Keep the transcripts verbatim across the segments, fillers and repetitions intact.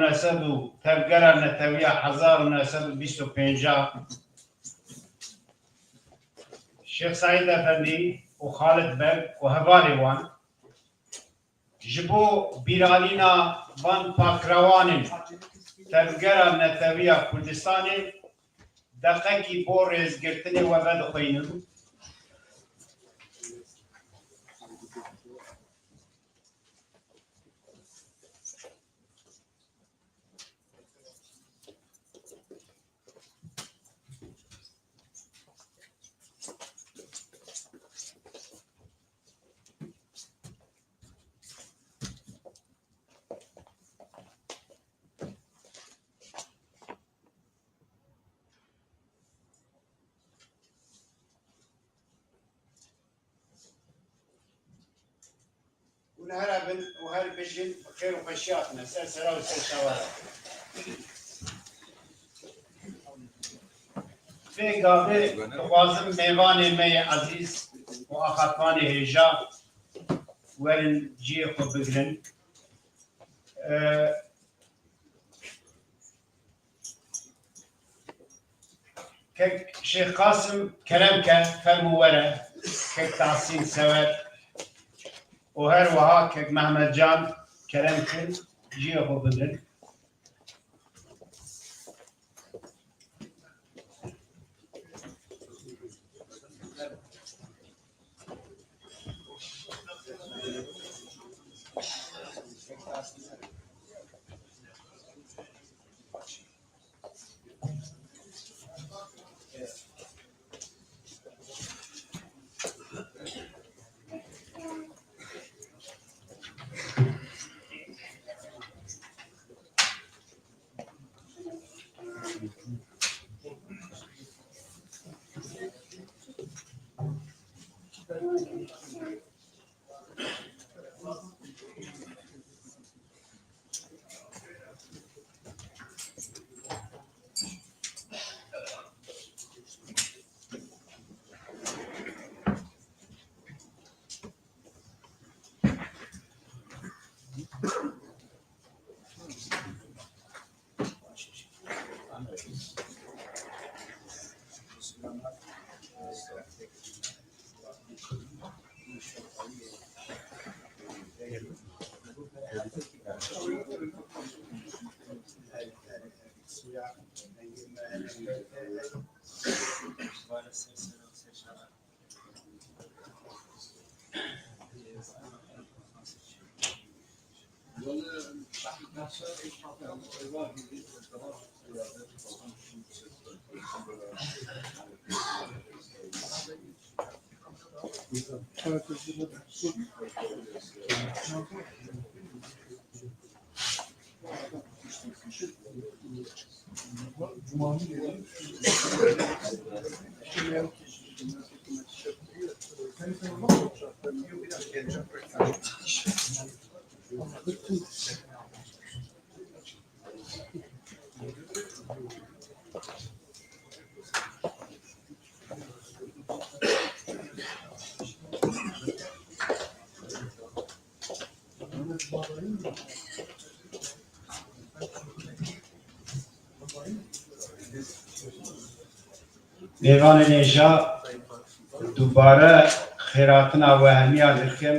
neh sed û tevgera netewiya hezar û neh sed û bîst û pênc a Şêx Seîd Efendî û Xalid Beg û hevalê wan, ji bo bîranîna van pakrewanên tevgera netewiya Kurdistanê deqekî bo rêzgirtinê we vedixwînim. Hûn here bin û her bijîn, bi xêr û xweşî hatine ser sera û ser çava re. Vê gavê dixwazim mêvanê me yê ezîz û axaftivanê hêja werin cihê xwe bigrin. Ee, Kek Şêx Qasim kerem ke, fermû were. Kek Tahsîn Sewer û her wiha Kek Mehmet Can kerem kin, cihê xwe bigrin. Mêvanên hêja, dubare xêrhatina we hemiya dikim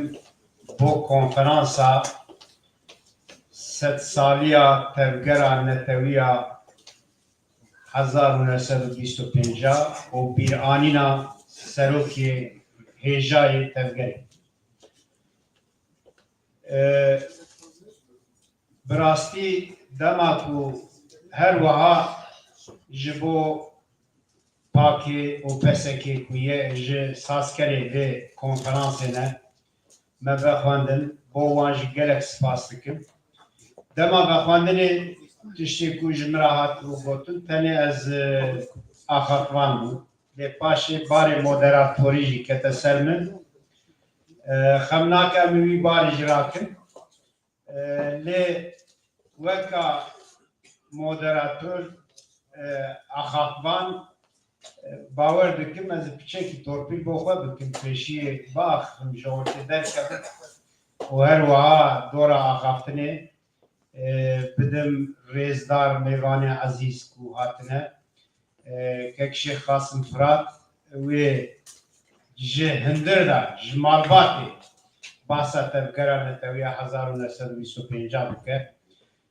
bo konferansa sedsaliya tevgera netewiya hezar û neh sed û bîst û pênc û bîranîna serokê hêjayê tevgerê. Ee, Bi rastî dema ku her wiha ji bo pakê û pesekê ku ye ji sazkerê vê konferansê ne, me vexwendin, bo wan jî gelek spas dikim. Dema vexwendinê tiştê ku ji min re hat û gotin, tenê ez, e, axaftivan bûm. Lê paşê barê moderatorî jî kete ser min. E, xem nake em wî barê jî rakin. E, lê weka moderator, e, axaftivan, e, bawer dikim ez piçekî torpîl bo xwe bikim, pêşiyê biaxifim, ji ortê derkevim û her wiha dora axaftinê e, bidim rêzdar mêvanê ezîz ku hatine. E, kek Şêx Qasim Firat, wê ji hundir de, ji malbatê, bahsa tevgera netewiya hezar û neh sed û bîst û pênc bike.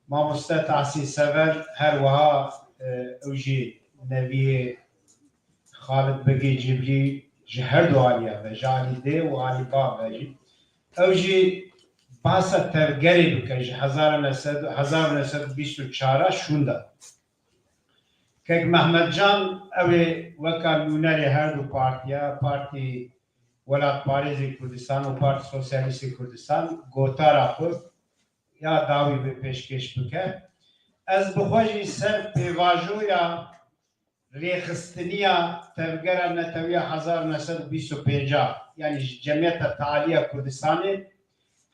Mamoste Tahsîn Sever her wiha, e, ew jî neviyê Xalid Begê Cibrî ji her du aliya ve, ji alî dê û alî bav ve jî. Ew jî bahsa tevgerê bike ji hezar û neh sed, hezar û neh sed û bîst û çar şûnda. Kek Mehmet Can, ew ê weka nûnerê her du partiya, Partî Welatparêzê Kurdistan û Partî Sosyalîstê Kurdistan, gotara xwe ya dawî bi pêşkêş bike. Ez bi xwe jî ser pêvajoya rêxistiniya tevgera netewiya hezar û neh sed û bîst û pênc, yanî ji Cemiyeta Tealiya Kurdistanê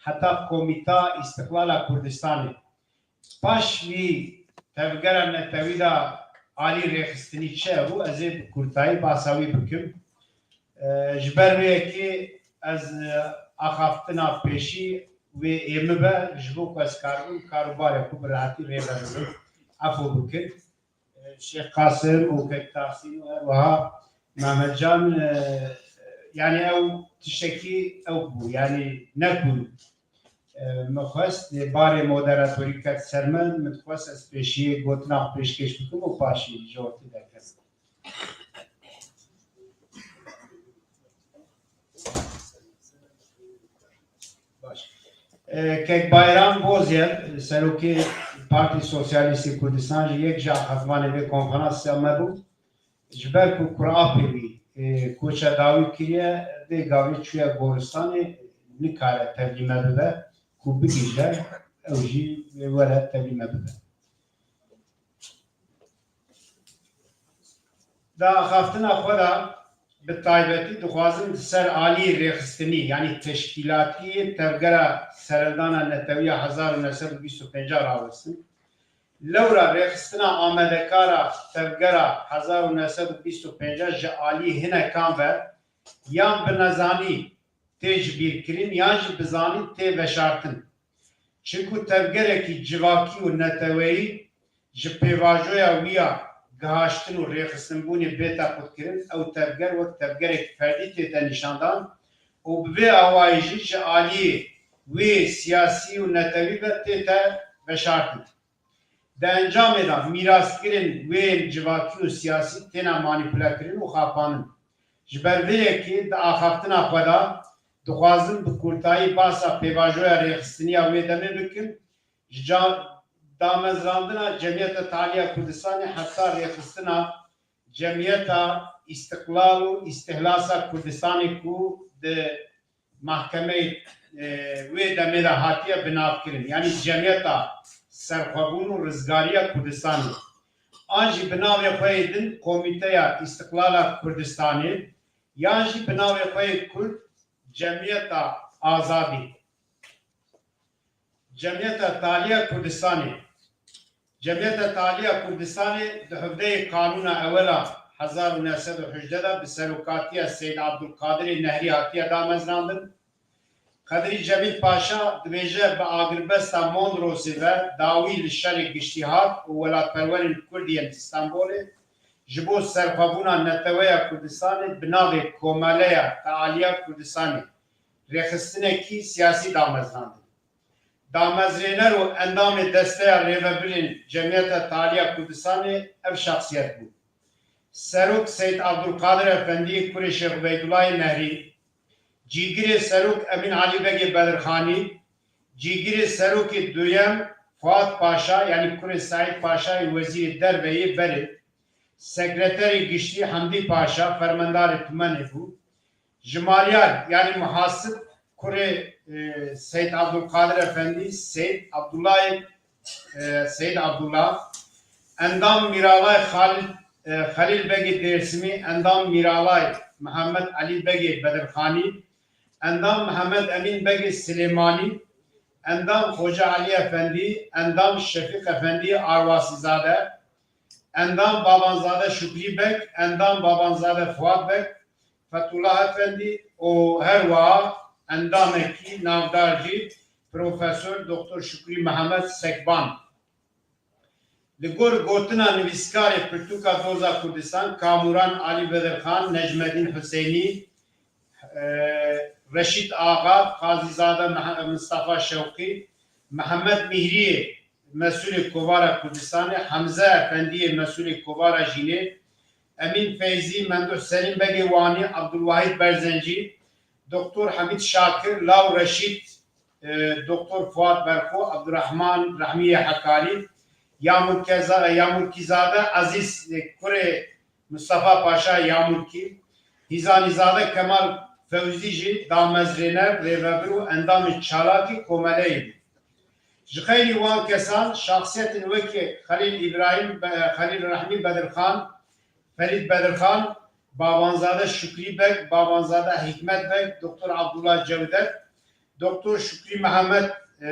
heta Komîta Îstiqlala Kurdistanê, paş vî tevgera netewî de alî rêxistinî çi hebû, ez ê bi kurtayî bahsa wî bikim. E, ji ber vê yekê ez, e, axaftina pêşî wê ê min be, ji bo ku ez karibim karûbarê xwe bi rehetî rê ve bibim. Efo bikin. Şêx Qasim û Kek Tahsîn û her wiha Mehmet Can, e, yanî ew tiştekî ew bû, yanî ne ku, e, min xwest lê barê moderatorî ket ser min, min dixwest ez pêşiyê gotina xwe pêşkêş bikim û paşî ji ortê derkevim. Baş. E, Kek Bayram Bozyer, serokê Partî Sosyalîstê Kurdistan jî yek ji axaftivanê vê konferansê me bû. Ji ber ku kurapê wî, e, koça dawî kiriye, vê gavê çûye goristanê, nikare tevlî me bibe, ku bigihîje, ew jî were tevlî me bibe. Di axaftina xwe de bi taybetî dixwazim di ser aliyê rêxistinî, yanî teşkîlatiyê tevgera serhildana netewiya hezar û neh sed û bîst û pênc rawestim. Lewra rêxistina amadekara tevgera hezar û neh sed û bîst û pênc ji aliyê hinekan ve yan bi nezanî tê jibîrkirin yan jî bi zanîn tê veşartin. Çinku tevgerekî civakî û neteweyî ji pêvajoya wî ya gihaştin û rêxistinbûnê bête qutkirin, ew tevger wek tevgerekî ferdî tête nîşandan û bi vê awayî jî ji aliyê wê siyasî û netewî ve tête veşartin. Di encamê de mîraskirin wê yên civakî û siyasî têne manîpulekirin û xapanin. Ji ber vê yekê di axaftina xwe de dixwazim bi kurtayî bahsa pêvajoya rêxistiniya wê demê bikim. Ji ca damezrandina Cemiyeta Tealiya Kurdistanê heta rêxistina Cemiyeta Îstiqlal û Îstihlasa Kurdistanê ku di mahkemeyê, e, wê demê de hatiye binavkirin, yanî Cemiyeta Serxwebûn û Rizgariya Kurdistanê, an jî bi navê xwe yê din Komîteya Îstiqlala Kurdistanê, yan jî bi navê xwe yê Kurd Cemiyeta Azadî. Cemiyeta Taliya Kurdistanê. Cemiyeta Taliya Kurdistanê di hevdeyê Kanûna Ewela hezar û neh sed û hejdeh de bi serokatiya Seyd Abdulkadirê Nehrî hatiye damezrandin. Qedrî Cemîl Paşa dibêje, bi agirbesta Mondrosê ve dawî li şerê giştî hat û welatperwerên Kurd yên Stenbolê ji bo serxwebûna neteweya Kurdistanê bi navê Komeleya Tealiya Kurdistanê rêxistinekî siyasî damezrandin. Damezrêner û endamê Desteya Rêvebirên Cemiyeta Taliya Kurdistanê ev şexsiyet bû: Serok Seyd Abdulkadir Efendî kurê Şêx Ubeydullahê Nehrî, cîgirê Serok Emîn Elî Begê Bedirxanî, cîgirê Serokê Duyem Fuat Paşa, yanî kurê Seîd Paşayê Wezîrê Derve yê berê, Sekreterê Giştî Hemdî Paşa, fermendarê tumenê bû. Jimaryar, yanî muhasib, kurê, e, Seyd Abdulkadir Efendî, Seyd Abdullahê, e, Seyd Abdullah, endam Mîralay Xalid, e, Xelîl Begê Dêrsimî, endam Mîralay Mihemed Elî Begê Bedirxanî, endam Mihemed Emîn Begê Silêmanî, endam Xoca Elî Efendî, endam Şefîq Efendî Arwasîzade, endam Babanzade Şukrî Beg, endam Babanzade Fuat Beg, Fethullah Efendî û her wiha endamekî navdar jî Profesor Doktor Şükrü Mehmet Sekban. Li gor gotina nivîskarê pirtûka Doza Kurdistan, Kamuran Alî Bedirxan, Necmedîn Huseynî, e, Reşîd Axa, Qazîzade Meh-, Mistefa Şewqî, Mihemed Mîhriyê, mesûlê Kovara Kurdistanê, Hemze Efendiyê, mesûlê Kovara Jînê, Emîn Feyzî, Memduh Selîm Begê Wanî, Abdulwahîd Berzencî, Doktor Hemîd Şakir, Law Reşîd, e, Doktor Fuat Berxo, Abdurrahman Rehmiyê Hekarî, Yamurkeza-, Yamurkîzade Ezîz, e, kurê Mustafa Paşa Yamurkî, Hîzanîzade Kemal Fewzî jî damezrêner, rêvebir û endamê çalakî komeleyê bû. Ji xeyrî wan kesan, şaxsiyetên wekî Xelîl Îbrahîm, Be-, Xelîl Rehmî Bedirxan, Ferîd Bedirxan, Babanzade Şükrî Beg, Babanzade Hîkmet Beg, Doktor Abdullah Cewdet, Doktor Şükrî Mehmet, e,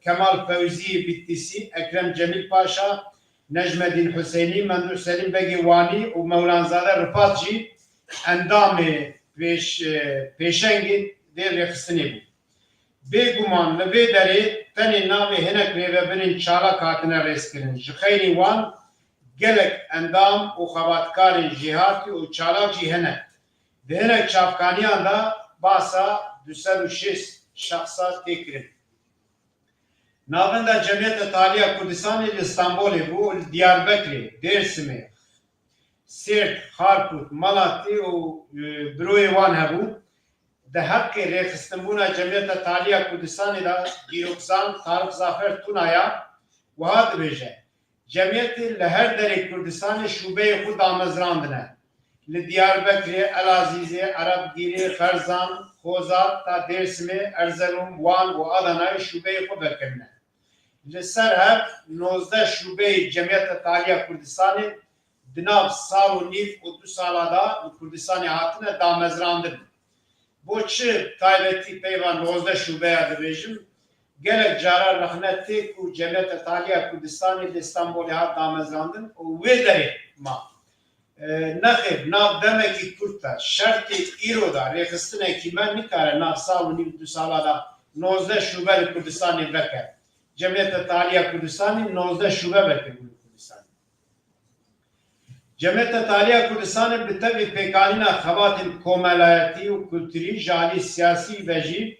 Kemal Fewzî Bitlîsî, Ekrem Cemîl Paşa, Necmedîn Huseynî, Memduh Selîm Begê Wanî û Mewlanzade Rifat jî endamê pêş-, e, pêşengê vê rêxistinê bûn. Bêguman li vê derê tenê navê hinek rêvebirên çalak hatine rêzkirin. Ji xeyrê wan gelek endam û xebatkarên jêhatî û çalak jî hene. Di hinek çavkaniyan de basa du sed û şêst şexsa tê kirin. Navenda Cemiyeta Taliya Kurdistanê li Stenbolê bû û li Diyarbekirê, Dêrsimê, Sêrt, Xarpût, Malatî û, e, biroyê wan hebû. Di heqê rêxistinbûna Cemiyeta Taliya Kurdistanê de dîrokzan Tarık Zafer Tunaya wiha dibêje, Cemiyetê li her derê Kurdistanê şûbeyê xwe damezrandine. Li Diyarbekirê, Elazîzê, Erebgîrê, Xerzan, Xozat ta Dêrsimê, Erzelûm, Wan û Adanayê şûbeyê xwe vekirine. Li ser hev nozdeh şûbeyê Cemiyeta Taliya Kurdistanê di nav sal û nîv û du sala de li Kurdistanê hatine damezrandin. Bo çi taybetî peyva nozdeh şûbeya dibêjim? Gelek cara rexne tê ku Cemiyeta Taliya Kurdistanê li Stenbolê hat damezrandin û wê derê ma. E, nexêr, nav demekî kurt de, şertê îro de rêxistinekî me nikare nav sal û nîv du sala de nozdeh şûbe li Kurdistanê veke. Cemiyeta Taliya Kurdistanê nozdeh şûbe vekiribû li Kurdistanê. Cemiyeta Taliya Kurdistanê bi tevî pêkanîna xebatên komelayetî û kulturî ji alî siyasî ve jî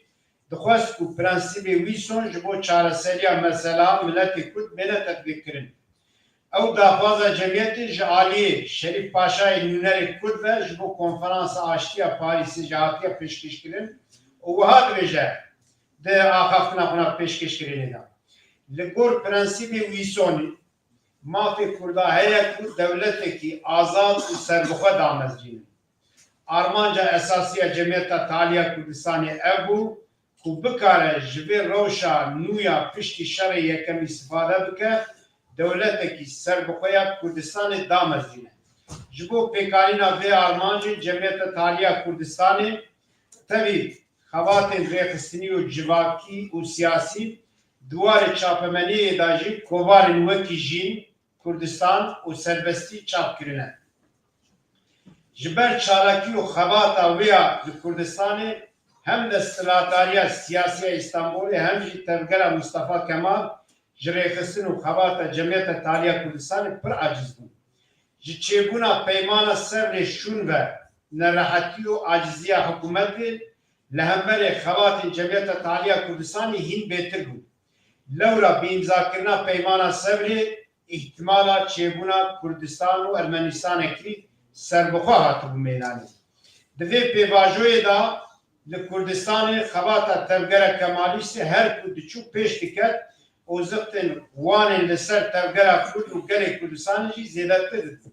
dixwest ku prensîbê Wîson ji bo çareseriya mesela miletê Kurd bêne tetbîqkirin. Ew daxwaza cemiyetê ji aliyê Şerîf Paşayê nûnerê Kurd ve ji bo Konferansa Aştiya Parîsê jî hatiye pêşkêşkirin û wiha dibêje di axaftina xwe na pêşkêşkirinê de, Li gor prensîbê Wîsonî, mafê Kurda heye ku dewletekî azad û serbixwe damezrînin. Armanca esasî ya Cemiyeta Taliya Kurdistanê ev bû ku bikare ji vê rewşa nû ya piştî şerê yekem îstifade bike, dewletekî serbixwe ya Kurdistanê damezrîne. Ji bo pêkanîna vê armancê Cemiyeta Taliya Kurdistanê tevî xebatên rêxistinî û civakî û siyasî di warê çapemeniyê de jî kovarên wekî Jîn, Kurdistan û Serbestî çap kirine. Ji ber çalakî û xebata wê ya li Kurdistanê hem desthilatdariya siyasî ya Îstanbulê hem jî tevgera Mustafa Kemal ji rêxistin û xebata Cemiyeta Taliya Kurdistanê pir aciz bûn. Ji çêbûna Peymana Sevrê şûn ve nerehetî û aciziya hikûmetê li hemberê xebatên Cemiyeta Taliya Kurdistanê hîn bêtir bû. Lewra bi îmzakirina Peymana Sevrê îhtimala çêbûna Kurdistan û Ermenîstanekî serbixwe hatibû mêdanê. Di vê pêvajoyê de li Kurdistanê xebata tevgera Kemalîstê her ku diçû pêş diket û zixtên wan ên li ser tevgera Kurd û gelê Kurdistanê jî zêdetir dibû.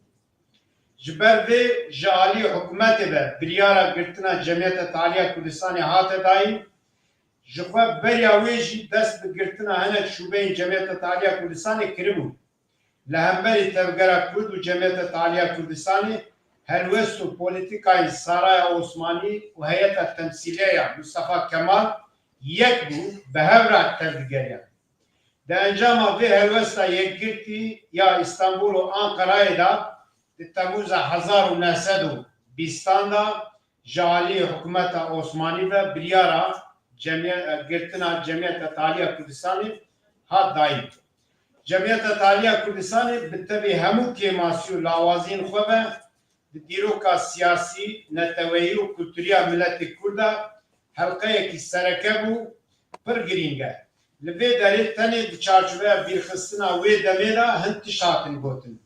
Ji ber vê ji alî hikûmetê ve biryara girtina Cemiyeta Taliya Kurdistanê hate dayîn, ji xwe beriya wê jî dest bi girtina hinek şûbeyên Cemiyeta Taliya Kurdistanê kiribû. Li hemberî tevgera Kurd û Cemiyeta Taliya Kurdistanê helwest û polîtîkayên Saraya Osmanî û Heyeta Temsîliye ya Mustafa Kemal yek bû, bi hev re tevdigeriyan. Di encama vê helwesta yekgirtî ya Îstanbul û Anqerayê de di Temûza hezar û neh sed û bîstan de ji alî hikûmeta Osmanî ve biryara cemiye-, girtina Cemiyeta Taliya Kurdistanê hat dayîn. Cemiyeta Taliya Kurdistanê bi tevî hemû kêmasî û lawaziyên xwe ve di dîroka siyasî, neteweyî û kulturiya miletê Kurda helqeyekî sereke bû, pir girîng e. Li vê derê tenê di çarçoveya bîrxistina wê demê de hin tişt hatin gotin.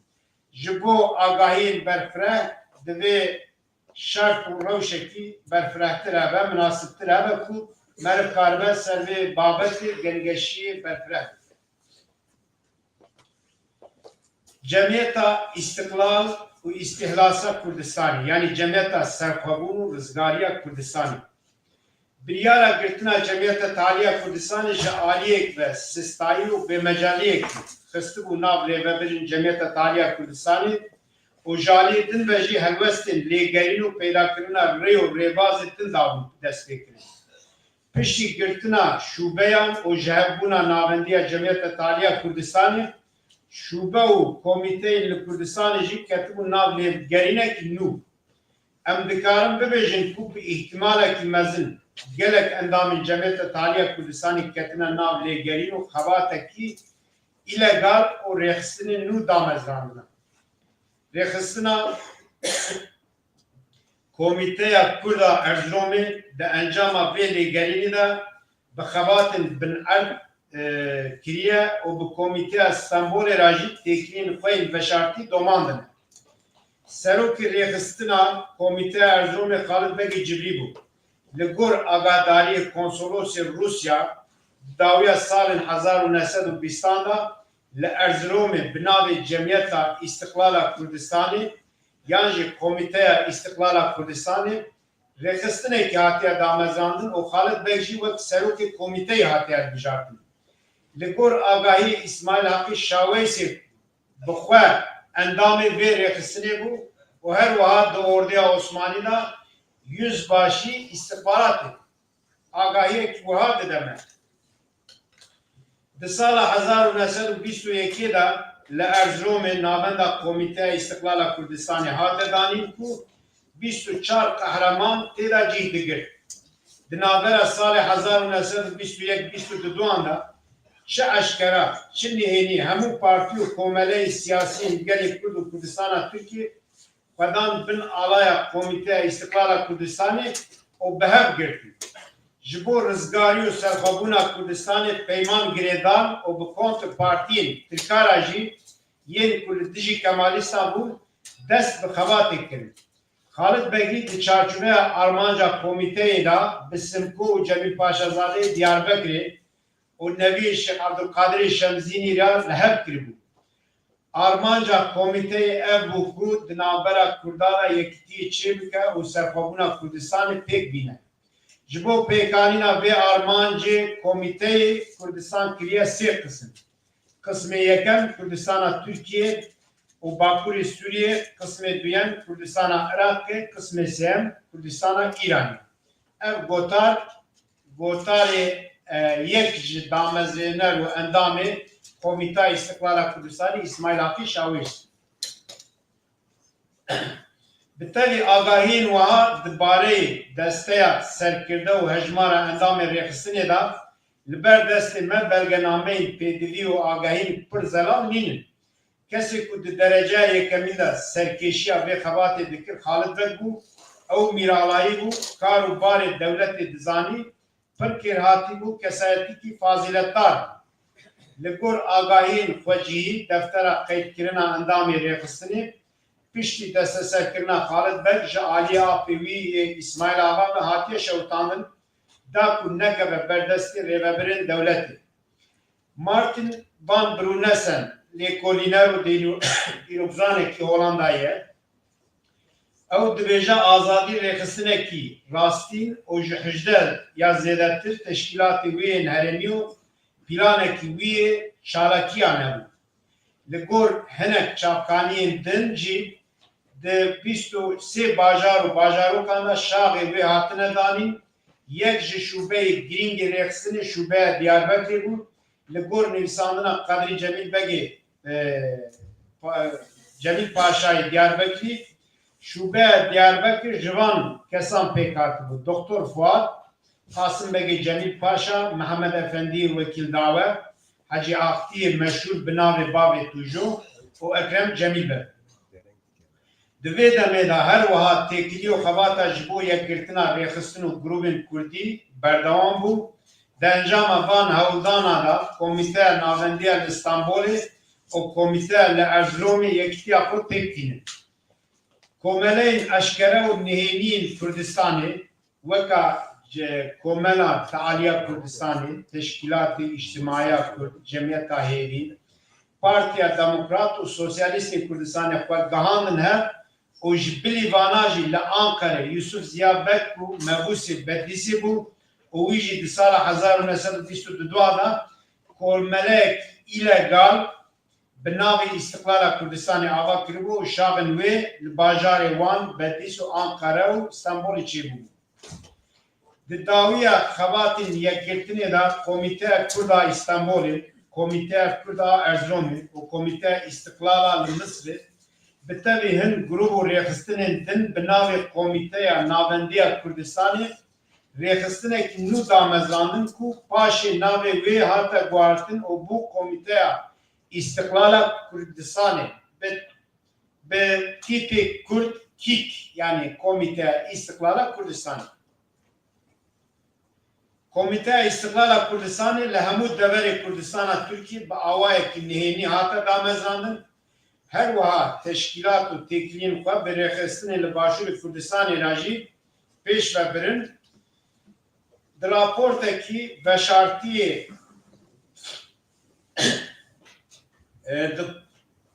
Ji bo agahiyên berfireh divê şert û rewşekî berfirehtir hebe, minasibtir hebe ku meriv karibe ser vê babetê gengeşiyê berfireh bike. Cemiyeta Îstiqlal û Îstihlasa Kurdistanê, yanî Cemiyeta Serxwebûn û Rizgariya Kurdistanê, biryara girtina Cemiyeta Taliya Kurdistanê ji aliyek ve sistayî û bêmecaliyekî xistibû nav rêvebirên Cemiyeta Taliya Kurdistanê û ji aliyê din ve jî helwestên lêgerîn û peydakirina rê û rêbazê din dabûn destpêkirin. Piştî girtina şûbeyan û jihevbûna navendiya Cemiyeta Taliya Kurdistanê, şûbe û komîteyên li Kurdistanê jî ketibûn nav lêgerînekî nû. Em dikarin bibêjin ku bi îhtimalekî mezin gelek endamên Cemiyeta Taliya Kurdistanê ketine nav lêgerîn û xebatekî îlegal û rêxistinên nû damezrandine. Rêxistina Komîteya Kurda Erziromê di encama vê lêgerînê de bi xebatên binerd, e, kiriye û bi Komîteya Stenbolê re jî têkiliyên xwe yên veşartî domandine. Serokê rêxistina Komîteya Erziromê Xalid Begê Cibrî bû. Li gor agadariyê Konsolosê Rûsya, di dawiya salên hezar û neh sed û bîstan de li Erziromê bi navê Cemiyeta Îstiqlala Kurdistanê yan jî Komîteya Îstiqlala Kurdistanê rêxistinekî hatiye damezrandin û Xalid Beg jî wek serokê komîteyê hatiye hilbijartin. Li gor agahiyê Îsmaîl Haqî Şaweysê bi xwe endamê vê rêxistinê bû û her wiha di Ordeya Osmanî de yüzbaşî îstixbaratê bû. Agahiyek wiha dide me. Di sala hezar û neh sed û bîst û yekê de li Erziromê navenda Komîteya Îstiqlala Kurdistanê hate danîn ku bîst û çar qehreman tê de cih digirt. Di navbera salê hezar û neh sed û bîst û yek bîst û du an de çi eşkera, çi nihênî hemû partî û komeleyên siyasî yên gelê Kurd û Kurdistana Tirkiyê xwe dan bin alaya Komîteya Îstiqlala Kurdistanê û bi hev girtin. Ji bo rizgarî û serxwebûna Kurdistanê peyman girêdan û bi kontrpartiyên tirka re jî yên ku li dijî Kemalîstan bûn dest bi xebatê kirin. Xalid Begî di çarçoveya armanca komîteyê de bi Simko û Cemîl Paşazadeyê Diyarbekirê û neviyê Şêx Ebdulqadirê Şemzînî re li hev kiribû. Armanca komîteyê ev bû ku di navbera Kurdan re yekitiyê çêbike û serxwebûna Kurdistanê pêk bîne. Ji bo pêkanîna vê armancê komîteyê Kurdistan kiriye sê qisim. Qismê yekem Kurdistana Tirkiyê û Bakurê Sûriyê, qismê duyem Kurdistana Iraqê, qismê sêyem Kurdistana Îranê. Ev gotar, gotarê, e, yek ji damezrêner û endamê Komîta Îstiqlala Kurdistanê Îsmaîl Haqî Şawêş. Bi tevî agahiyên wiha di bareyê desteya serkirde û hejmara endamên rêxistinê de li ber destê me belgenameyên pêdivî û agahiyên pir zelal nînin. Kesê ku di dereceya yekemîn de serkêşiya vê xebatê dikir Xalid Beg bû, ew mîralayî bû, kar û barê dewletê dizanî, pir kêrhatî bû, kesayetîkî fazîletdar bû. Li gor agahiyên xwecihî, deftera qeydkirina endamê rêxistinê piştî desteserkirina Xalid Beg ji aliyê apê wî yê Îsmaîl Axa ve hatiye şewitandin, da ku nekeve ber destê rêvebirên dewletê. Martin van Brunesen, lêkolîner û dîro-, dîrokzanekî Holandayî ye. Ew dibêje azadî rêxistinekî rastîn û ji hejdeh ya zêdetir teşkîlatê wê yên herêmî û planekî wî yê çalakiyan hebû. Li gor hinek çavkaniyên din jî di bîst û sê bajar û bajarokan de şaxê wê hatine danîn, yek ji şûbeyê girîngê rêxistinê şûbeya Diyarbekirê bû. Li gor nivîsandina Qedrî Cemîl Begê, e, Pa-, Cemîl Paşayê Diyarbekirî, şûbeya Diyarbekir ji van kesan pêk hatibû: Doktor Fuat, Qasim Begê Cemîl Paşa, Mihemed Efendiyê Wekîl Dawe, Hecî Axtiyê meşhûr bi navê Bavê Tûjo û Ekrem Cemîl Beg. Di vê demê de her wiha têkilî û xebata ji bo yekgirtina rêxistin û grûbên kurdî berdewam bû. Di encama van hewldana de Komîteya Navendiya li Stenbolê û Komîteya li Erziromê yekitiya xwe pêk tînin. Komeleyên eşkere û nihêniyên Kurdistanê, weka ce-, Komela Tealiya Kurdistanê, Teşkîlatê Îctimaiya Kurd, Cemiyeta Hêvî, Partiya Demokrat û Sosyalîstên Kurdistanê xwe gihandin hev û ji bilî vana jî li Anqerê Yusuf Ziya Beg ku mebûsê Bedlîsê bû û wî jî di sala hezar û neh sed û bîst û du de komeleyek îlegal bi navê Îstiqlala Kurdistanê ava kiribû û şaxên wê li bajarê Wan, Bedlîs û Anqere û Stenbolê çêbûbû. Di dawiya xebatên yekgirtinê de Komîteya Kurd a Îstenbolê, Komîteya Kurd a Erziromê û Komîteya Îstiqlal a li Misrê bi tevî hin grûb û rêxistinên din bi navê Komîteya Navendiya Kurdistanê rêxistinekî nû damezrandin ku paşê navê wê hate guhartin û bû Komîteya Îstiqlala Kurdistanê bi, bi tîpê Kurd, kîk, yanî Komîteya Îstiqlala Kurdistanê. Komîteya Îstiqlala Kurdistanê li hemû deverê Kurdistana Tirkiyê bi awayekî nihênî hate damezrandin. Her wiha teşkîlat û têkiliyên xwe bi rêxistinê li Başûrê Kurdistanê re jî pêş ve birin. Di raportekî veşartiyê, e, di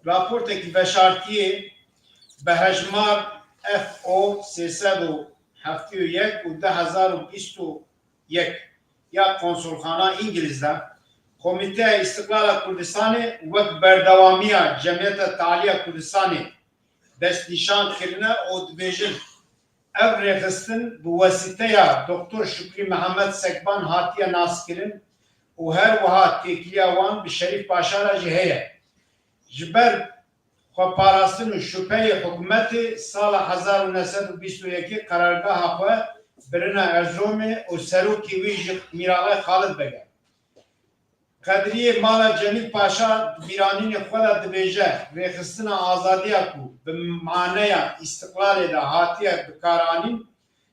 raportekî veşartiyê bi hejmar F O sê sed û heftê û yek û du hezar û bîst û yek ya Konsolxana Îngilîz de Komîteya Îstiqlala Kurdistanê wek berdewamiya Cemiyeta Tealiya Kurdistanê destnîşan kirine û dibêjin, ev rêxistin bi wesîteya Doktor Şukrî Mihemed Sekban hatiye naskirin û her wiha têkiliya wan bi Şerîf Paşa re jî heye. Ji ber xweparastin û şubheyê hikûmetê sala hezar û neh sed û bîst û yekê qerargeha xwe birine Erzomê û serokê wî jî Mîralay Xalid Beg e. Qedriyê mala Cemîl Paşa di bîranînê xwe de dibêje, rêxistina azadiya ku bi maneya îstiqlalê de hatiye bikaranîn,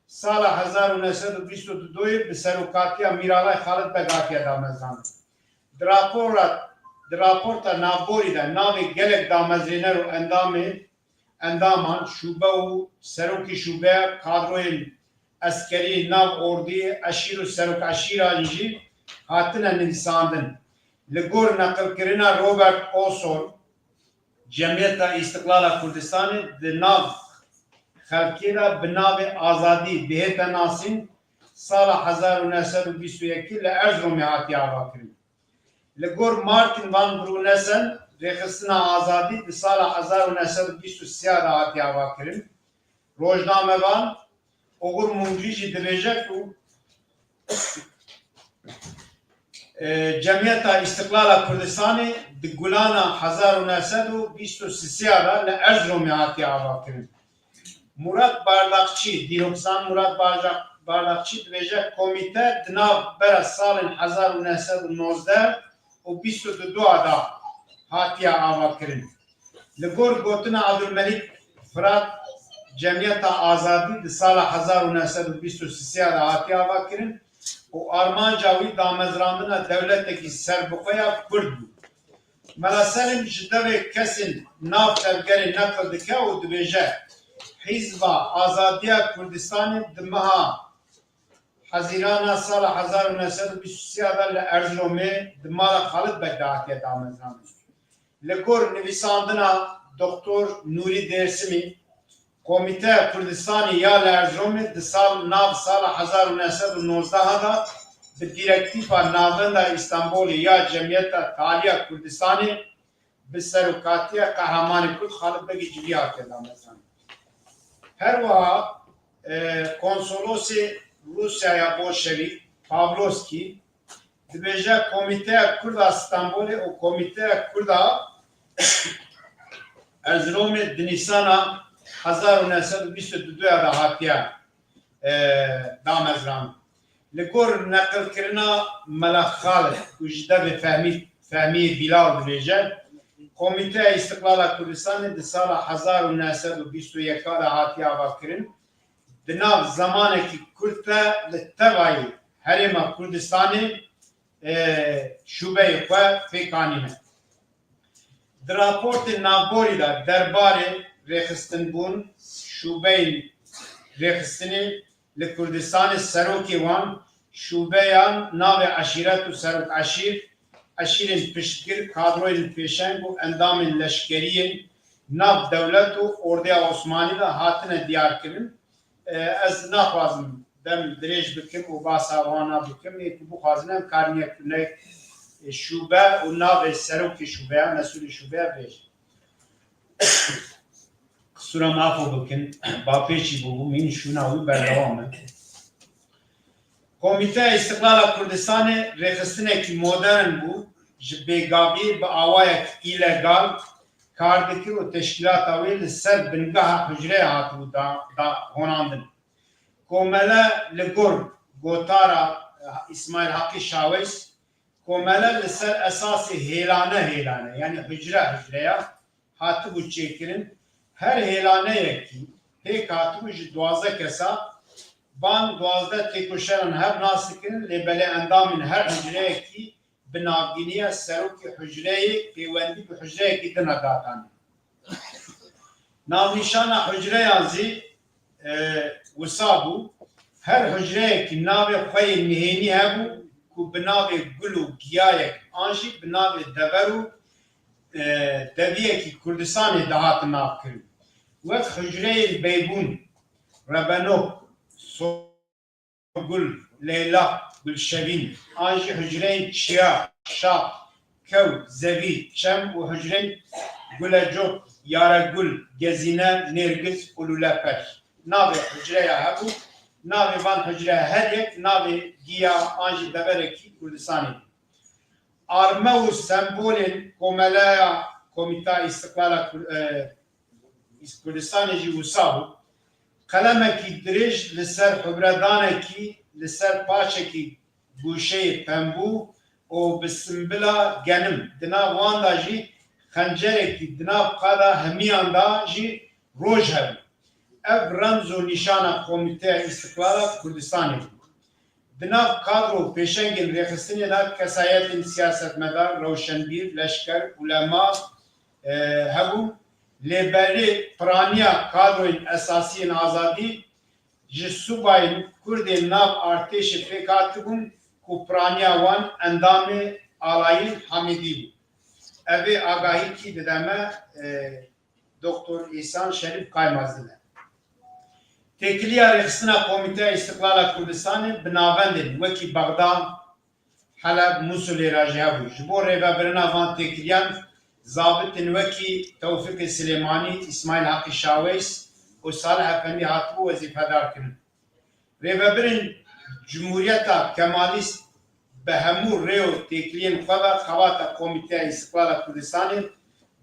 sala hezar û neh sed û bîst û du bi serokatiya Mîralay Xalid Beg hatiye damezrandin. Di rapora, di raporta navborî de navê gelek damezrêner û endamê, endaman, şûbe û serokê şûbeya kadroyên eskerî, nav ordî, eşîr û serokeşîran jî hatine nivîsandin. Li gor neqilkirina Robert Osol, Cemiyeta Îstiqlala Kurdistanê di nav xelkê de bi navê Azadî dihête nasîn, sala hezar û neh sed û bîst û yekê li Erziromê hatiye avakirin. Li gor Martin van Brunessen, rêxistina azadî di sala hezar û neh sed û bîst û sê de hatiye avakirin. Rojnamevan Ogur Mungî jî dibêje ku e, Cemiyeta Îstiqlala Kurdistanê di Gulana hezar û neh sed û bîst û sê de li Erziromê hatiye avakirin. Murat Bardakçî, Dîroksan Murat Barca-, Bardakçî dibêje, komîte di nav bera salên hezar û neh sed û nozdeh û bîst û du de hatiye avakirin. Li gor gotina Abdulmelîk Firat, Cemiyeta Azadî di sala hezar û neh sed û bîst û sê de hatiye avakirin û armanca wî damezrandina dewletekî serbixwe ya Kurd bû. Mela Selim ji devê kesên nav tevgerê neqil dike û dibêje, Hîzba Azadiya Kurdistanê di meha Hezîrana sala hezar û neh sed û bîst û sê de li Erziromê di mala Xalid Beg de hatiye damezrandin. Li gor nivîsandina Doktor Nûrî Dêrsimî, Komîteya Kurdistanê ya li Erziromê di sal, nav sala hezar û neh sed û nozdeh de bi dîrektîfa Navenda Îstanbolê ya Cemiyeta Tealiya Kurdistanê bi serokatiya Qehremanê Kurd Xalid Begê Cilî hatiye damezrandin. Her wiha, e, konsolosê Rûsyaya Bolşevîk, Pavlovskî, dibêje Komîteya Kurd a Stenbolê û Komîteya Kurd a Erziromê di Nîsana hezar û neh sed û bîst û du de hatiye, e, damezrandin. Li gor neqilkirina Mela Xalid ku ji devê Fehmî, Fehmiyê Bîlal dibêje, Komîteya Îstiqlala Kurdistanê di sala hezar û neh sed û bîst û yek de hatiye avakirin, di nav zemanekî kurt de li tevayî Herêma Kurdistanê, e, şûbeyê xwe pêk anîne. Di raportên navborî de derbarê rêxistinbûn şûbeyên rêxistinê li Kurdistanê serokê wan, şûbeyan navê eşîret û serok eşîr, eşîrên piştgir, kadroyên pêşeng û endamên leşkeriyên nav dewlet û ordeya Osmanî de hatine diyarkirin. E, ez naxwazim dem dirêj bikim û basa wana bikim. Ê ku bixwazin em karin yek tune, e, şûbe û navê serokê şûbeya, mesûlê şûbeya bêjin. Qisûra min afo bikin, bapêçî bûbû, min şûna wî berdewam e. Komîteya Îstiqlala Kurdistanê rêxistinekî modern bû, ji bêgavî bi awayek îlegal kar dikir û teşkîlata wê li ser bingeha hucreyê hatibû da, da honandin. Komele li gor gotara, e, Îsmaîl Haqî Şaweys, komele li ser esasê hêlane hêlane, yanî hucre hucreya hatibû çêkirin. Her hêlaneyekî pêk hatibû ji duwazdeh kesa, van duwazdeh têkoşeran hev nas dikirin, lê belê endamên her hucreyekî bi navgîniya serokê hucreyê pêwendî bi hucreyekî din re datanî. Navnîşana hucreyan zî, e, wisa bû. Her hucreyekî navê xwe yê nihênî hebû ku bi navê gul û giyayek an jî bi navê dever û, e, deviyekî Kurdistanê dihatin navkirin. Wek hucreyên beybûn, rebenok, so-, Gul, Leyla, Gulşevîn, an jî hucreyên çiya, şax, kew, zevî, çem û hucreyên gulecok, yaregul, gezîne, nêrgiz û lûleper. Navê hucreya hebû, navê van hucre her yek navê giya an jî deverekî Kurdistanê bû. Arme û sembolên Komeleya Komîta Îstiqlala Kur-, e, Kurdistanê jî wisa bû. Qelemekî dirêj li ser hubredanekî, li ser paçekî gûşeyê pembû û bi simbila genim. Di nav wan de jî xencerekî, di nav qada hemiyan de jî roj hebû. Ev remz û nîşana Komîteya Îstiqlala Kurdistanê bû. Di nav kadro û pêşengên rêxistinê de kesayetên siyasetmedar, rewşenbîr, leşker, ulema, e, hebûn. Lê berê piraniya kadroyên esasî yên azadî ji subayên Kurdên nav artêşê pêk hatibûn ku piraniya wan endamê alayên Hamidî bû. Evê agahî kî dide me, e, Doktor Îhsan Şerîf Kaymaz dide. Têkiliya rêxistina Komîteya Îstiqlala Kurdistanê bi navendên wekî Bexda, Heleb, Mûsilê re jî hebû. Ji bo rêvebirina van têkiliyan zabitên wekî Tewfîqê Silêmanî, Îsmaîl Heqî Şaweys û Salih Efendî hatibû wezîfedar kirin. Rêvebirên Cumhuriyeta Kemalîst bi hemû rê û têkiliyên xwe ve xebata Komîteya Îstiqlala Kurdistanê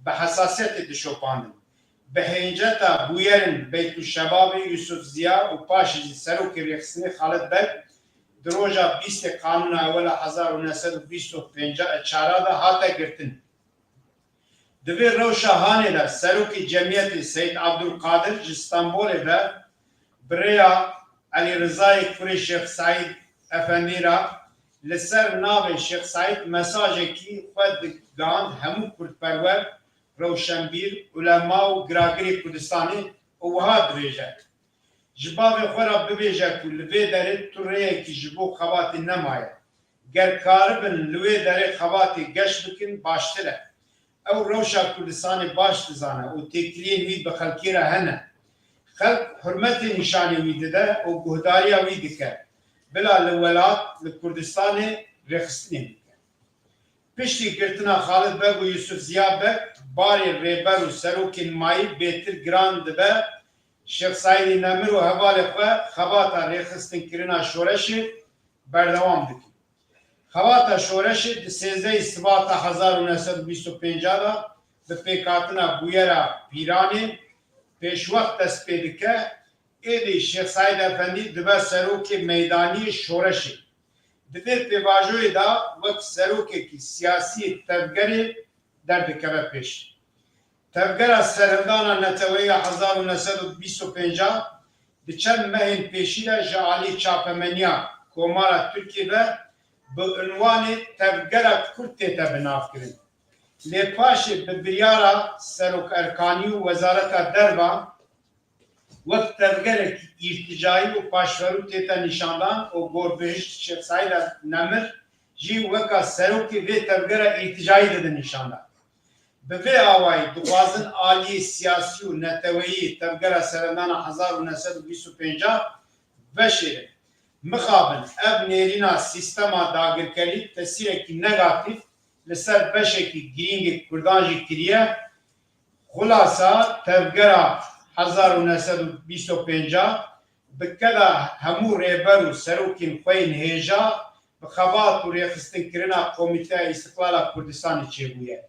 bi hesasiyetê dişopandin. Bi hênceta bûyerên Beytûşebabê Yusuf Ziya û paşê jî serokê rêxistinê Xalid Beg di roja bîstê Kanûna Ewela hezar û neh sed û bîst û pênc û çar de hate girtin. Di vê rewşa hanê de serokê cemiyetê Seyîd Abdulkadir ji Stenbolê ve bi rêya Elî Rizayê kurê Şêx Seîd Efendî re li ser navê Şêx Seîd mesajekî xwe digihand hemû kurdperwer, rewşenbîr, ulema û giragirê Kurdistanê û wiha dibêje, Ji bavê xwe re bibêje ku li vê derê tu rêyekî ji bo xebatê nemaye. Ger karibin li wê derê xebatê geş bikin, baştir e. Ew rewşa Kurdistanê baş dizane û têkiliyên wî bi xelkê re hene. Xelk hurmetê nîşanê wî dide û guhdariya wî dike. Bila li welat, li Kurdistanê rêxistinê bike. Piştî girtina Xalid Beg û Yusuf Ziya Beg, barê rêber û serokên mayî bêtir giran dibe, Şêx Seîdê Nemir û hevalê xwe xebata rêxistinkirina şoreşê berdewam dikin. Xebata şoreşê di sêzdehê Sibata hezar û neh sed û bîst û pênc de bi pêkhatina bûyera Pîranê pêşwext dest pê dike. Êdî Şêx Seîd Efendî dibe serokê meydanî yê şoreşê. Di vê pêvajoyê de wek serokekî siyasî yê tevgerê derdikeve pêş. Tevgera Serhildana Neteweyî ya hezar û neh sed û bîst û pênc di çend mehên pêşî de ji alî çapemeniya Komara Tirkiyê ve bi unwanê Tevgera Kurd tête binavkirin. Lê paşê bi biryara Serokerkanî û Wezareta Derva wek tevgerekî îrticayî û paşverû tête nîşandan û Gorbihişt Şêx Seîd Nemir jî weka serokê vê tevgera îrticayî dide nîşandan. Bi vê awayî dixwazin aliyê siyasî û neteweyî tevgera serhildana hezar û neh sed û bîst û pênc veşêrin. Mixabin ev nêrîna sîstema dagirkerî tesîrekî negatîf li ser beşekî girîngê Kurdan jî kiriye. Xulasa tevgera hezar û neh sed û bîst û pênc bi keda hemû rêber û serokên xwe yên hêja bi xebat û rêxistinkirina Komîteya Îstiqlala Kurdistanê çêbûye.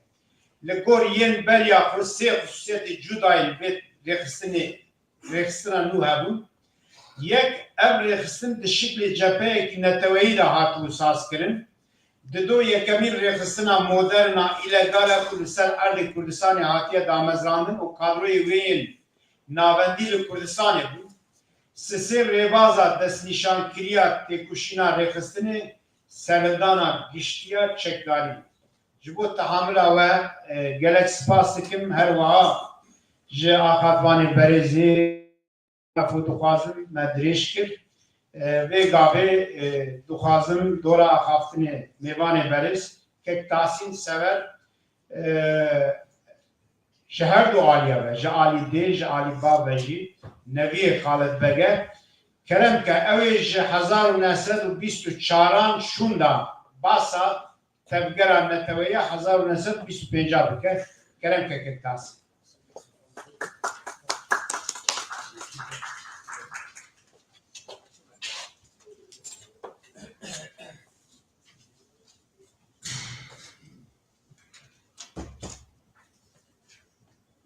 Li gor yên beriya xwe sê xisûsiyetê cuda yên vê rêxistinê rêxistina nû hebûn. Yek, ev rêxistin di şiklê cepheyekî neteweyî de hatibû sazkirin. Dido, yekemîn rêxistina modern a îlegal e ku li ser erdê Kurdistanê hatiye damezrandin û kadroyê wê yên navendî li Kurdistanê bû. Sisê, rêbaza destnîşankiriya têkoşîna rêxistinê serhildana giştî ya çekdarî. Ji bo tehamila we, e, gelek spas dikim. Her wiha ji axavanê berêzê, efu dixwazim me dirêj kir. E, vê gavê, e, dixwazim dora axaftinê mêvanê berêz, kek Tahsîn Sever, e, ji her du aliya ve, ji alî dê, ji alî bav ve jî, Neviyê Xalid Bege, kerem ke ew ê ji hezar û neh sed û bîst û çaran şûnda basa tevgera neteweyî ya hezar û neh sed û bîst û pênc bike. Kerem ke kek Tahsîn.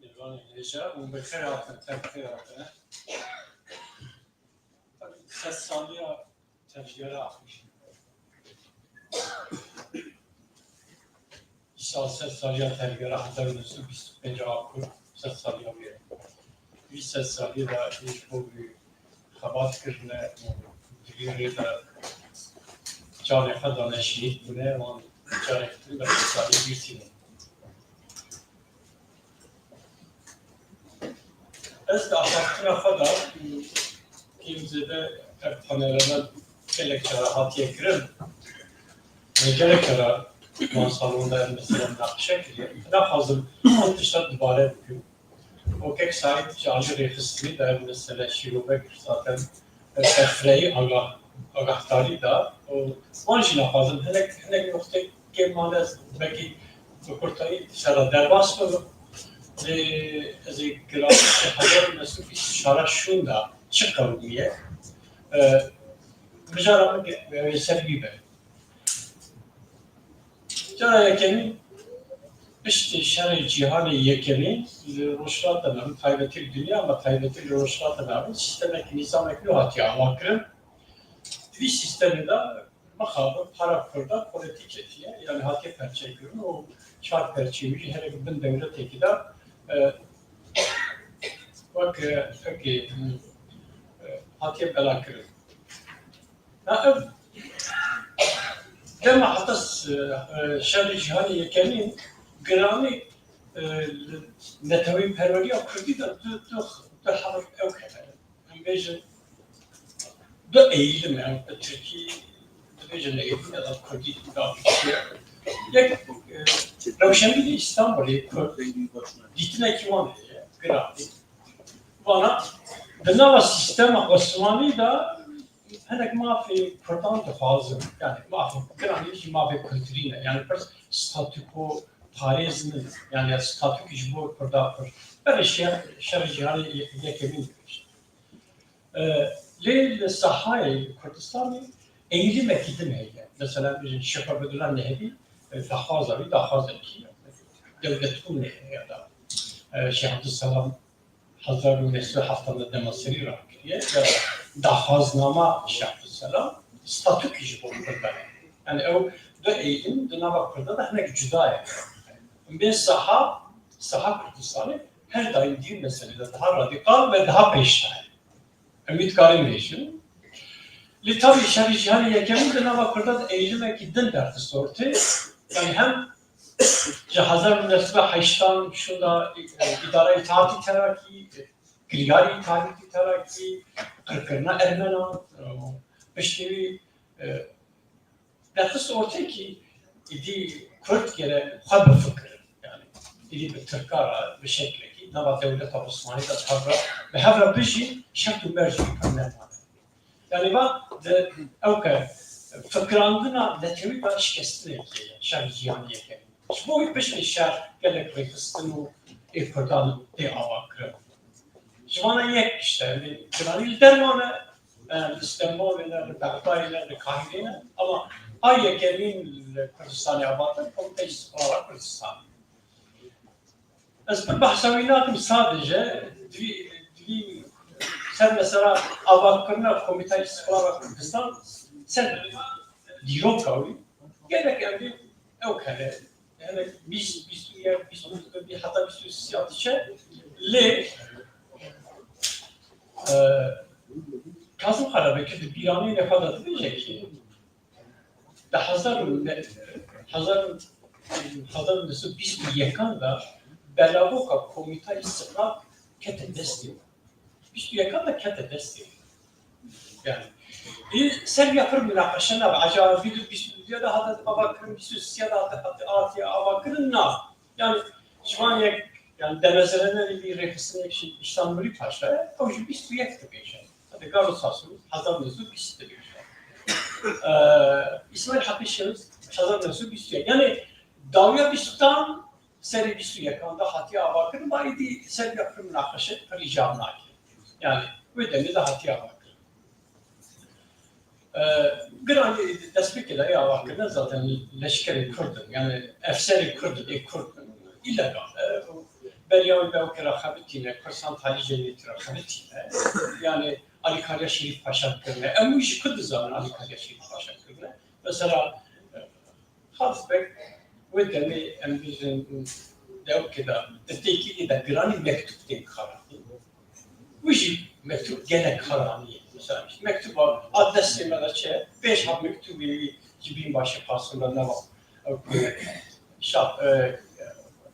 Mêvanê hêja û bi xêr hatin, tev xêr hatine. Sed saliya tevgera. Îsal sed saliya tevgera hezar û neh sed û bîst û pênc a kur, sed saliya wê. Vî sed saliyê de ji bo wî xebat kirine û di vî rê de canê xwe dane şehîd bûne, wan careke din berxwedanî bîr tînin. Ez di axaftina xwe de, kêm zêde ev panele me gelek cara hatiye kirin. Me gelek cara wan salon de mesela munaqeşe kiriye. Naxwazim ev tişta dubare bikim. û kek Saîd ji alî rêxistinî de ev mesele şîrove kir zaten, e, berfirehî aga-, agahdarî da û wan jî naxwazin hinek, hinek noqtê kêm mane ez belkî bi kurtayî ser re derbas bibim. Lê ez ê giranî ji hezar û neh sed û bîst û çar şûn de çi qewimiye, e, mijara min ge-, e, ser wî be. Cara yekemîn, piştî şerê cîhanê yekemîn, li Rojhilata Navîn, taybetî li dinya, ama taybetî li Rojhilata Navîn, sîstemekî, nîzamekî nû hatiye avakirin. Di vî sîstemê de mixabin para Kurda polîtîk ketiye, yanî hatiye perçekirin û çar perçeyê wî jî herek bin dewletekî de, e, wek, e, wekî, e, hatiye belakirin. Ya ev dema heta s-, e, şerê cîhanê yekemîn giranî, e, li neteweyî perweriya kurdî de du, du, du hev ew hebere. Em bêjin du eğilim, em bi tirkî dibêjin eğilim ya da kurdî da Tirkiye. Yek, e, rewşenbîrê Îstanbulê kurd dîtinekî wan heye, giranî. Vana di nava sîstema Osmanî de hinek mafê Kurdan dixwazin. Yani mafê Kurdan jî mafê kulturî ne. Yani pirs statûko parêz nin. Yani statûkî ji bo Kurda pir. Berê şer, şerê cîhanê ye-, yekemîn dibêjin. E, lê li sahayê Kurdistanê eğilimekî din heye. Mesela bêjin Şêx Ebedullah Nehebî, e, daxwaza wî daxwazekî dewletbûnê ya da, e, Şêx Ebdulselam hezar û neh sed û heftan de dema serî rakir. ye, daxwaznama Şehselam statûkî ji bo Kurdan e. Yani ew du eylîm di nava Kurda de hinek cuda ye. Bên saha, saha Kurdistanê her daîm di meselê de daha radîkal ve daha pêş de ye. Em wî dikarin bêjin. Lê tabî şerê cîhanê yekemîn di nava Kurda de eylîmekî din derxist ortê. Yani hem ji hezar û neh sed û heştan şûnda, e, îdara îtihatî terakî, e, kiryarê îtihatî terakî, qirkirina Ermenan, e, piştî wî, e, derxist ortê kî îdî Kurd gere xwe bifikirin. Yani îdî bi Tirka re, bi şeklekî nava dewleta Osmanî de bi hev re, bi hev re bijîn, şert û merc wî pir nemane. Yani va di ew ke fikirandina netewî de şikestinekê ye, şer cîhanê yekemîn. Ji bo wî piştî şer gelek rêxistin û ê Kurdan tê avakirin. Ji vana yek işte, yani giranî li derman e, e, li Stenbolê ne, li Bexdayê ne, li Kahîrê ne, ama a yekemîn li Kurdistanê avakirin, Komîteya Îstiqlala Kurdistanê. Ez pir behsa wî nakim sadece, divî, divî ser mesela avakirina Komîteya Îstiqlala Kurdistan ser dîroka wî gelek em bî ew kere. Yani bîst, bîst û yek, bîst û du, heta bîst û sê ya diçe. Lê, e, Kazım Karabekir di bîranînê xwe de dibêje ki, di hezar û ne-, hezar û, hezar û neh sed û bîst û yekan de belavoka Komîta Îstiqlal kete destê wan. Bîst û yekan de kete destê wan. Yani, ê, ser ya pir münaqeşe nabe. Acaba vî di bîst û du de hate avakirin, bîst û sê de hate, hate, hate avakirin, na. Yani, ji van yek, yani, demezrana bir rêxistinê Îstanbulî Paşa, ew ji bîst û yek dibêje. Hadi Garo Sasu, hezar neh sed û bîst dibêje. Ee, İsmail Hakkı Şemus, hezar neh sed û bîst û yek. Yani, dawiya bîstan serê bîst û yekan de hatiye avakirin, ba êdî ser ya pir münaqeşe, pir îcab nake. Yani, wê demê de hatiye avakirin. Ee, giranî destpêkê de ya avakirine zaten leşkerê Kurd in, yani efserê Kurd in, ê Kurd in, îlegal e. Beriya wî de ew kira xebitîne, Kursan talî cenêtî ra xebitîne. Yani alîkariya Şerîf Paşa kirine. Em wî jî ku dizanin alîkariya Şerîf Paşa kirine. Mesela, e, Xalid Beg wê demê em bêjin dewkê de, di têkilî de giranî mektûb tên karanî. Wî jî mektûb gelek karanî ye. Mesela, mektuba a destê me de çi? Pênc hat mektûbê wî ji Bînbaşê Qasim re nava ew ku şa-, e,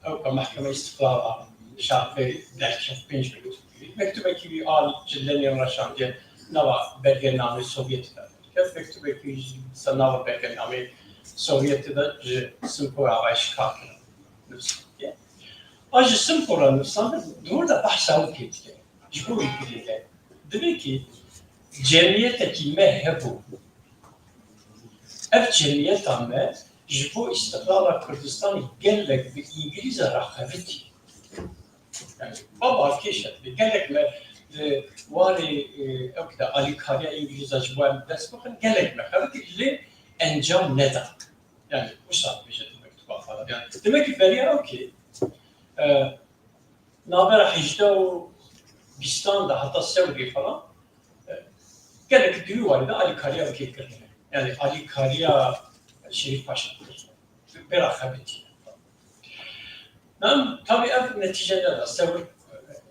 ew ka Mehkeme Îstiqlala Şarpêrî derket, pênc mektûbê wî. Mektûbekî wî a ji Lenîn re şandiye nava belgenamê Sovyetê de. Kes mektubekî ji ser nava belgenamê Sovyetê de ji Simko Ağay Şikar nivîsî. A ji Simko re nivîsandin, di wir de behsa wî pê dike. Ji bo wî girîng e. Divê kî cemiyetekî me hebû. Ev cemiyeta me ji bo îstiqlala Kurdistanê gelek bi Îngilîza re xebitî. Yani, baba kêşe, gelek me di warê, e, ew ki de alîkariya Îngilîza ji bo em dest bixin, gelek me xebitî lê encam neda. Yani, wisa dibêje di mektuba xwe de. Yani, demek ki beriya ew ki, e, navbera hejdeh û bîstan de heta sewrê falan, e, gelek di wî warî de alîkariya ew kê kirine. Yani, alîkariya Şerîf Paşa kirine. Bêra xebitî. Nam, tabî ev netîce neda. Sewr,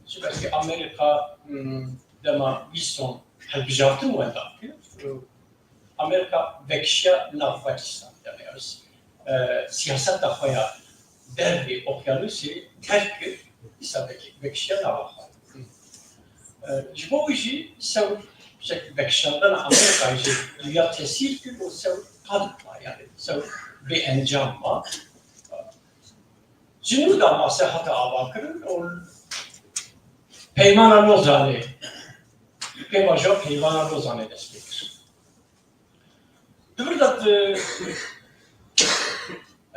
ji ber ki Amerîka, hmm, dema Wilson hilbijartin wenda kir, Amerîka vekişiya nav Pakistan. Yani, e, siyaseta xwe ya dervê okyanusê terk kir, îsa vekî-, vekişiya nava xwe. E, ji bo wî jî Sewr, şek-, vekişandina Amerîkayê jî duya tesîr kir û Sewr qad ma, yani Sewr bê encam ma. Ji nû de mase hate avakirin û Peymana Lozanê, pêvajoya Peymana Lozanê dest pê kir. Di vir de, e,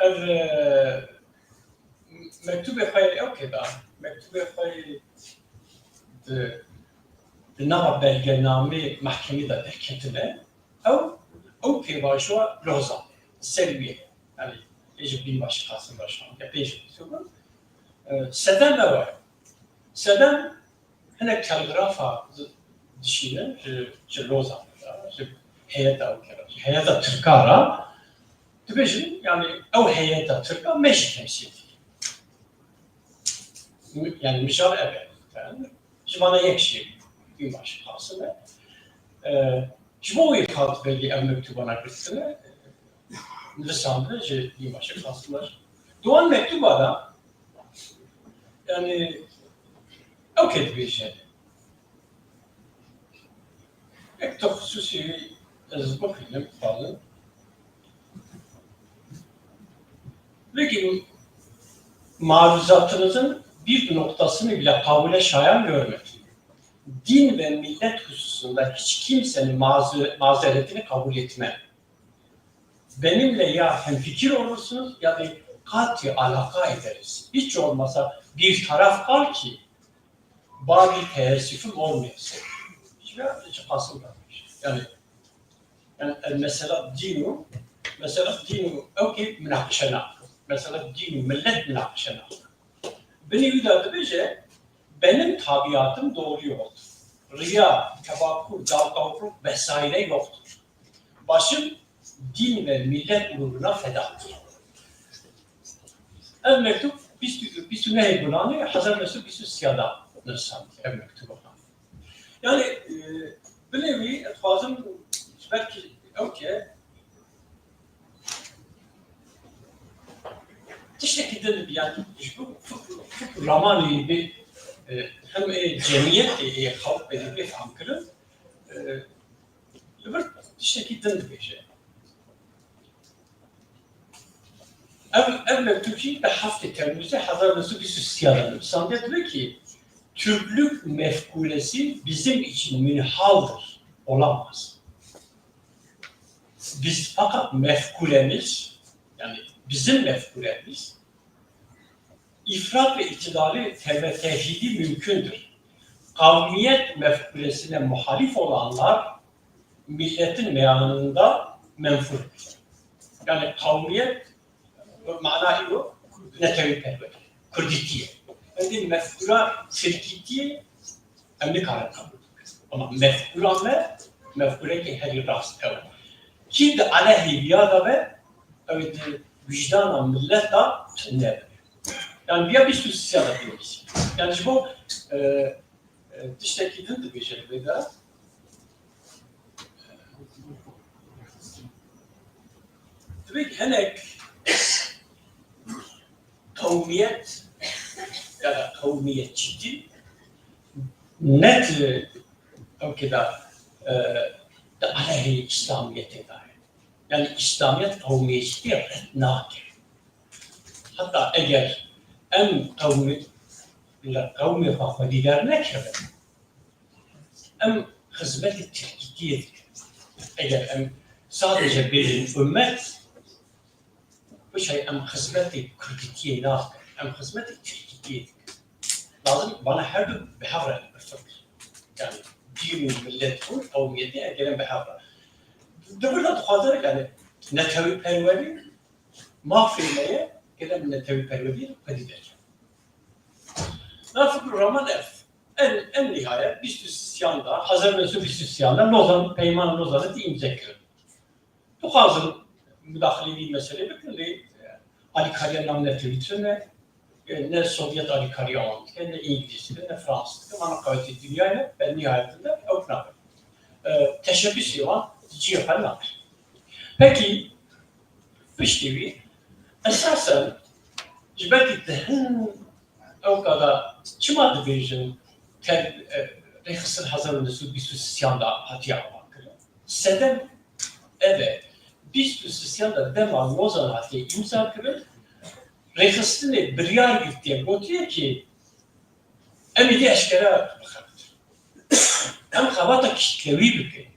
ev, e, mektûbê xwe yê ew kê da, mektûbê xwe yê di, di nava belgenamê mehkemê de derketine, ew, ew pêvajoya Lozanê, ser wî ye. Yani, ê ji Bînbaşî Qasim re şandiye, pênc mektûb in. E, sedem ew e. Sedem hinek telgrafa dişînin ji, ji Lozanê re, ji heyeta weke re, ji heyeta Tirka re, dibêjin, yani ew heyeta Tirka me jî temsîl dike. Yani mijal ev e. Yani, ji vana yek jî Yîmaşê Qasim e. E, ji bo wê hat belkî ev mektubana girtine, nivîsandine ji Yîmaşê Qasim re. Di wan mektuba de, yani, ew ke dibêje, Yek tu xusûsî ez bixwînim, pardon. Peki, maruzatınızın bir noktasını bile kabule şayan görmedim. Din ve millet hususunda hiç kimsenin mazu- mazeretini kabul etmem. Benimle ya hemfikir olursunuz ya da kat'i alaka ederiz. Hiç olmasa bir taraf kal ki, Babî teessüfüm olmayasın. Şira ji Qasim Bey. Yani, yani, e, mesela dîn û, mesela dîn û ew kê minaqişe nakin. Mesela dîn û millet minaqişe nakin. Binî wî de dibêje, benim tabiatım doğru yoldur. Riya, tefakur, dalgavurluk vesaire yoktur. Başım din ve millet uğruna fedadır. Ev mektub bîst, bîst û nehê Gulanê hezar neh sed bîst û sê de nivîsand, ev mektub. Yani, e, binê wî, ez dixwazim belkî ew ke tiştekî din bi, yani ji bo fikr, fikr ramanê bi, e, hem ê cemiyetê ê xelk bê bê fehm kirin, e, li vir tiştekî din dibêje. Ev, ev mektûb jî di heftê Temmûzê hezar neh sed bîst û sê de nivîsandiye, dibe ki, Türklük mefkuresi bizim için münhaldır, olamaz. Biz fakat mefkuremiz, yani bizim mefkuremiz, ifrat ve itidali te- ve tevhidi mümkündür. Kavmiyet mefkuresine muhalif olanlar milletin meyanında menfur. Yani kavmiyet, mana îro netewî perwerî, kurdîtiyê. Endî mefkura tirkîtiyê em nikarin qebûl bikin. Ama mefkura me, mefkurekî herî rast ew. Kî di aleyhê viya de be, ew ê di wijdana millet de tune be. Yani viya bîst û sê de pênîsî. Yani ji bo, e, e, tiştekî din dibêje li vê de. Divê hinek qewmiyet ya da qewmiyetçîtî ne di ewkê de, e, di aleyhê îslamiyetê de ye. Yani îslamiyet qewmiyetçîtî red nake. Heta eger em qewmî, li qewmê xwe xwedî dernekevin, em xizmetê tirkîtiyê dikin. Eger em sadece bêjin ummet, bu şey em xizmetê kurdîtiyê nakin, em xizmetê tirkîtiyê dikin. Lazim bana her du bi hev re bifikir. Yani dîn û millet û qewmiyetê em gelin bi hev re. Di vir de dixwaze yani netewî perwerî mafê me ye, gelin netewî perwerî xwedî derkevin. Na fikr û raman ev. En, en nihayet bîst û sêyan de, hezar neh sed bîst û sêyan de Lozan, Peymana Lozanê tê îmze kirin. Dixwazim mudaxilê vî meselê bikin, lê, e, alîkariya navnetewî tune, e, ne Sovyet alîkariya wan dike, ne Îngilîz dike, ne Fransîz dike, vana qewetê dinyayê ne, ber nihayetinde ew nabe. E, teşebusê wan di cihê xwe nabe. Pekî, piştî wî, esasen, ji ber ku di hin ewka de çima dibêjin tev, e, rêxistin hezar û neh sed û bîst û sêyan de hatiye avakirin? Sedem ev e, bîst û sêyan de dema Lozan hatiye îmza kirin, rêxistinê biryar girtiye, gotiye ki, em êdî eşkere bixebitin. Em xebata kitlewî bikin.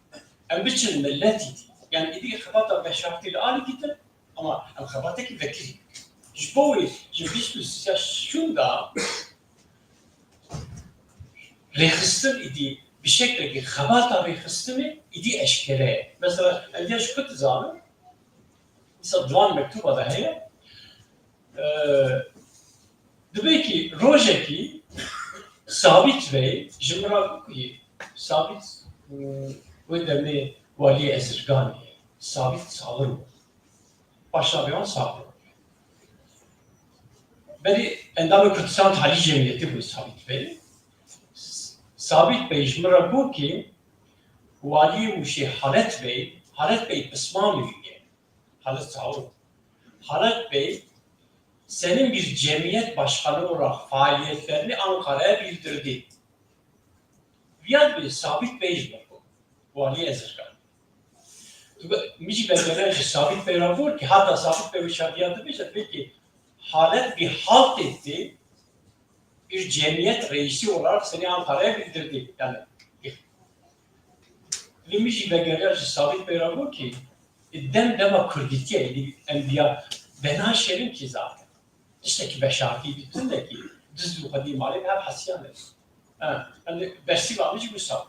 Em biçin miletî dî. Yani êdî xebata veşartî li alî dîtin, ama em xebatekî vekirî bikin. Ji bo wê ji bîst û sê şûnda rêxistin êdî bi şeklekî xebata rêxistinê êdî eşkere ye. Mesela, em ya ji ku dizanin, mesela di wan mektuba de heye, Ee, Divê ki rojekî Sabît Bey ji min re biguyî, Sabît, e, wê demê waliyê Ezirganê ye. Sabît Sabir bû. Paşnavê wan Sabir bû. Berî endamê Kurdistan Talî Cemiyetî bû Sabît Bey. Sabît Bey ji min re got ki waliyê Mûşê Halet Bey, Halet Bey pismamî ye. Halet Sabir. Halet Bey senin bir cemiyet başkanı olarak faaliyetlerini Ankara'ya bildirdi. Viya dibê Sabît Bey ji min got, waliyê Ezirgan. Tu be-, min jî belgeler ji Sabît Bey re got ki heta Sabît Bey wisa viya dibêje, peki Halet bir halt etti, bir cemiyet reisi olarak seni Ankara'ya bildirdi. Yani, li min jî belgeler ji Sabît Bey re got ki dem dema kurdîtiye, êdî em viya venaşêrin ki zaten. Tiştekî veşartî bî, tundekî diz û xwedî malê bi hev hesiyan e. Ha, em bersîva min jî wisa.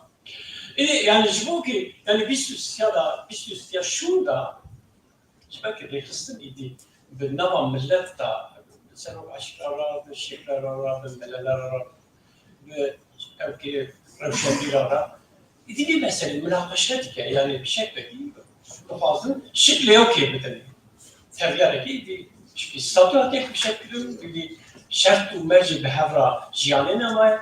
Ê, yani ji bo ki, yani bîst û sisiya da, bîst û sisiya şûn da, ji ber ki rêxistin êdî bi nava millet da, serok aşîqra ra, bi şêxra ra, bi meleler ra, bi ew ki rewşenbîra ra, êdî vê meselê minaqeşe dike, yani bi şeklekî dixwazin şiklê ew kê bidin. Tevyarek êdî, çünkü statû hatiye kifşet kirin, êdî şert û mercê bi hev ra jiyanê nemaye.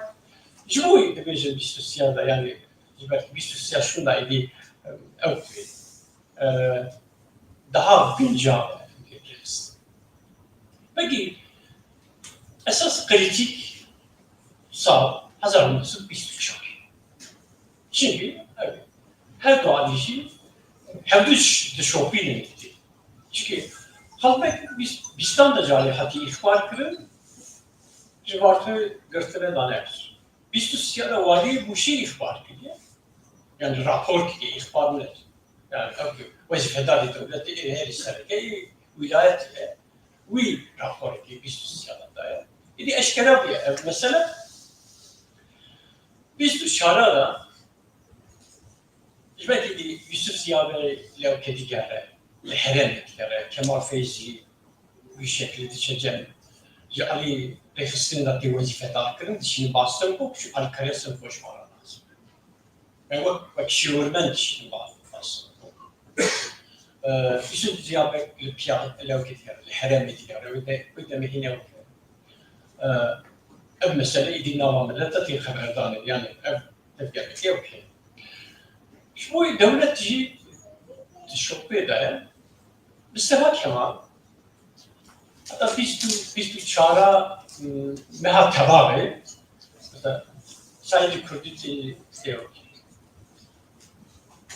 Ji bo wî dibêjin bîst û sisiya da, yani ji ber bîst û sisiya şûn da êdî, ew, e, daha güncel. Peki, esas kritik sal hezar neh sed bîst û çar. Çünkü, evet, her du alî jî hevdu dişopînin êdî. Çünkü xelk bîst, bîstan de carê hatî îxbar kirin, ji Vartoyê girtine dane. Bîst û sisiya de waliyê Mûşê îxbar kiriye. Yani rapor kiriye, îxbar ne. Yani ew wezîfedarê dewletê ê herî sereke yê wîlayetê ye. Wî raporekî bîst û sisiya de daye. Êdî eşkera bûye ev mesele. Bîst û çar de Ji ber kî dî Yusuf Ziya Bey lewke digere, li herêmê digere, Kemal Feyzî wî şeklî diçe cem. Ji alî rêxistinê de tê wezîfedar kirin, dişînin Bastenko, ji alî Keresin xweş mara lazim. Yani wek, wek şêwirmend dişînin Bastenko. Ee, Yusuf Ziya Bey li piya lewke digere, li herêmê digere, wê de, wê demê hîne weke. Ee, ev mesele êdî nava millet de tê xeberdanê, yani ev tepkiyeke okey. Ji bo dewlet jî di şokê de ye. Bi Seba Kemal, heta bîst û, bîst û çar, hmm, meha Tebaxê, mesela, Saîdê Kurdî tê, tê,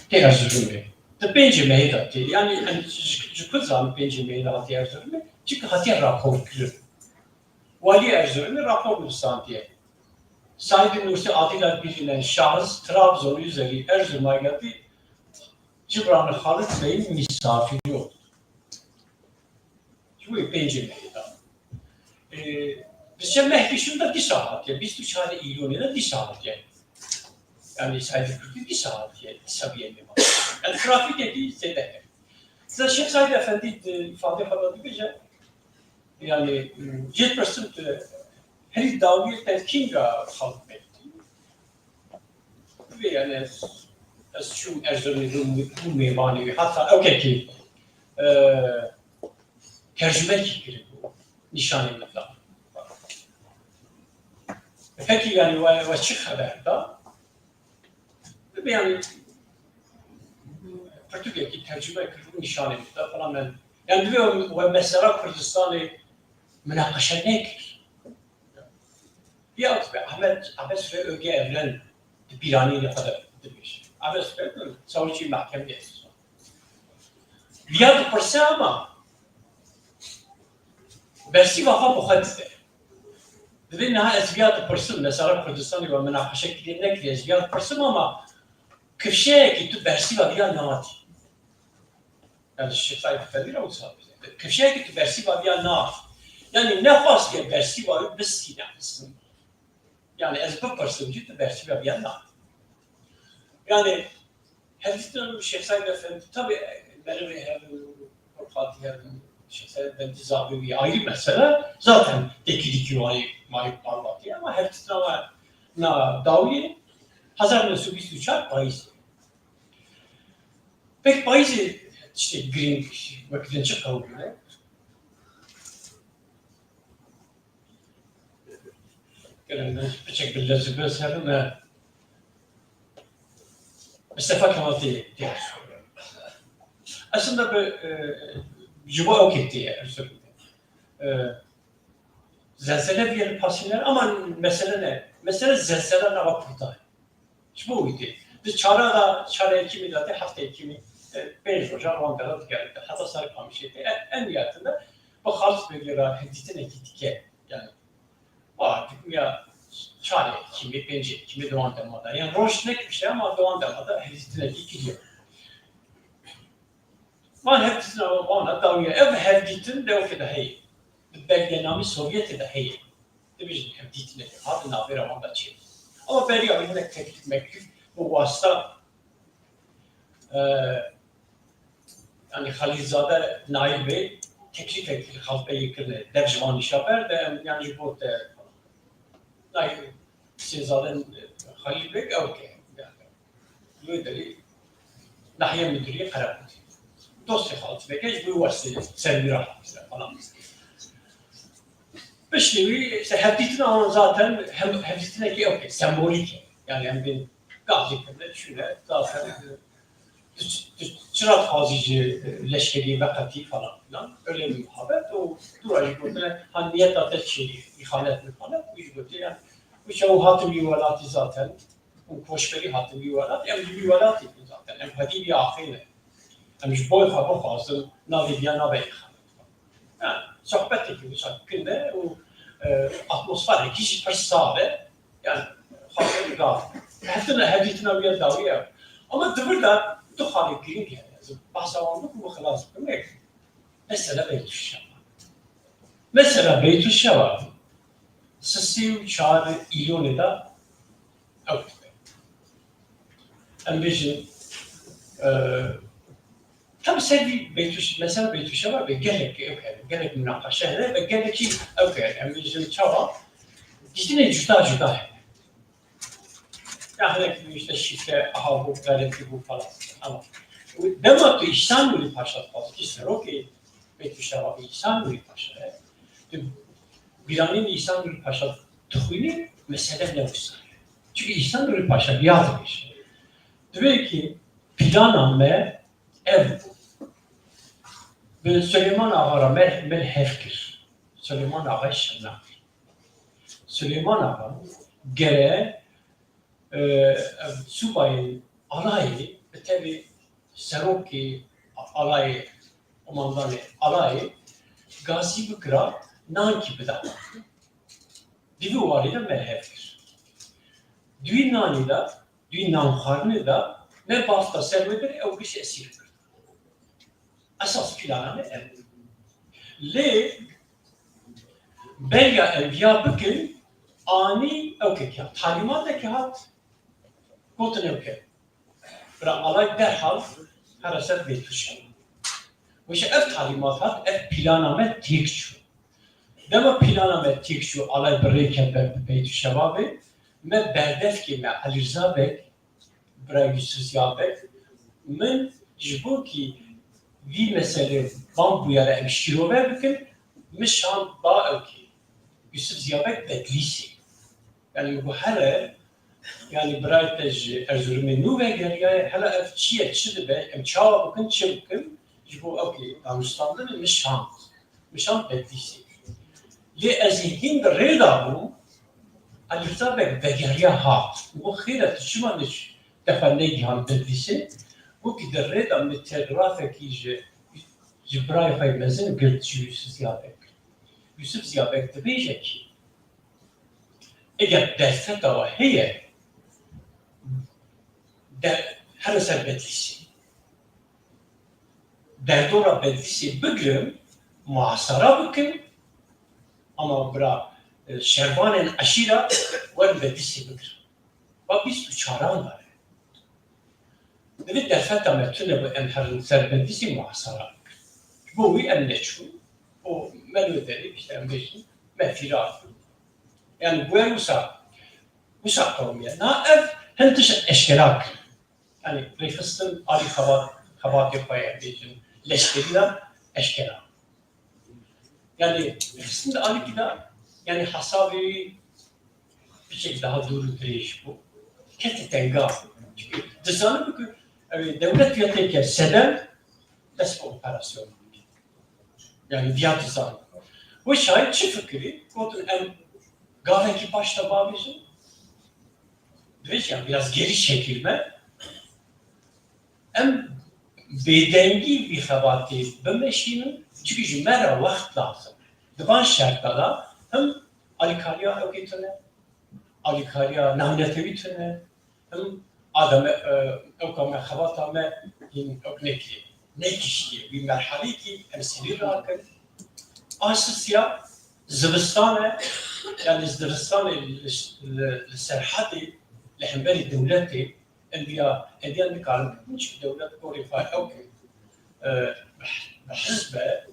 tê Erzurumê. Di pêncê mehê de tê. Yani, em ji, ji ku zanin pêncê mehê de hatiye Erzurumê? Çünkü hatiye raporkirin. Walî Erzurumê rapor nivîsandiye. Saîdê Nursi adıyla bilinen şahıs Trabzon üzeri Erzurum'a geldi. Cibran Halit Bey'in misafiri oldu. Ji wê pêncê mehê de. Ee, diçe mehkê şûn de dîsa hatiye, bîst û çar Îlonê de dîsa hatiye. Yani Saîdê Kurdî dîsa hatiye, dîsa bîye mêvan. Yani trafîkekî zêde heye. Mesela Şêx Saîd Efendî di îfadê xwe de dibêje, yani, jê pirsim tu herî dawiyê te kînga xelk me dî. Divê yani ez, ez çûm Erzurumê bûm, bûm mêvanê wî. Heta ewkekî, e, tercumekî kiribû. Nîşanê min da. Pekî yani we, we çi xeber da? Divê yani pirtûkekî tercume kir û nîşanê min da. Falan ben, yani divê we, we mesela Kurdistanê minaqeşe nekir. Ya dibe Ahmet, Ahmet Süleyman Öge Evren di bîranînê xwe de dibêje. Ahmet Süleyman savcî mahkemê ye. Viya dipirse ama bersîva xwe bi xwe dide. Divê niha ez viya dipirsim, mesela Kurdistanê we minaqeşe kiriye nekiriye, ez viya dipirsim ama kifşeyekî tu bersîva viya nadî. Yani Şêx Saîd Efendî re wisa bêje. Kifşeyekî tu bersîva viya nadî. Yani nexwastiye bersîva wî bistîne aslında. Yani ez bipirsim jî tu bersîva viya nadî. Yani hevdîtina min Şêx Saîd Efendî, tabi merivê hev in, xurxatî hev in, Şêx Saîd Efendî zavê wî ayrı mesele. Zaten têkilîkî wayê mayî malbatî ama hevdîtina me na dawiyê Hezar neh sed û bîst û çar payîzê. Pek payîzê tiştê girîng wek din çi qewimîne? Gelek piçek bi lezî bi ser me. Mistefa Kemal tê, tê. Aslında bi, e, ji bo ew kê tê, e, zelzele bûye li Pasîner, ama mesele ne. Mesele zelzele nava Kurdan. Ji bo wî tê. Di çara da, çara yekîmî de tê, hefta yekîmî, e, pênc roja wan dera digerîne. Heta Sarikamişê tê. En, en nihayetinde bi Xalis Begê re hevdîtinekî dike. Yani, wa dibûya çarê yekîmî, pêncê yekîmî di wan dema de. Yani roj nekişte ama di wan dema de hevdîtinekî kiriye. Van hevdîtina wana dawiya. Ev hevdîtin dewkê de heye. Di belgenamî Sovyetê de heye. Dibêjin hevdîtinekê hat di navbera wan de çê. Ama beriya wî hinek teklîf meklîf bi wasta, e, yani Xelîlzade Naîl Bey teklîfek li Xalpeyê kirine. Dev ji van nîşa berde, em, yani ji bo te Naîl Hüseyinzade Xelîl Beg ew ke. Li wê derê nahiye müdüriyê Qerebûtê. Dostê Xaltî Begê ji bo wê ser wî re hatine falan. Piştî wî işte hevdîtina wan zaten hem, hevdîtinekî ew ke, sembolîk e. Yani em bên gazî kirine, çûne, zaten tu, tu çira dixwazî ji, e, leşkerî veqetî falan filan. Öyle bir muhabbet. O dûra jî gotine, ha niyeta te çi, îxanet mixanet, wî jî gotiye, yani, wî çawa hatim wî welatî zaten, û koçberî hatin wî welat, em ji wî welatî bûn zaten, em xwedî wî axê ne. Em ji bo xwe bixwazin, navê viya nabe îxanet. Yani, sohbetekî wisa kin e û, e, atmosferekî jî pir saf e. Yani, xatir gav. Hevdîtina, hevdîtina wî ya dawî ye. Ama di vir de du xalê girîng hene. Ez ê behsa wan bikim û xilas bikim. Yek, mesela Beytuşşeva. Mesela Beytuşşeva, sisê û çar îlonê de ew dibe. Em bêjin, e, tam ser vî Beytûş-, mesela Beytûşeva ve gelek ew hene, gelek münaqeşe hene ve gelekî ew hene. Em bêjin çawa? Dîtinê cuda cuda hene. Ya hinek işte şifre, aha bu, galetî bu falan. Ama dema tu İhsan Nuri Paşa dixwazî, ki serokê Beytuşşeva bi İhsan Nuri Paşa ye. Tu bîranîn İhsan Nuri Paşa dixwînî, mesele ne wisa ye. Çünkü İhsan Nuri Paşa viya dibêje. Divê ki plana me ev bû. Bi Süleyman Ağa re me, me hev kir. Süleyman Ağa Şirnexî. Süleyman Ağa gere e, ev subayên alayê, bi tevî serokê alayê, qomandanê alayê gazî bikira, nankî bida. Di vî warî de me hev kir. Di wî nanî de, di wî nanxwarinê de me bafta ser wê derê ew giş esîr kir. Esas plana me ev bû. Lê beriya em viya bikin, anî ew kek hat. Talîmatekê hat, gotin ew ke. Bira alay derhal here ser Beytuşşeva. Wê ji ev talîmat hat, ev plana me têk çû. Dema plana me têk çû, alay bi rê ket ber bi Beytuşşeva bê, me berdevkê me Elîrza Beg, Bira Yusuf Ziya Beg, min ji bo kî vî meselê van bûyere em şîrove bikin, min şand ba ew kî Yusuf Ziya Beg Bedlîsê. Yani bu here, yani birayê te ji Erzurumê nû vegeriyaye, hela ev çi ye, çi dibe, em çawa bikin, çi bikin, ji bo ew kî danûstandinê min şand. Min şand Bedlîsê. Lê ez ê hîn di rê de bûm, Elîrza Beg vegeriya hat. Û xêr e, tu çima niş defa negihan Bedlîsê? Wekî di rê de min telgrafekî ji, ji birayê xwe yê mezin girt ji Yusuf Ziya Beg. Yusuf Ziya Beg dibêje kî, eger derfeta we heye, de, here ser Bedlîsê. Derdora Bedlîsê bigirin, muhasara bikin, ama bira, e, şervanên eşîra werin Bedlîsê bigirin. Va bîst û çaran de ne. Divê derfeta me tune bû, em herin ser Bedlîsê muhasara bikin. Ji bo wî em neçûn. Û me li wê derê, işte em bêjin, me fîrar bû. Yani bûye wisa, wisa qewimiye. Na ev Hin tişt eşkera kir. Yanî rêxistin alî xebat, xebatê xwe ye, bêjin leşkerî de eşkera. Yanî rêxistin de alîkî de, yanî hesabê wî piçek daha dûr û dirêj bû. Kete tenga. Çimkî dizanibû ku ew ê dewlet viya tê ke sedem dest bi operasyon. Yani viya dizan. Wê şayî çi fikirî? Gotin em gavekî paş de bavêjin. Divêt ya biraz geri çekilme. Em bêdengî vî xebatê bimeşînin. Çimkî ji me re wext lazim. Di van şerta de him alîkariya ewkê tune, alîkariya navnetewî tune, Em adame, e, ewka me, xebata me hîn ewk nekiriye. Negiştiye wî merhaleyekî em serî rakin. Asisiya zivistan e, yanî zivistanê li, li, li Serhedê, li hemberî dewletê, em viya hediya nikarin bikin, çimkî dewlet gorî xwe ewk e, bi, bi hizb e,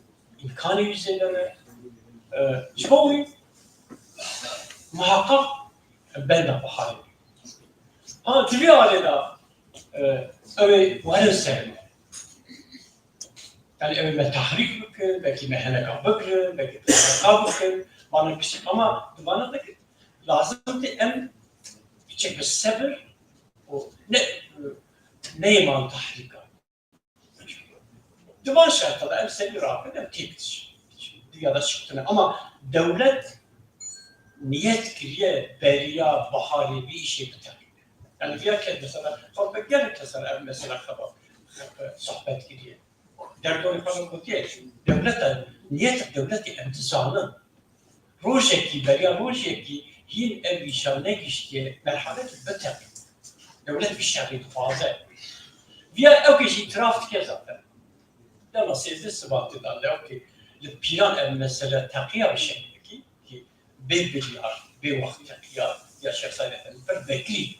îmkanê wî zêde ne. E, ji bo wî muheqeq benda biharê. Ha, di vê alê de, e, ew ê werin ser me. Yani ew ê me tehrîk bikin, belkî me heneka bigirin, belkî me heneka bikin, bana kişî. Ama di vana de lazim tê em piçek bi sebir û ne, neyê man tehrîka. Di van şerta de em serî rakin, em têk diçin. Diya de çi gotine. Ama dewlet niyet kiriye beriya biharê vî îşê biteqîne. Yani viya kes mesela, xwe gelek kesan ev mesela xebat, sohbet kiriye. Derdorê xwe gotiye, dewleta, niyeta dewletê em dizanin. Rojekî, beriya rojekî hîn ev îşa negiştiye merhalekî biteqîne. Dewlet vî şerî dixwaze. Viya ewkê jî îtiraf dike zaten. Dema sêzdeh Sibatê de li ewkê li pîran ev mesele teqiya bi şeklekî ki bê biryar, bê wext teqiya ya Şêx Seîd Efendî pir vekirî dibî.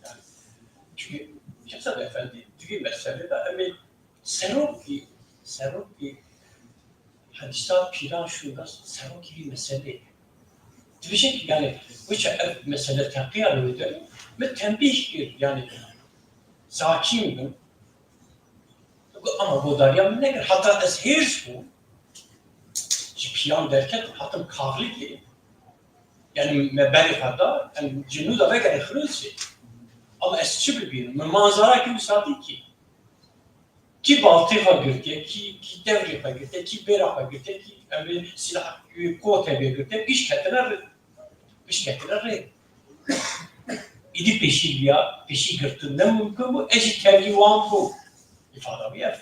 Yani, çünkü Şêx Seîd Efendî di vî meselê de em ê serokî, serokî hedîsa pîran şûnda serokî vî meselê. Dibêje ki, yani, wisa ev mesele teqiya li wê derê, min tenbîh kir, yani, sakin bin. Got, ama godariya min nekir. Heta ez hêrs bûm, ji pîran derketim, hatim Karlîkê. Yani, me berê xwe da, em ji nû de vegerê Xirûsê. Ama ez çi bibînim? Min manzara kî wisa dî kî. Kî baltê xwe girtiye, kî, kî devrê xwe girtiye, kî bêra xwe girtiye, kî em ê sîlah, kotê bê girtiye, giş ketine rê. Giş ketine rê. Îdî pêşî viya, pêşî girtin ne mumkin bû, ez jî tevlî wan bûm. Îfada wî ev.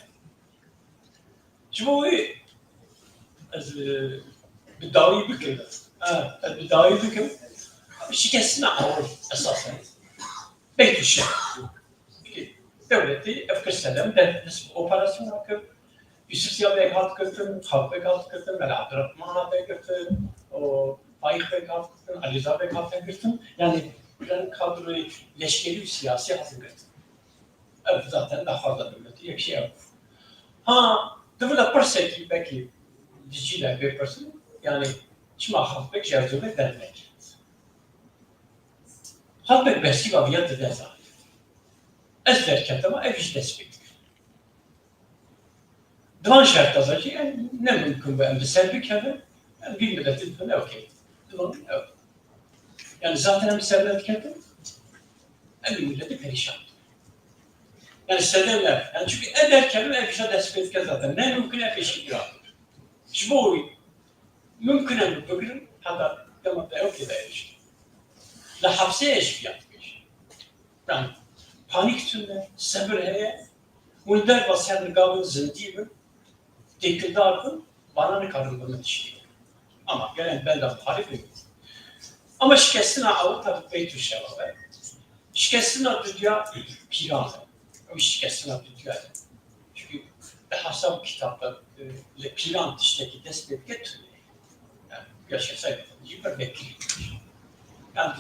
Ji bo wê ez, e, bi dawî bikim. Ha, ez bi dawî bikim. Şikestina awir esasen. Beytuşşer. Dewletê ev kir sedem, de dest bi operasyona kir. Yusuf Ziya Beg hat girtin, Xalk Beg hat girtin, Mela Abdurrahman hat girtin, o Faîq Beg hat girtin, Alî Reza Beg hat girtin. Yani, plan kadroyê leşkerî û siyasî hatin girtin. Ev zaten daxwaza dewletê yek şey ev. Ha, di vila pirsekî belkî di cî de bê pirsin, yani çima Xalk Beg ji Erzurumê derneket? Xalk Beg bersîva viya dide zaten. Ez derketime, ev jî dest pê dike. Di van şerta de jî em ne mumkin be em bi ser bikevin, em vî miletî dibin ew kevin. Dibin ew. Yani zaten em bi ser nediketin, em vî miletî perîşan dikin. Yani sedem ev. Yani çünkü ev derkevin ev jî dest pê dike zaten. Ne mumkin e pêşî bira. Ji bo wî mumkin e min bigirin, heta dema te ew kê de erişt. Li hepsê ye jî viya dibêjin. Yani, panîk tune, sebir heye, hûn derva ser niga bin, zindî bin, têkildar bin, bana nikarin bi min tiştê. Ama gelen benda parî bin. Ama şikestina awir tabi beyt û şewa be. Şikestina duduya pîran be. Ew şikestina duduya ye. Çünkü di hesab kitapta, e, li pîran tiştekî dest pê dike tune. Yani, ya Şêx Seîd Efendî jî pir vekirî. Yani,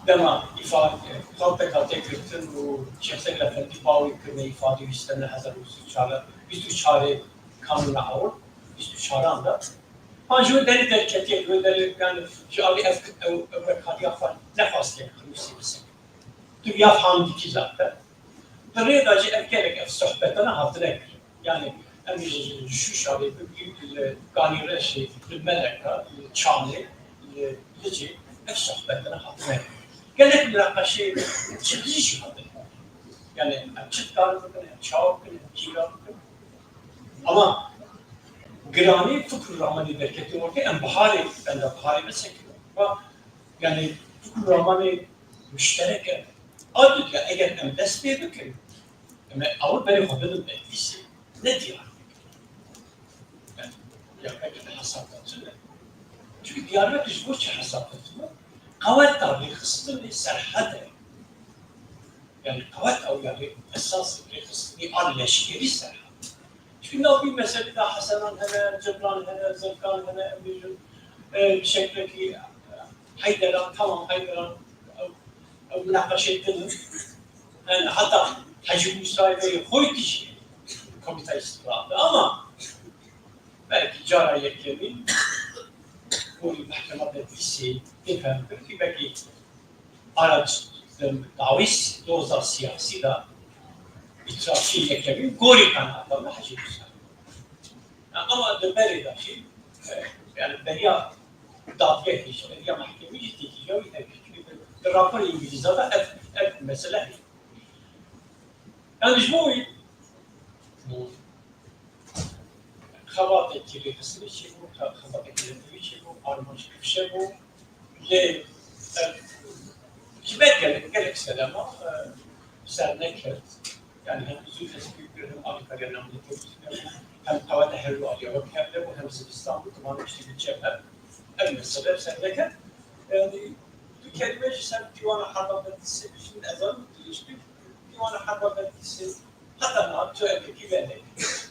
dema îfa-, e, Xalk Beg hate girtin û Şêx Seîd Efendî bawê kirine îfade wî sene hezar û sî û çar, bîst û çarê kanûna awir, bîst û çaran de. Ha, ji wê derê derketiye, ji wê derê, yani, ji alî ev, ev, ev rekariya xwe nexwastiye Xirûsê bisekine. ya fandikî zaten. Di rê de jî ev gelek ev sohbetana hatine kirin. Yani em ji Şuşa rê bigirî li Kanîreşê, li Meleka, li Çamê, li Licê ev sohbetana hatine kirin. Gelek münaqeşeyê çi jî hatine. Yani em çi dikarin bikin, em çawa bikin, em kîra bikin. Ama giranî fikr û ramanê derketî ortê em biharê, benda biharê vesekirin. Yanî fikr û ramanê muşterek e. A dudya eger em dest pê bikin, em ê ew berê xwe bidin Bedlîsê, ne Diyarbekir. Yani Diyarbekir de hesabda tune. Çünkü Diyarbekir ji bo çi hesabda tune? Qeweta rêxistinê serhed e. Yani qeweta ew ya rê-, esas rêxistinê a leşkerî serhed e. Çünkü nav wî mezhebî de Hesenan hene, Cibran hene, Zirkan hene, em bêjin, e, bi şeklekî, e, Heyderan, tamam Heyderan, ew, ew münaqeşeyê din in. Yani heta Hecî Musayê ve xwe jî Komîta Îstiqlal de. Ama belkî cara yekemîn gorî mehkema Bedlîsê tê fehmkirin ki belkî ara dawî doza siyasî de îtirafçiyê yekemîn gorî qenaeta me Hecî Musayê. Yani, ama di berê de jî, e, yani beriya dadgehê jî, beriya mehkemê jî têkiliya wî hebe. Çünkü di, di raporê Îngilîza de ev, ev mesele heye. Yani ji bo wî xebatekî rêxistinê çêbû, xe-, xebatekî netewî çêbû, armanc kifşe bû. Lê, e, ji ber gelek, gelek sedema, e, ser nekir. Yani hem zû tespît kir, hem alîkariya navnetewî tune bû, hem qeweta her du aliya wek hev de bû, hem zivistan bû, diman piştî bi çev hev. Ev mesele ser nekir. Yani du kelîme ji ser dîwana herba Bedlîsê bijîn, ez zanim dirêj bî. Dîwana herba Bedlîsê heta niha tu ev yekî venekir.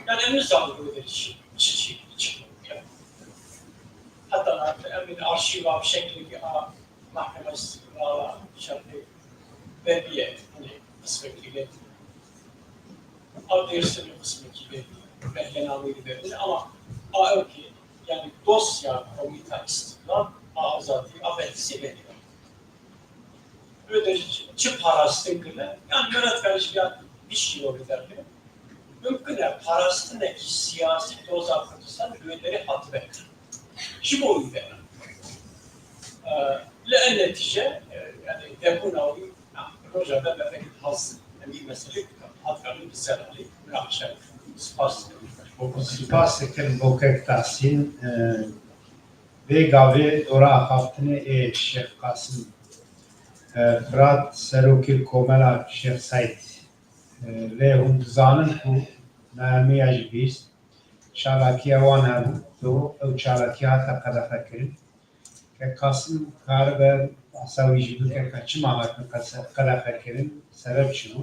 Yani em nizanin wê derê çi, çi, çi, çi bû. Heta niha em ê arşîva bi şeklekî a Mahkeme Îstiqlala şerqê vebiye, hani qismekî vê. A Dêrsimê qismekî vebiye, belgenameyî vebiye. Ama a ew ki, yani dosya Komîta Îstiqlal a Azadî a Bedlîsê vebiye. Wê de çi, çi parastin kirine? Yan Murat Karişiyan bir şey oldu derken, mümkün e parastinekî siyasî doza Kurdistan li wê derê hatibe kirin. Ji bo wî de, e, li en netîce, e, yani debûna wî, ha, roja me me pek has, em vî meselê hat karin bi ser alî, münaqeşe. Spas. Spas dikim bo kek Tahsîn. E, Vê gavê dora axaftinê ê Şêx Qasim, e, Firat, serokê Komela Şêx Seîd, e, lê hûn dizanin ku me hemiya jî bîst, çalakiya wan hebû, ew çalakiya hate qedexekirin. Kek Qasim karibe behsa wî jî bike ka çima hatin qese-, qedexekirin, sebeb çi bû?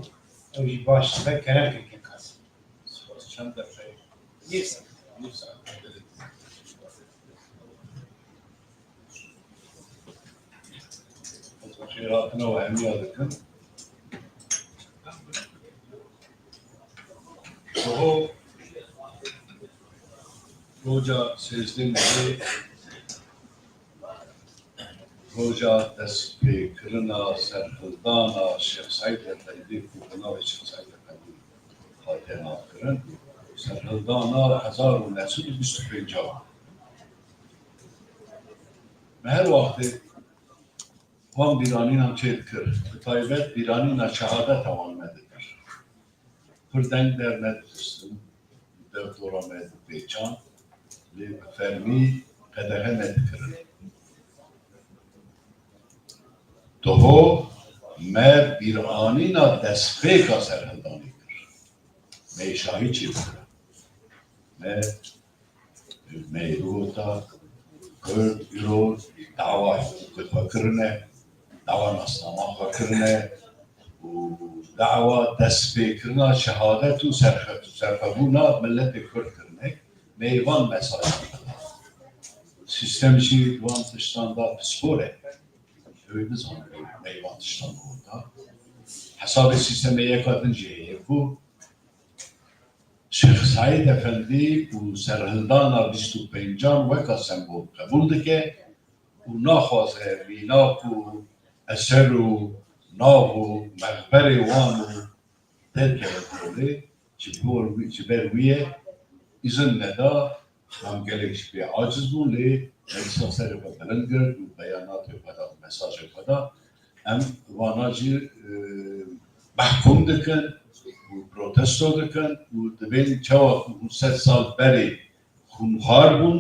Ew jî baş dibe, kerem ke Kek Qasim. Spas, çend deqe? Nîv saet. Nîv saet. Xêrhatina we hemiya dikim. Siho roja sêzdeh mehê, roja destpêkirina serhildana Şêx Seîd Efendî ku bi navê Şêx Seîd Efendî hate navkirin, serhildana hezar û neh sed û bîst û pênc. Me her wextê van bîranînan çêdikir, bi taybet bîranîna şehadeta wan me dikir. Pir deng dernedixistin, dev dora me dipêçand, lê bi fermî qedexe nedikirin. Diho me bîranîna destpêka serhildanê kir. Me şahî çêdikir. Me Me êro ta Kurd îro dawa hiqûqê xwe kirine, dawa nasnama xwe kirine û dawa destpêkirina şehadet û serxe-, serxwebûna miletê Kurd kirine. Me van mesajê sîstem jî van tiştan da pispor e. Ew ê bizanin me van tiştan da. Hesabê sîstemê yeka din jî heye ku Şêx Seîd Efendî û serhildana bîst û pêncan weka sembol qebûl dike û naxwaze mînak û eser û nav û mexberê wan û derkeve holê, ji bo wî, ji ber wî ye, îzin neda, em gelek ji pê aciz bûn, lê me dîsa serê xwe bilind girt û beyanatê xwe da, mesajê xwe da. Em vana jî, e, mehkûm dikin û protesto dikin û dibên çawa ku hûn sed sal berê xûnxar bûn,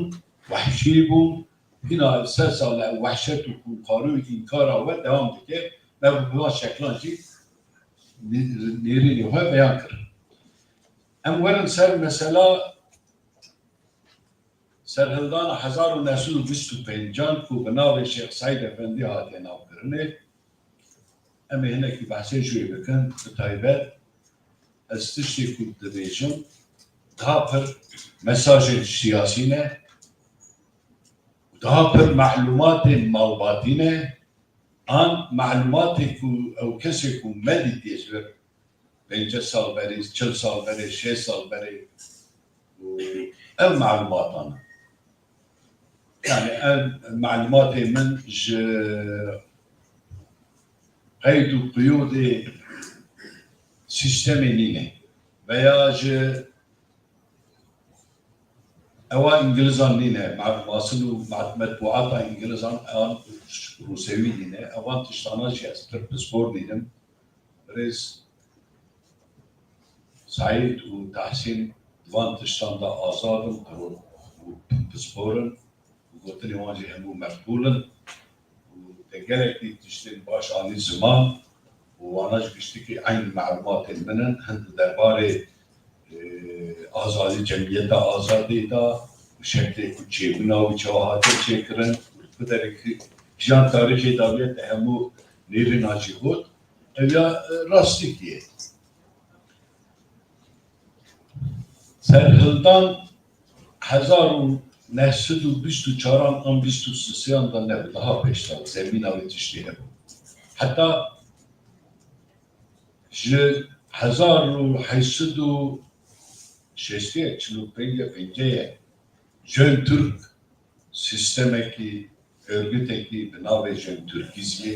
wehşî bûn, hîna sed sal ew wehşet û xûnxarî û înkara we dewam dike. Me bi van şeklan jî nê-, nêrînê xwe beyan kir. Em werin ser mesela serhildana hezar û neh sed û bîst û pêncan ku bi navê Şêx Seîd Efendî hatiye navkirinê. Em ê hinekî behsê ji wê bikin. Bi taybet ez tiştê ku dibêjim, daha pir mesajên siyasî ne, daha pir melûmatên malbatî ne, an melûmatê ku ew kesê ku me dîtiye ji vir pêncî sal berê, çil sal berê, şêst sal berê û ev melûmatan in. Yani ev melûmatê min ji qeyd û qiyûdê sîstemê nîne veya ji ewa îngilizan nîne, ma-, masil û ma-, metbuata îngilizan an rûsewî nîne, evan tiştana jî ez pir pispor nînim. Birêz Seîd û Tehsîn di van tiştan de azad in, pir û pispor in û gotinê wan jî hemû meqbûl in û te gelekî tiştên baş anî ziman û wana ji giştikî eyn melûmatên min in, hin di derbarê, e, azadî, cemiyeta azadî de û şeklê ku çêbûna wî çawa hate çêkirin û li ku derê ki-, kîjan tarîxê dawiye te hemû nêrîna jî got. Ev ya, e, rastîkî ye. Serhildan hezar û neh sed û bîst û çaran an bîst û sêyan de nebû, daha pêş de zemîna wê tiştê hebû. Heta ji hezar û heşt sed û şêstê, çil û pênc, pêncê ye. Jön Türk sîstemekî, örgütekî bi navê Jön Türkizmê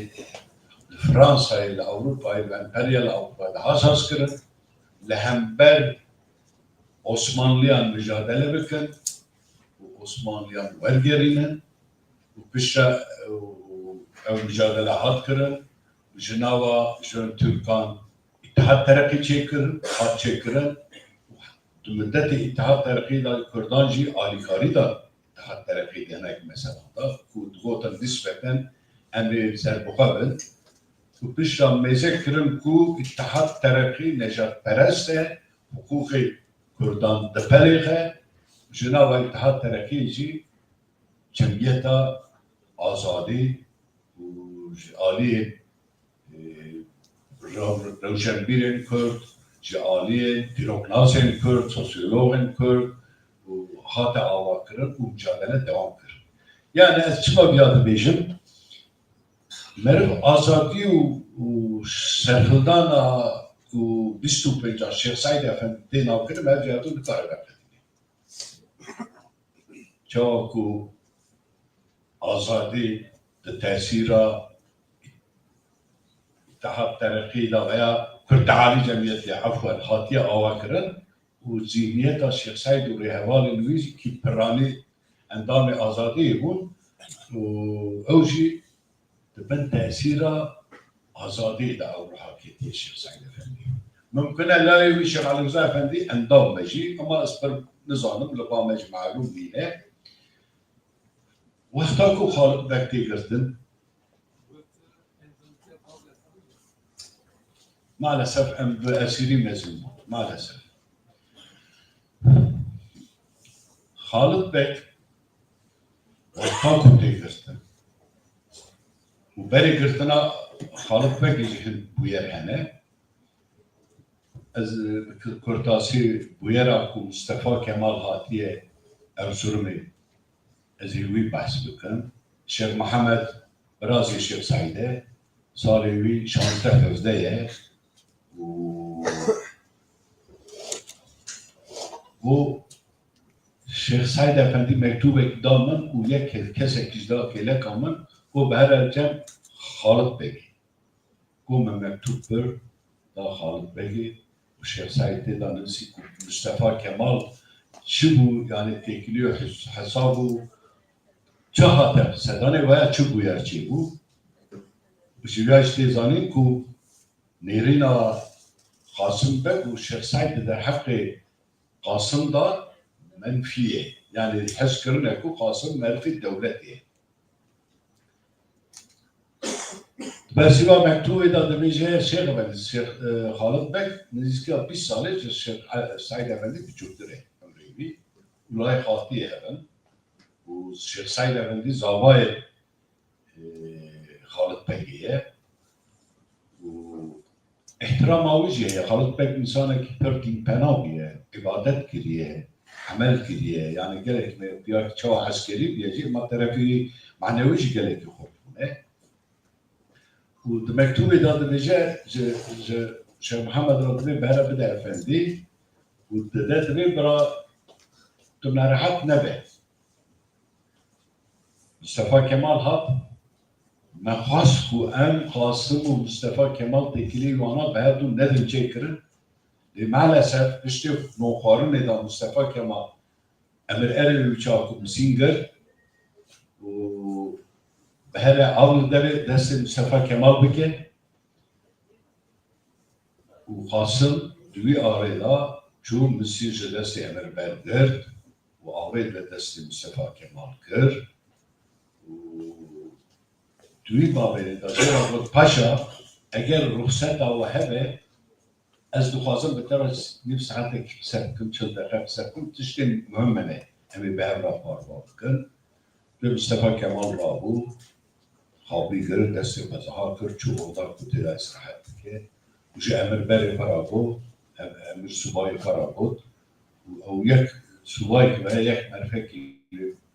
li Fransayê, li Ewropayê, li emperyal Ewropayê de hat sazkirin, li hember Osmanliyan micadele bikin û Osmanliyan wergerînin û piştre, û ev micadele hat kirin û ji nava Jön Türkan Îttihat Tereqî çêkir, hat çêkirin û di middetê Îttihat Tereqî de Kurdan jî alîkarî da Îttihat Tereqî, gelek meselan da ku digotin nisbeten em ê serbixwe bin û piştre mêze kirin ku Îttihat Tereqî nejadperest e, hiqûqê Kurdan dipelêxe, ji nava Îttihat Tereqî jî cemiyeta azadî û ji aliyê, e, rew-, rewşenbîrên Kurd, ji aliyê dîroknasên Kurd, sosyologên Kurd û hate avakirin û micadele dewam kir. Yani ez çima viya dibêjim? Meriv azadî û, û serhildana ku bîst û pêncan Şêx Seîd Efendî tê navkirin, meriv ya dû nikare veqetîne. Çawa ku azadî di tesîra Îttihat Tereqî de veya Kurd Alî Cemiyetê, efwen, hatiye avakirin û zîhniyeta Şêx Seîd û rêhevalên wî jî ki piranî endamê azadiyê bûn û ew jî di bin tesîra azadiyê de ewro hakêtiye Şêx Seîd Efendî. Mimkun e layê wî Şêx Elî Riza Efendî endam be jî, ama ez pir nizanim, li ba me jî melûm nîne. Wexta ku Xalid Beg tê girtin, maalesef em bi esîrî mezin bûn, maalesef. Xalid Beg wexta ku tê girtin û berê girtina Xalid Begê jî hin bûyer hene. Ez, e, kurtasî bûyera ku Mustafa Kemal hatiye Erzurumê, ez ê wî behs bikim. Şêx Mihemed birazê Şêx Seîd e, salê wî şazdeh hevdeh ye û, û Şêx Seîd Efendî mektûbek da min û yek ke-, kesek jî da kêleka min, got bi her cem Xalid Begê. Ku me mektûb bir da Xalid Begê û Şêx Seîd tê de nivîsî ku Mustefa Kemal çi bû, yanî têkilî û hes-, hesab û çi hate sedanê waya çi bûyer çêbû. Ji vê jî tê zanîn ku nêrîna Qasim Beg û Şêx Seîd di derheqê Qasim de menfî ye. Yanî hezkirine ku Qasim merivê dewletê ye. Di bersiva mektûbê de dibêje Şêx Efendî, Şêx, e, Xalid Beg nêzîkîya bîst salê ji Şêx, e, Seîd Efendî biçûktir e, emrê wî. Û layê xaltiyê hebin. Û Şêx Seîd Efendî zavayê, e, Xalid Begê ye. Û îhtirama wî jî heye. Xalid Beg însanekî pir dînpena bûye, îbadet kiriye, emel kiriye. Yanî gelek me piya çawa eskerî bûye jî, ma terefî manewî jî gelekî xurt bûne. Û di mektûbê de dibêje, ji, ji Şêx Mihemed re dibê bere bide efendî û dide dibê bira tu nerehet nebe. Mustafa Kemal hat, me xwest ku em Qasim û Mustafa Kemal têkilî wana bi hevdû nedin çêkirin. Lê maalesef piştî nonxwarinê de Mustafa Kemal emir erê wî çaku misîn girt û bi here ew li devê destê Mustafa Kemal bike. Û Qasim di wî arê de çû misîn ji destê Emir Ber girt û avêt li destê Mustafa Kemal kir û di wî bavêrê de jê re got, Paşa, eger ruxseta we hebe, ez dixwazim bi te re nîv saetekî qise bikim, çil deqe qise bikim, tiştên muhim hene, em ê bi hev re parva bikin. Lê Mustafa Kemal rabû, xapî girt, destê xwe ziha kir, çû oda ku tê de îstirahet dike. Û ji emir berê xwe re got, em-, emir subayê xwe re got. Û ew yek subayekî me yek merfekî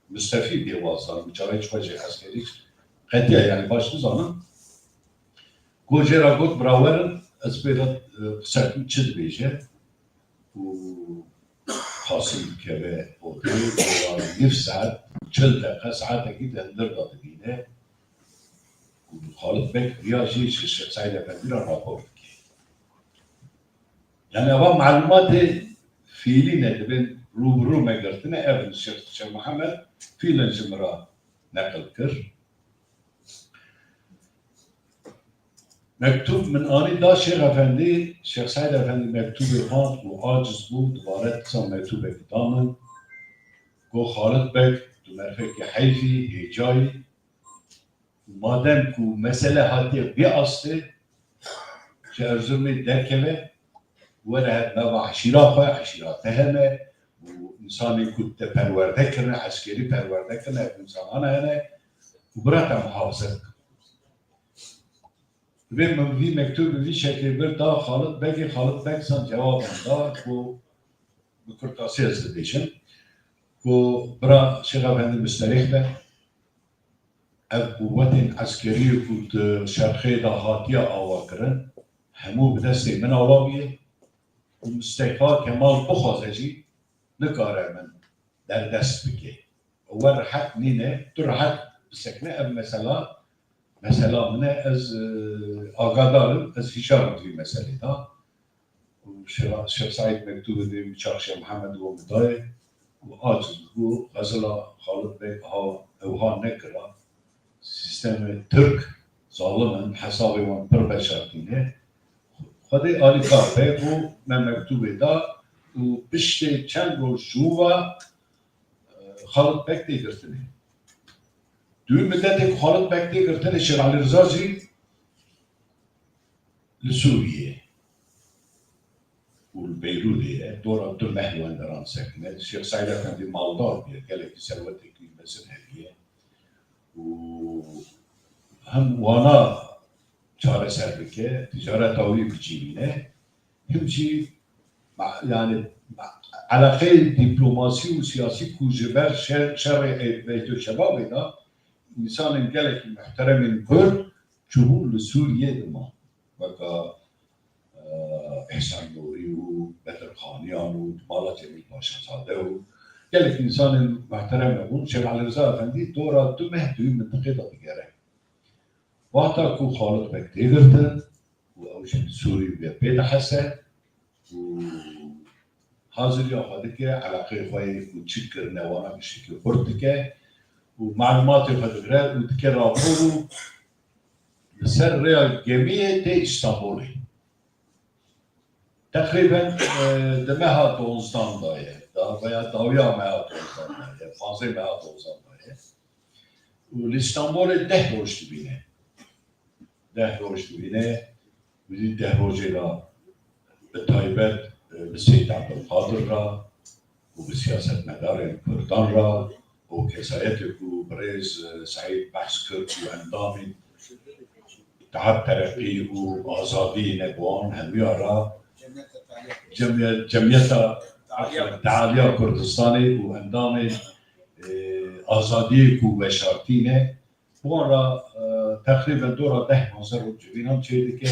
Mustefî bê wazdan, û çaxê çi xwe jê eskerî qetiya, yanî baş nizanim. Got jê re got, bira werin, ez pê re, e, qise kim çi dibêje. Û Qasim dikeve odê, û nîv saet, çil deqe, saetekî di hundir de dibîne. Û Xalid Beg riya jê ji Şêx Seîd Efendî re rapor dike. Yani eva malumatê fiîlî ne, dibên rû bi rû me girtine, ev in Şêx, Şêx Mihemed fiîlen ji min re neqil kir. Mektûb min anî da Şêx Efendî, Şêx Seîd Efendî mektûbê xwend û aciz bû, dubare dîsa mektûbekî da min. Got, Xalid Beg, tu merfekî heyfî, hêcayî. Madem ku mesele hatiye vê astê, ji Erzurumê derkeve, were nava eşîra xwe, eşîra te hene, û insanên ku te perwerde kirine, eskerî perwerde kirine, ev insanan hene, û bira te muhafaze bikin. Vê min vî mektûb bi vî şeklê bir da Xalid Begê, Xalid Beg san cewabên da ku bi kurtasî ez dibêjim ku bira Şêx Efendî musterîh be, ev quwetên eskerî ku di şerqê de hatiye ava kirin, hemû bi destê min ava bûye û Mustefa Kemal bixwaze jî nikare min derdest bike. We rehet nîne, tu rehet bisekine, ev mesela, mesela min e, ez, e, agadar im, ez hişyar im di vî meselê de. Û Şêx, Şêx Seîd mektûbê vê wî çax Şêx Mihemed û min dayê û aciz bû, xezila Xalid Beg ha, ewha nekira. Sîstemê Tirk zalim in, hesabê wan pir veşartîne. Xwedê alîkar be û me mektûbê da û piştê çend roj ji û ve, e, Xalid Beg tê girtinê. Di wî middetê ku Xalid Beg tê girtinê, Şêx Elî Riza jî li Sûriyê û li Beyrûdê ye, dora du meh li wenderan sekine. Şêx Seîd Efendî maldar bûye, gelekî serwetekî mezin hevîye û hem wana çareser bike, ticareta wî bicîvîne, him jî ma-, yani ma-, eleqeyê dîplomasî û siyasî ku ji ber şer-, şerê Beytê Şebabê de însanên gelekî muhteremên Kurd çûbûn li Sûriyê diman. Weka, e, Îhsan Nûrî û Bedirxaniyan û Mala Cemîl Paşazade û gelek însanên muhterem hebûn. Şêx Elî Riza Efendî dora du meh di wî mintiqê de digere. Wexta ku Xalid Beg tê girtin, ew jî li Sûrî ve pê dihese û haziriya xwe dike, eleqeyê xwe yê ku çi kirine wana giştikî xurt dike û malumatê xwe digire û dike rapor û li ser rêya gemiyê tê Îstanbulê. Teqrîben, e, di meha dozdan de ye, da, veya dawiya meha dozdan de ye, panzdeh meha dozdan de ye. Û li Stenbolê deh roj dibîne. Deh roj dibîne. Û di deh rojê de bi taybet, e, bi Seyîd Ebdulqadir re û bi siyasetmedarên Kurdan re û kesayetê ku birêz, e, Seîd behs kir û endamên Tehat Tereqî û Azadî ne bi wan hemiya re cemiye-, cemiyeta, Tealiya Kurdistanê û endamên, e, Azadiyê ku veşartî ne, bi wan re, e, teqrîben dora deh panzdeh roj civînan çêdike.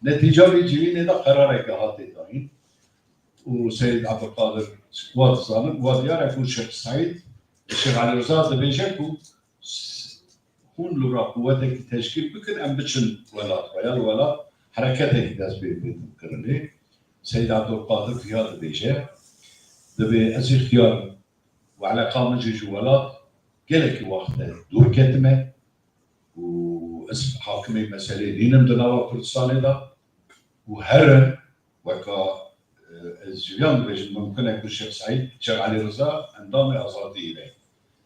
Netîca vê civînê de qerareke hate dayîn. Û Seyîd Ebdulqadir wa dizanin, wa diyar e ku Şêx Seîd, Şêx Elî Riza dibêje ku s-, hûn li ra quwetekî teşkîl bikin, em biçin welat xwe ya li welat hereketekî dest pê bê kirinê. Seyîd Ebdulqadir viya dibêje, dibê ez îxtiyar im û eleqa min jî ji welat gelekî wext e dûr ketime û ez hakimê meselê nînim di nava Kurdistanê de û herin weka, e, ez ji viyan dibêjim, mimkun e ku Şêx Seîd, Şêx Elî Riza endamê Azadiyê be.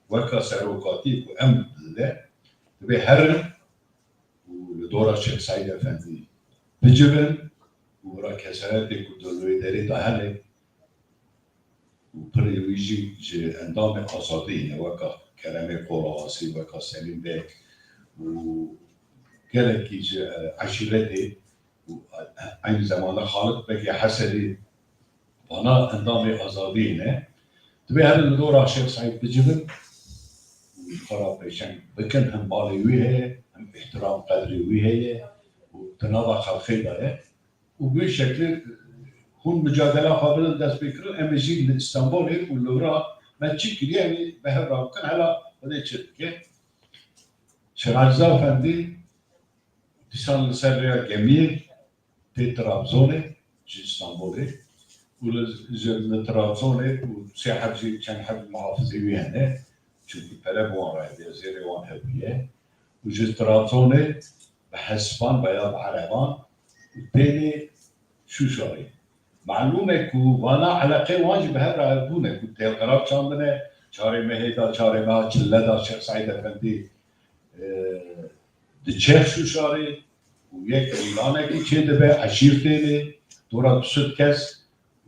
Weka serokatiyê ku em dide, dibê herin û li dora Şêx Seîd Efendî bicivin û bira kesayetê ku di wê derê de hene û pirê wî jî ji endamê Azadiyê ne, weka Keremê Qoraxasî, weka Selîm Beg û gelekî ji, e, eşîretê û, e, eynî zamanda Xalid Begê Hesedî, vana endamê Azadiyê ne. Dibê herin li dora Şêx Seîd bicivin û ji xwe re pêşeng bikin, hem malê wî heye, hem îhtiram qedrê wî heye û di nava xelkê de ye. Û bi wî şeklê hûn micadela xwe bidin destpêkirin, em ê jî li Îstanbulê û li wira me çi kiriye, em ê bi hev re bikin, hela Xwedê çi dike. Şêx Elî Riza Efendî dîsan li ser rêya gemiyê tê Trabzonê, ji Îstanbulê û li, ji, li Trabzonê û sê heb jî çend heb muhafizê wî hene, çimkî pere bi wan re heye, zêrê wan hebûye û ji Trabzonê bi hespan veya bi ereban tênê Şuşayê. Malûm e ku vana eleqê wan jî bi hev re hebûne ku têl qerar çandine, çarê mehê de, çarê meha çile de Şêx Seîd Efendî, e, diçe Şuşarê û yek îlanekî çêdibe, eşîr tênê, dora du sed kes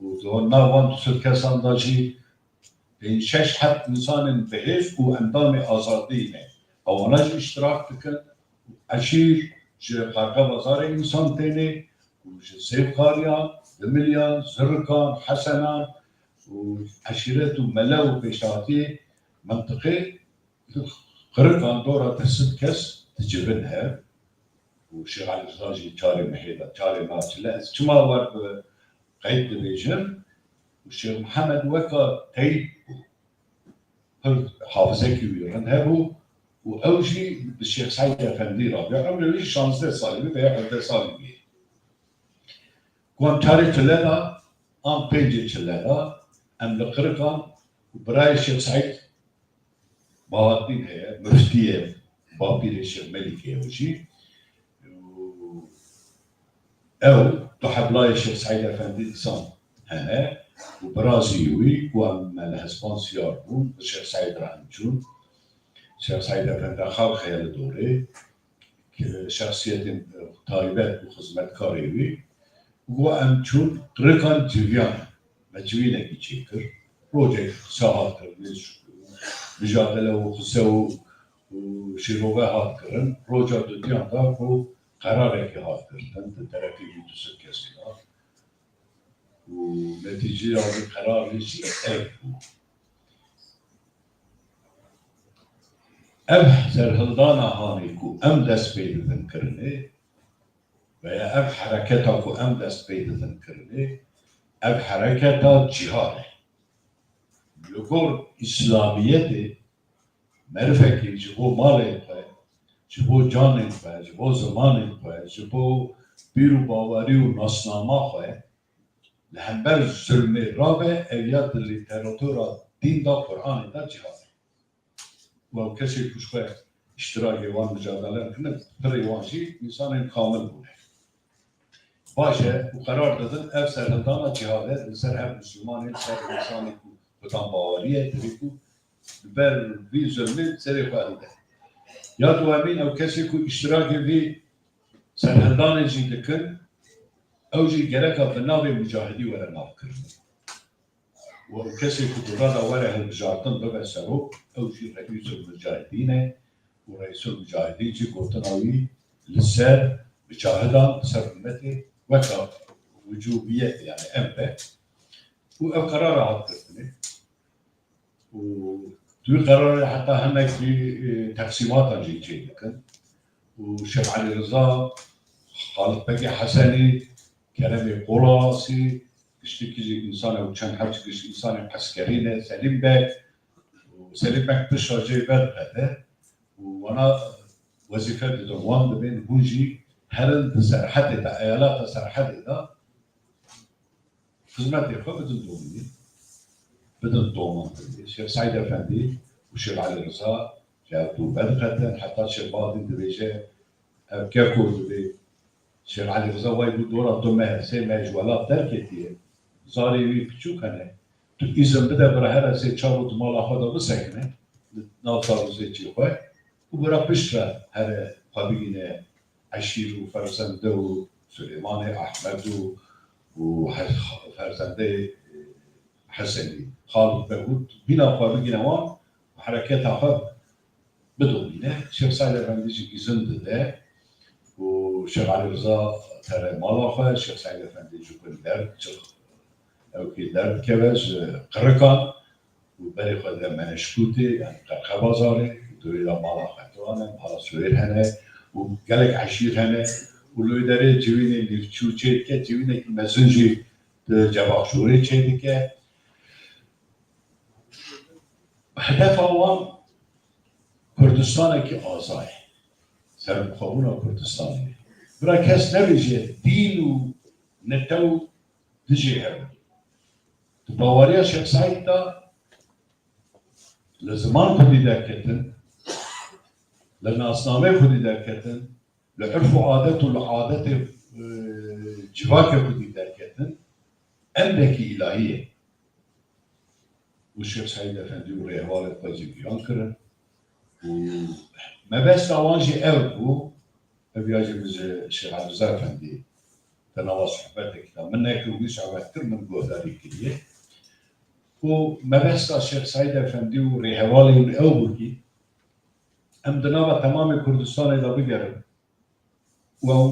û di nav wan du sed kesan de jî pênc şeş heb însanên bihêz û endamê Azadiyê ne. Ewana jî îştirak dikin. Eşîr ji Qarqebazarê însan tênê û ji Sêvkariyan, Dimiliyan, Zirikan, Hesenan û eşîret û mele û pêşhatiyê mintiqê Qirikan dora du sed kes dicivin hev û Şêx Elî Riza jî çarê mehê de, çarê meha çile. Ez çima wer bi qeyd dibêjim? Û Şêx Mihemed weka teyîb bû. Pir hafizekî wî rind hebû û ew jî bi Şêx Seîd Efendî re bû. Emrê wî şazdeh salî bû veya hevdeh salî bû. Ku em çarê çile de, an pêncê çile de, em li Qirikan û birayê Şêx Seîd Bahattin heye, miftiyê Bapîrê Şêx Melîkê ye jî. Û ew du heblayê Şêx Seîd Efendî disan hene û birazî wî ku em me li hespan siyar bûn, bi Şêx Seîd re em çûn. Şêx Seîd Efendî xalq heye li dorê, şexsiyetên taybet û xizmetkarê wî. Got, em çûn Qirikan civiyan, me civînekî çêkir. Rojek qise hat kirin, mijadele û qise û, û şîrove hat kirin. Roja dudiyan da ku qerarekî hat girtin, di terefê wî du sed kesî da. Û netîceya wî qerarê jî ev bû. Ev serhildana hanê ku em dest pê didin kirinê, veya ev hereketa ku em dest pê didin kirinê, ev hereketa cîhad e. Li gor Îslamiyetê merivekî ji bo malên xwe, ji bo canên xwe, ji bo zimanên xwe, ji bo bîr û bawerî û nasnama xwe li hember zulmê rabe, ev ya di lîteratura dîn de, Quranê de cihad e. Û ew kesê ku ji xwe îştirakê wan micadele kirine, pirê wan jî însanên kamil bûne. Baş e û qerar didin, ev serhildana cihad e, li ser her Mislimanê, li ser însanê ku xudan bawerî ye, divê ku li ber vî zulmê serê xwe hilde. Ya duhemîn, ew kesê ku îştirakê vî serhildanê jî dikin, ew jî gereka bi navê mucahidî were navkirin. Û ew kesê ku dora de were hilbijartin bibe serok, ew jî reîsül mucahidîn e û reîsül mucahidîn jî gotina wî li ser mucahidan, li ser ummetê weka wicûbiyetê, yani em be. Û ev qerara hat girtinê. Û di wî qerarê heta hinekî, e, teqsîmatan jî çê dikin. Û Şêx Elî Riza, Xalid Begê Hesenî, Keremê Qolasî, giştikî jî însan e û çend hewce giş însanên eskerî ne, Selîm Beg, û Selîm Beg pişta jê vediqete û wana wezîfe didin, wan dibên hûn jî herin di serhedê de, eyaleta serhedê de xizmetê xwe bidin domînê, bidin domandinê. Şêx Seîd Efendî û Şêx Elî Riza ji hev dû vediqetin, heta Şêx Bahdîn dibêje, ev keko dibê, Şêx Elî Riza way bû dora du meh, sê meh ji welat derketiye, zarê wî piçûk hene, tu îzin bide bira here sê çar roj di mala xwe de bisekine, li nav dar û zêçê xwe, û bira piştre here xwe bigîne eşîr û ferzende û Silêmanê Ehmed û, û he-, ferzendeyê Hesenî, Xalid Behût, bîna xwe bigîne wan û hereketa xwe bidomîne. Şêx Seîd Efendî jî îzin dide û Şêx Elî Riza tere mala xwe, Şêx Seîd Efendî ji ku li der çi-, ew kê derdikeve ji qirikan û berê xwe dide Meneşkûtê, yani Qerqebazarê, û di wê de mala Xetwan e, mala Suwêr hene û gelek eşîr hene û li wê derê civînê nîvçû çê dike, civînekî mezin jî di Cevaxşûrê çê dike. Hedefa wan Kurdistanekî aza ye. Serbixwebûna Kurdistanê ye. Bira kes nebêje dîn û netew dijê hev in. Di baweriya Şêx Seîd de li ziman xwedî derketin, li nasnameyê xwedî derketin, li urf û adet û li adetê, e, civakê xwedî derketin, emrekî îlahî ye. Û Şêx Seîd Efendî û rêhevalên xwe jî giyan kirin. Û mebesta wan jî ew bû, ev ya jî min ji Şêx Elî Riza Efendî di nava sohbetekî de min nekir, wî sohbet kir, min guhdarî kiriye. Û mebesta Şêx Seîd Efendî û rêhevalên wî ew bû kî em di nava temamê Kurdistanê de bigerin. Û ew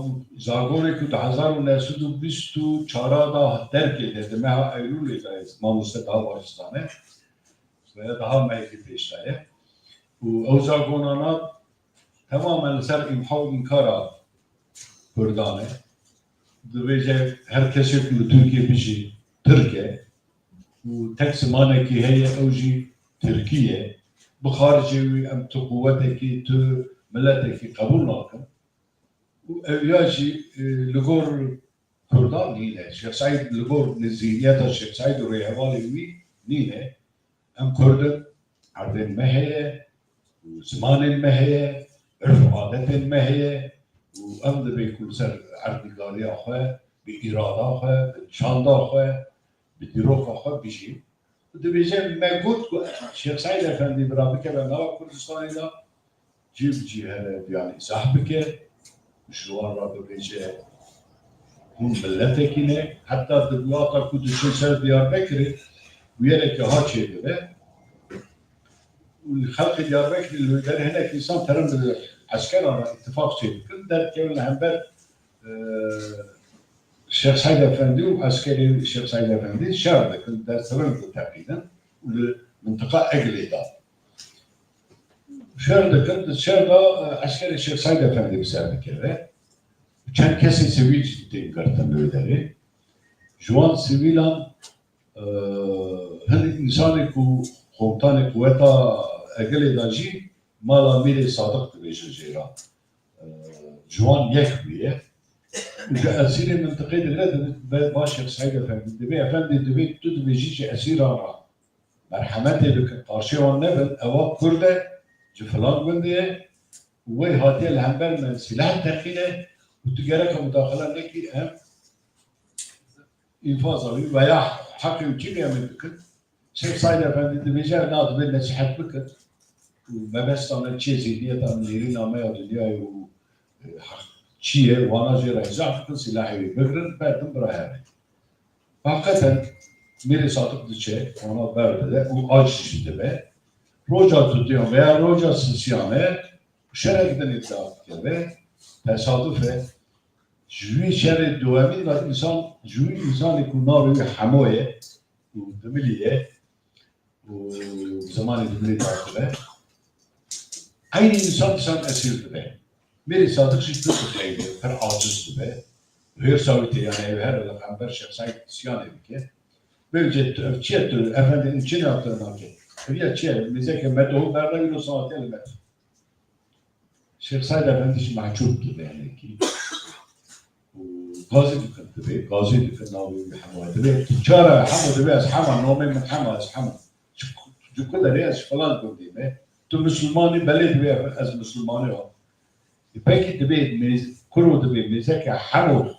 zagonê ku di hezar û neh sed û bîst û çar de derkete, di meha Eylûlê de mamoste daha baş dizane, veya daha mehekî pêş de ye. Û ew zagonana temamen li ser îmha û înkara Kurdan e. Dibêje her kesê ku li Tirkiyê bijî Tirk e û tek zimanekî heye, ew jî Tirkî ye. Bi xaricê wî em tu quwetekî, tu miletekî qebûl nakin. Û ev ya jî, e, li gor Kurdan nîne. Şêx Seîd li gor zihniyeta Şêx Seîd û rêhevalên wî nîne. Em Kurd in, erdên me heye û zimanên me heye, urf û adetên me heye û em dibê ku li ser erdnîgariya xwe, bi îrada xwe, bi çanda xwe, bi dîroka xwe bijîn. Dibêje me got ku Şêx Seîd Efendî bira bikeve nava Kurdistanê de, cî bi cî here, yani îzah bike, ji wan re bibêje hûn miletekî ne. Heta di wexta ku diçin ser Diyarbekirê, bûyerekê ha çêdibe. Û xelkê Diyarbekirê li wê derê hinek însan terin bi eskeran re îtifaq çêdikin, derdikevin li hember, e, Şêx Seîd Efendî û eskerê Şêx Seîd Efendî şer dikin, desthirin diteqînin û li mintiqa Egilê de şer dikin. Di şer de, e, eskerê Şêx Seîd Efendî bi ser dikeve. Çend kesê sivîl jî tên girtin li wê derê. Ji wan sivîlan, e, hin însanê ku komutanê quweta Egilê de jî mala Mîrê Sadiq dibêjin jê re. E, ji wan yek bûye. Ji esîrê mintiqê digre, dibe ba Şêx Seîd Efendî. Dibê Efendî, dibê tu dibêjî ji esîran re merhemetê bikin, qarşê wan nebin, ewa Kurd e, ji filan gundê ye, û wê hatiye li hember me sîleh teqîne û tu gereka mudaxile nekî, em înfaza wî veya heqê wî kîmya me bikin. Şêx Seîd Efendî dibêje, na, dibê nesîhet bikin. Û mebesta me çi ye, zîhniyeta min nêrîna me ya dinyayê û, e, heq çi ye, wana jê re îzah bikin, sîlahê wî bigirin, berdin bira herin. Heqîqeten Mîrê Sadiq diçe, wana berdide û aciz jî dibe. Roja dutiyan veya roja sisiyan e, şerek dinê derdikeve, tesaduf e. Ji wî şerê duwemîn de însan, ji wî însanê ku navê wî Hemo ye û Dimilî ye û zimanê Dimilî derdikeve, eynî însan dîsan esîr dibe. Mîrê Sadiq jî pir dixeyde, pir aciz dibe. Hêrsa wî tê, yani ew her li hember Şêx Seîd isyanê bike. Bêje tu, ev çi ye tu, efendî, em çi ne tu nake? Ev ya çi ye? Mêzeke me doh berde wî, no sawatiye li me. Şêx Seîd Efendî jî mehcûb dibe, yani ki. Û gazî dikin dibe, gazî dikin navê wî Hemo dibe. Tu çara Hemo dibe, ez Hema, nomê min Hema, ez Hema. Ji ku, ji ku derê, ez ji filan gundê me. Tu misilmanî, belê dibe, ez misilmanî ya. E, pekî dibê mêz-, kuro dibê mêzeke Hemo,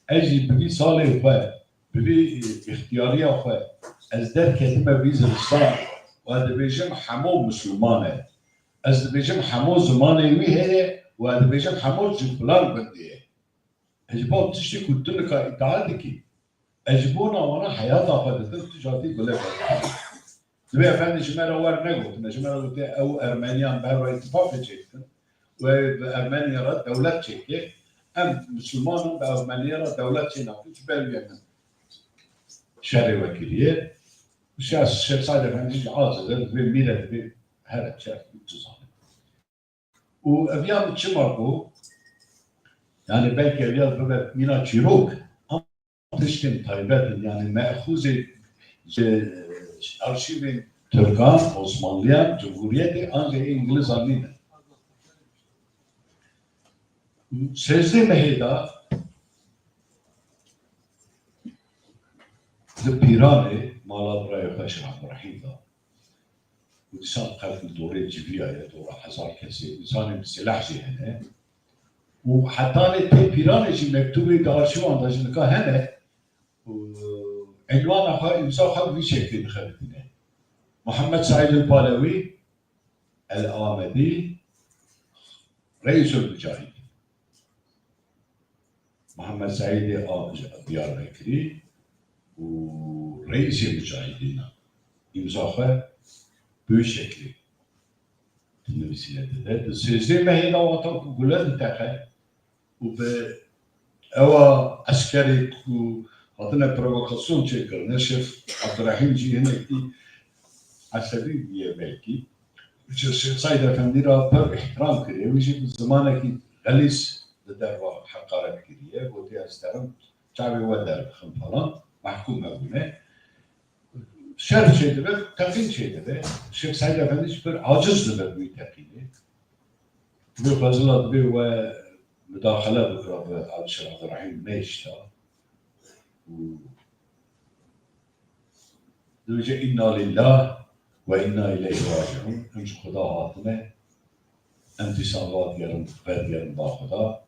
ez jî bi vî salê xwe, bi vî, e, îxtiyariya xwe, ez derketime vî zivistan û ez dibêjim Hemo misilman e. Ez dibêjim Hemo zimanê wî heye û ez dibêjim Hemo ji filan gundê ye. Ez ji bo tiştê ku tu nika îdia dikî, ez ji bona wana heyata xwe didim, tu jatî gule berdikî. Dibê efendî ji me re wer negotine, ji me re gotiye ew Ermeniyan bi hev re îtîfaqê çêdikin û ew bi Ermeniya re dewlet çêke. Em misilman in, bi Ermeniya re dewlet çênakin, ji ber wî min şerê we kiriye. Şêx, Şêx Seîd Efendî jî aciz e, dibê mîre, dibê here çer, tu zanî. Û ev ya min çima got? Yani belkî ev ya bibe mîna çîrok, ama tiştên taybet in. Yani mexûzê ji arşîvên Tirkan, Osmanliyan, Cumhuriyetê, an jî Îngilizan nîne. Sêzdeh mehê de li Pîranê mala birayê xwe Şêx Abdurrahîm de. Û dîsan xelk li dorê civiyaye, dora hezar kesê, însanên bi silah jî hene. Û hetanê tê Pîranê jî mektûbê di arşîvan de jî nika hene. Û enwana xwe, îmza xwe bi vî şeklî dixebitîne. Muhammed Seîd el Palewî el Amedî, Reîsul Mucahidîn. Muhammed Seîdê a Diyarbekirî û Reîsê Mucahidîn a. Îmza xwe bi wî şeklî dinivîsîne dide. Di sêzdeh mehê de wexta ku gule diteqe û bi ewa eskerê ku hatine provokasyon çêkirine, Şêx Abdurrahîm jî hinekî esebî bûye belkî. Ji Şêx Seîd Efendî re pir îhtiram kiriye. Wî jî bi zimanekî xelîz li derva heqaret kiriye. Gotiye, ez derim çavê we derdixim falan. Mehkûm hebûne. Şer çêdibe, teqîn çêdibe. Şêx Seîd Efendî jî pir aciz dibe bi wî teqînê. Dibê Fezila dibê we mudaxele bikira bi Şêx Abdurrahîm nehişta. Û dibêje, "Înna lîllah we înna îleyhî racîûn." Em ji Xuda hatine, em dîsan vadigerin, vedigerin ba Xuda.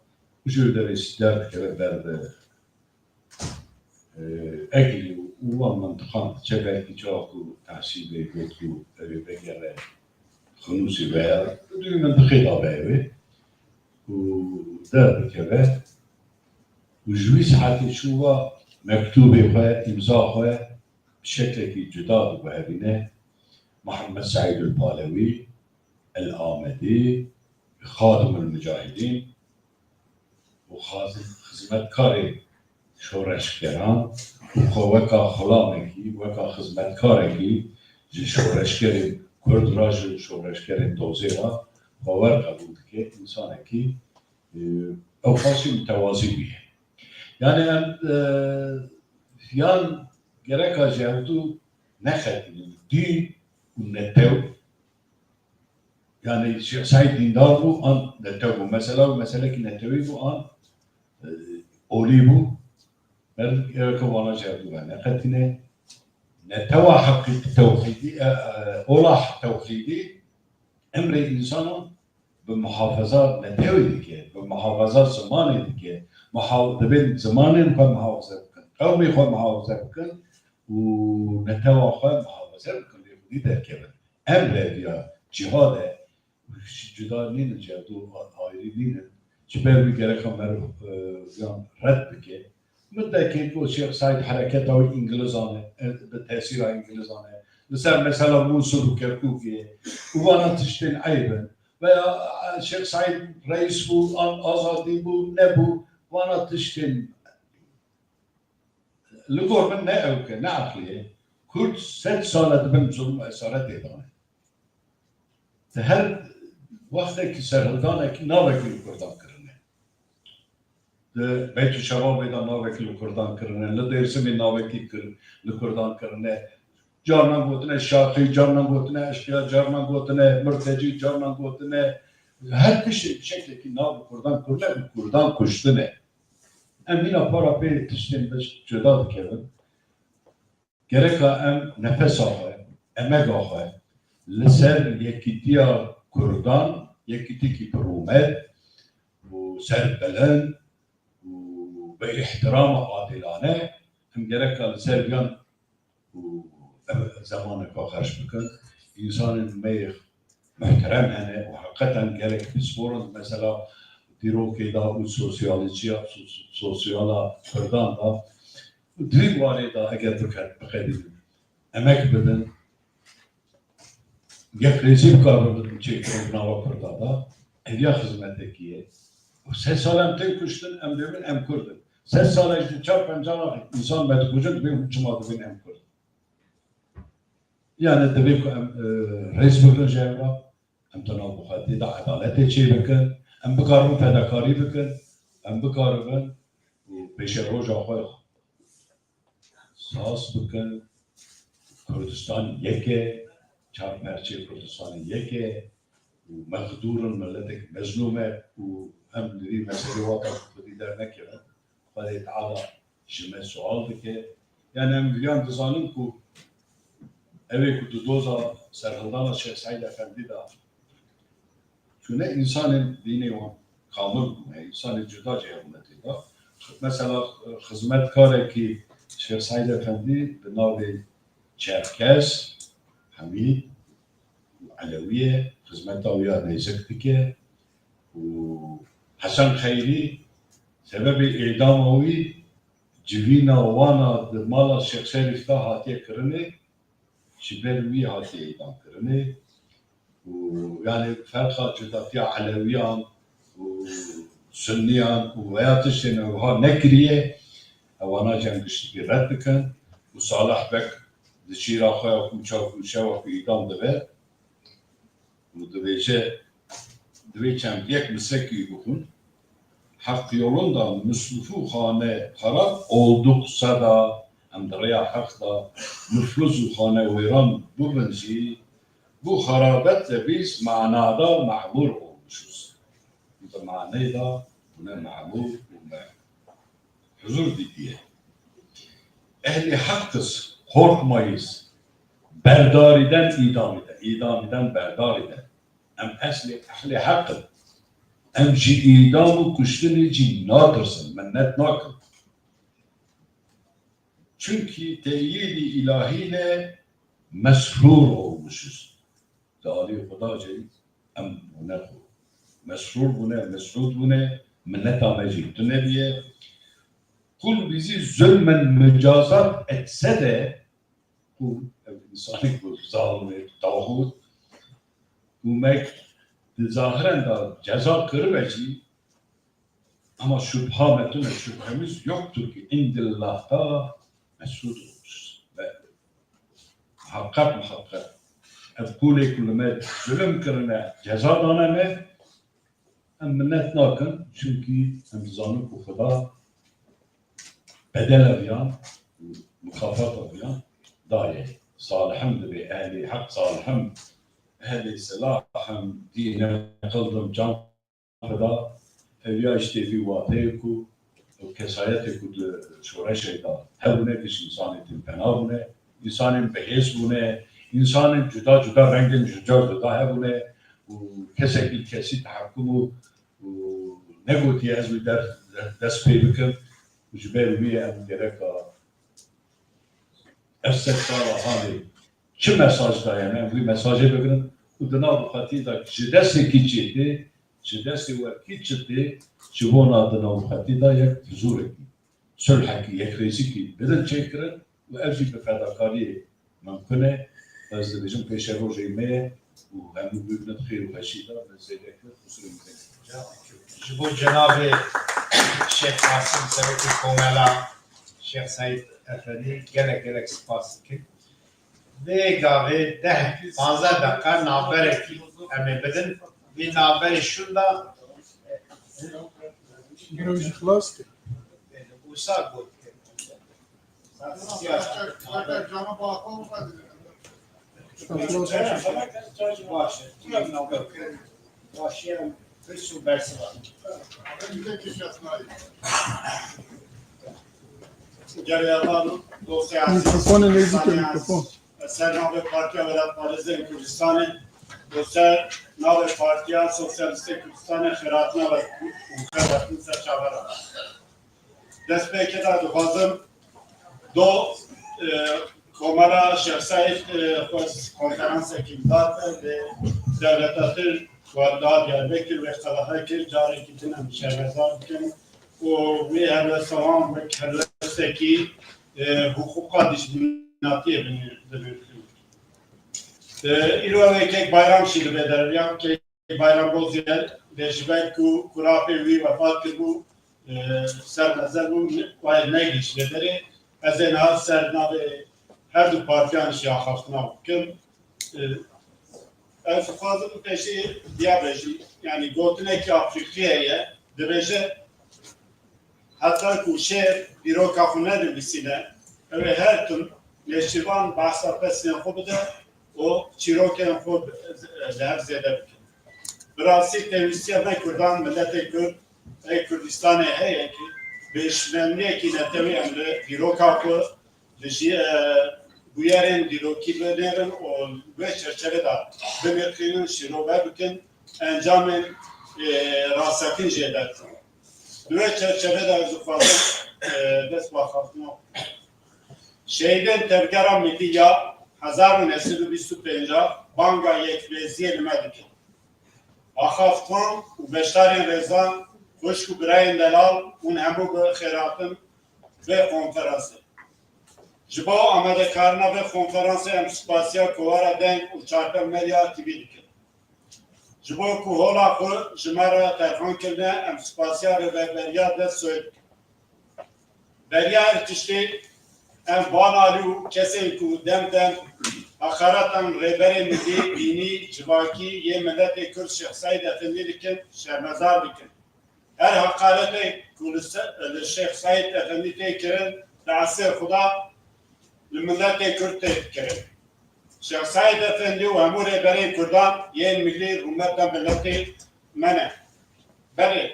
Û ji wê derê sî derdikeve ber bi, e, Eglî û wan mintiqan diçe, belkî çawa ku Tehsîn Bey got ku ew ê vegere Xinûsê veya di wî mintiqê de be ew ê. Û derdikeve û ji wî saetê çû va mektûbê xwe, îmza xwe bi şeklekî cuda diguherîne. Muhammed Seîd el Palewî el Amedî, Xadim el Mucahidîn û xaz-, xizmetkarê şoreşgeran û xwe weka xulamekî, weka xizmetkarekî ji şoreşgerên Kurd re, ji şoreşgerên dozê re xwe wer qebûl dike. Însanekî, e, ew qasî mutewazî bûye. Yani em, e, yan gereka ji hevdu nexetînin, dîn û netew, yani Şêx Seîd dîndar bû an netew bû? Mesela û meselekî netewî bû an, e, olî bû. Ber gereka vana ji hevdû ve neqetîne. Netewa heqî tewhîdî, e, e, ola tewhîdî emrê însanan bi muhafeza netewê dike, bi muhafeza zimanê dike. Muha-, dibên zimanên xwe muhafeze bikin, qewmê xwe muhafeze bikin û netewa xwe muhafeze bikin, lê xwedî derkevin. Em reviya cîhad e, cuda nînin, ji hevdû ayrî nînin. Ji ber wî gereka meriv, e, yan red bike. Min de kê ku Şêx Seîd hereketa wî Îngilizan e, e, bi tesîra Îngilizan e. Li ser mesela Mûsil û Kerkûkê û vana tiştên eyb in. Veya, e, Şêx Seîd reîs bû, an azadî bû, nebû, vana tiştên li gor min ne ewk e, ne eqlî ye. Kurd sed sal e di bin zulm û esaretê de ne. Di her wextekî serhildanekî navekî li Kurdan kirine. Di Beytû Şebabê de navekî li Kurdan kirine, li Dêrsimê navekî kir-, li Kurdan kirine. Carnan gotine şaxî, carnan gotine eşqiya, carnan gotine murtecî, carnan gotine her tiştê bi şeklekî nav li Kurdan kirine û Kurdan kuştine. Em hîna para pê tiştên bi cuda dikevin. Gereka em nefesa xwe, emega xwe li ser yekîtiya Kurdan, yekîtîkî bi rûmet û serbilind û bi îhtirama adilane, em gereka li ser viyan û ev zemaneka xerc bikin. Însanên me yê muhterem hene û heqeten gelek pispor in. Mesela dîrokê de û sosyalîciya, sos-, sosyala Kurdan de, di vî warê de eger biqe-, biqedînin, emek bidin, yekrêzî bikaribin çêkirin di nava Kurda de, ev ya xizmetekî ye. Û sed sal em tên kuştin, em dibin em Kurd in. Sed sal e ji çar penca insan me dikujin, dibê hûn çima dibên em Kurd in? Yani divê ku em, e, rêz bigrin ji hev re, em di nav xwedê de edaletê çêbikin, em bikaribin fedakarî bikin, em bikaribin û pêşeroja xwe saz bikin. Kurdistan yek e, çar perçeyê Kurdistanê yek e û mexdûr in, miletek mezlûm e û em li vî meselê wata xwedî dernekevin. Xwedê Teala ji me sual dike. Yani em viyan dizanin ku ew ê ku di doza serhildana Şêx Seîd Efendî de çûne, însanên dînê wan kamil bûne, însanên cuda ji hev bûne tê de. Mesela xizmetkarekî Şêx Seîd Efendî bi navê Çerkes, Hemîd û Elewî ye, xizmeta wî ya nêzik dike û Hesen Xeyrî sebebê êdama wî civîna wana di mala Şêx Şerîf de hatiye kirinê, ji ber wî hatiye îdam kirinê û yani ferqa cudatiya Elewiyan û Sunniyan û veya tiştên ew wiha nekiriye, ewana cem giştikî red dikin û Salih Beg di şîra xwe ya ku çav û şewa ku îdam dibe û dibêje, divê çend yek misrekî bixwin. Hak yolunda muslufu xane harab olduksa da, em di rêya heq de mufluz û xane wêran bibin jî, bu harabet de biz manada mamur olmuşuz. Bi manê de bûne mamur û me huzur dîtiye. Ehlî heqiz, korkmayız. Berdarîden îdamîden, îdamîden berdarîden. Em eslê ehlê heq in. Em ji îdam û kuştinê jî natirsin, minnet nakin. Çünkü teyîdî îlahî ile mesrûr olmuşuz. Di alî Xuda jî em bûne xwe. Mesrûr bûne, mesrûd bûne, minneta me jî tune bûye. Kul bizi zulmen mücazat etse de, ku ev însanê ku zalim e, tawhût, ku me di zahiren de ceza kiribe jî, ama şubha me tune, şubhemiz yoktur ki indillahta mesûd olmuşuz. Ve muhakkak, muhakkak ev kulê ku li me zulm kirine, ceza dane me, em minnet nakin, çunkî em dizanin ku Xuda bedela viyan, mukafata viyan daye. Salihim dibê, ehlê heq salihim, ehlê silahim, dîne qildim, can Xuda, ev ya işte vî wateyê ku Ew kesayetê ku di şoreşê de hebûne, giş însanên têmpena bûne, însanên bihêz bûne, însanên cuda cuda, rengên cuda cuda hebûne û kesek li kesî tehekûm û, û negotiye ez wî der, dest pê bikim û ji ber wî em gereka ev sed sala halê çi mesaj daye, em vî mesajê bigirin û di nav xwetî de ji destê kî çê tê, ji destê we kî çi tê, ji bona di nav xwetî de yek huzûrekî, sulhekî, yekrêzîkî bidin çêkirin û ev jî bi fedakariyê mimkun e. Ez dibêjim pêşerojê me ye û hemû bibin xêr û xweşî de, min zêde kir, qusûrê min têne. Ji bo cenabê Şêx Qasim, Serokê Komela, Şêx Seîd Efendî gelek gelek spas dikim. Vê gavê deh panzdeh deqa navberekî em ê bidin. Vê navberê şûnda Giro jî xilas kir. Wisa got. Baş e. Baş e. Hırs û bersiva. Gelê Alan, dosyaya Mikrofonê nêzîkê, mikrofon. Ser navê Partiya Welatparêzên Kurdistanê, li ser navê Partiya Sosyalîstê Kurdistanê xêratina we û xebatin ser çavera. Destpêkê de dixwazim do, e, Komela Şêx Seîd, e, xwest konferansekî bidate, lê dewleta Tirk ku da Diyarbekir wê qedexe kir, carekî din em şermezar bikin û wê helwesta wan wek helwestekî, e, hiqûqa dijminatiyê binê-, binirxînin. E, îro wê kek Bayram jî li vê derê ya, kek Bayram Bozyel, lê ji ber ku kurapê wî wefat kiribû, e, ser mezin bû, wayê negihîşt vê derê. Ez ê niha ser navê her du partiyan jî axaftina bikim. E, ez dixwazim pêşî diya bêjim, yanî gotinekî Afrîqî heye, dibêje, heta ku şêr dîroka xwe nedinivîsîne, ew ê her tim nêçîrvan behsa pesnên xwe bide û çîrokên xwe bi-, li hev zêde bikin. Bi rastî pêwîstiya me Kurdan, miletê Kurd, ê Kurdistanê heye ku bi hişmendiyekî netewî em li dîroka xwe li jî, e, bûyerên dîrokî binêrin û wê çerçeve de binirxînin, şîrove bikin, encamên, e, rastsekin jê derxin. Di wê çerçeve de ez dixwazim, e, dest bi axaftina şehîdên Tevgera Millî ya hezar û neh sed û bîst û pênc a banga yekrêziyê li me dikin. Axaftin û beşdarên rêzan, xwişk û birayên delal, hûn hemû bi xêr hatin vê konferansê. Ji bo amadekarina vê konferansê em spasiya Kovara Deng û Çarpel Medya T V dikin. Ji bo ku hola xwe ji me re terxan kirine, em spasiya rêveberiya dest soyê dikin. Beriya her tiştê, em van alî û kesên ku dem dem heqaretan rêberê milî, dînî, civakî yê miletê Kurd Şêx Seîd Efendî dikin, şermezar dikin. Her heqaretê ku li se-, li Şêx Seîd Efendî tê kirin, li esrê xwe de li miletê Kurd tê kirin. Şêx Seîd Efendî û hemû rêberên Kurdan yên milî rûmeta miletê me ne. Belê,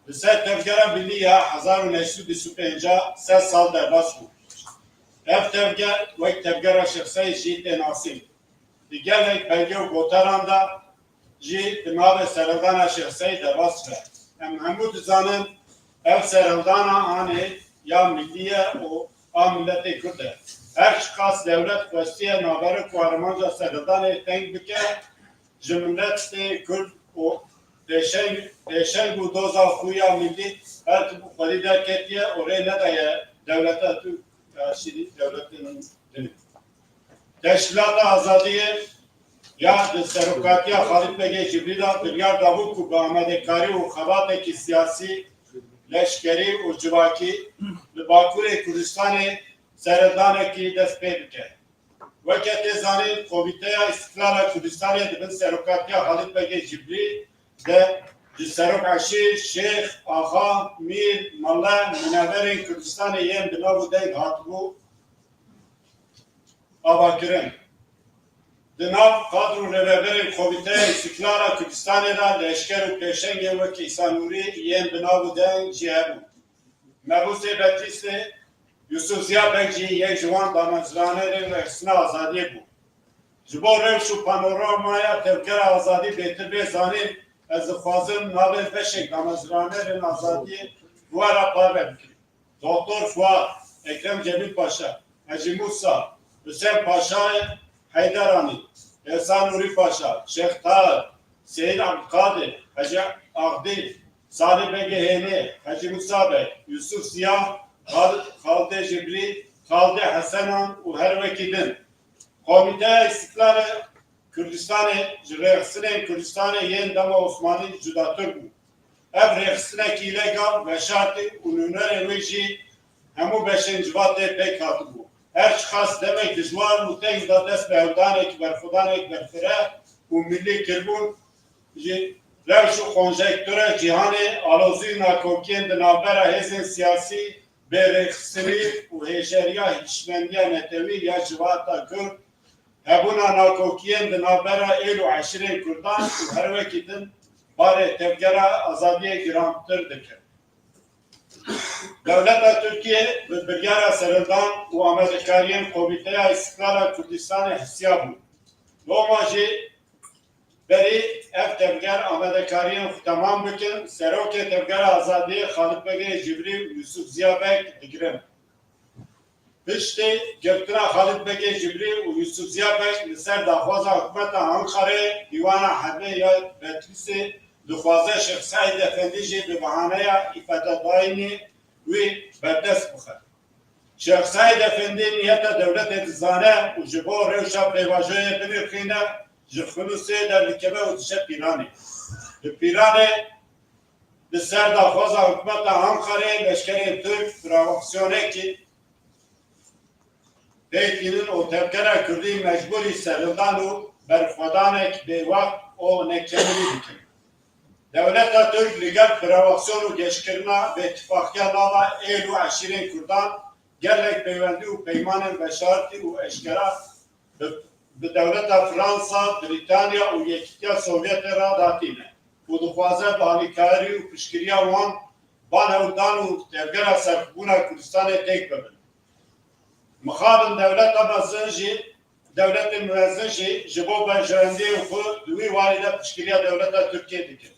li ser tevgera milî ya hezar û neh sed û bîst û pênc a sed sal derbas bû. Ev tevger wek tevgera Şêx Seîd jî tê nasîn. Di gelek belge û gotaran de jî di navê serhildana Şêx Seîd de rast be. Em hemû dizanin ev serhildana anê ya millî ye û a miletê Kurd e. Her çiqas dewlet xwestiye navbera ku armanca serhildanê teng bike, ji miletê Kurd û pêşeng, pêşeng û doza xwe ya millî her tim xwedî derketiye û rê nedaye dewleta Tirk ya şîrî dewletên din. Teşkîlata Azadiyê ya di serokatiya Xalid Begê Cibrî de biryar dabû ku bi amadekarî û xebatekî siyasî, leşkerî û civakî li Bakurê Kurdistanê serhildanekî dest pê bike. Weke tê zanîn, Komîteya Îstiqlala Kurdistanê di bin serokatiya Xalid Begê Cibrî de ji serok eşîr, şêx, axa, mîr, mele, mineverên Kurdistanê yên bi nav û deng hatibû avakirin. Di nav kadr û rêveberên Komîteya Îstiqlala Kurdistanê de leşker û pêşengên wekî Îsa Nûrî yên bi nav û deng jî hebûn. Mebûsê Bedlîsê Yusuf Ziya Beg jî yek ji wan damezranerên rêxistina azadiyê bû. Ji bo rewş û panoramaya tevgera azadî bêtir bê zanîn, ez dixwazim navê beşek damezranerên azadiyê bi we re parve bikim. Doktor Fuat, Ekrem Cemîl Paşa, Hecî Musa, Husên Paşayê Heyderanî, Êsa Nûrî Paşa, Şêx Tahir, Seyîd Ebdulkadir, Hecî Axdî, Salih Begê Hênê, Hecî Musa Beg, Yusuf Ziya, Xal-, Xaldê Jibrî, Xaldê Hesenan û her wekî din. Komîteya Îstiklalê Kurdistanê ji rêxistinên Kurdistanê yên dema Osmanî cudatir bû. Ev rêxistinekî îlegal, veşartî û nûnerên wê jî hemû beşên civatê pêk hatibû. Her çiqas demek dijwar û teng da dest bi hewldanekî berxwedanek berfireh û millî kiribûn, ji rewş û konjektûra cîhanê, alozî û nakokiyên di navbera hêzên siyasî, bêrêxistinî û hêjeriya hişmendiya netewî ya civata Kurd, hebûna nakokiyên di navbera êl û eşîrên Kurdan û her wekî din barê tevgera azadiyê girantir dike. Dewleta Tirkiye bi biryara serhildan û amadekariyên Komîteya Îstiklala Kurdistanê hestiyabû. Loma jî berî ev tevger amadekariyên xwe temam bikin, Serokê Tevgera Azadiyê Xalid Begê Cibrî û Yusuf Ziya Beg digirin. Piştî girtina Xalid Begê Cibrî û Yusuf Ziya Beg li ser daxwaza hikûmeta Anqarê, Dîwana Herbê ya Bedlîsê dixwaze Şêx Seîd Efendî jî bi bahaneya îfadedayînê wî berdest bixe. Şêx Seîd Efendî niyeta dewletê dizane û ji bo rewşa pêvajoyê binirxîne, ji Xinûsê derdikeve û diçe Pîranê. Li Pîranê li ser daxwaza hikûmeta Anqarê leşkerên Tirk provokasyonekî pêk tînin û tevgera Kurdî mecbûrî serhildan û berxwedanek bêwext û nekemilî dikin. Dewleta Tirk li gel provokasyon û geşkirina bêtifaqiya nava êl û eşîrên Kurdan gelek peywendî û peymanên veşartî û eşkera bi, bi dewleta Fransa, Brîtanya û Yekîtiya Sovyetê re datîne û dixwaze bi alîkarî û piştgiriya wan banewdan û tevgera serxwebûna Kurdistanê têk bibin. Mixabin dewleta mezin jî, dewletên mezin jî ji bo berjewendiyên xwe di wî warî de piştgiriya dewleta Tirkiyê dikin.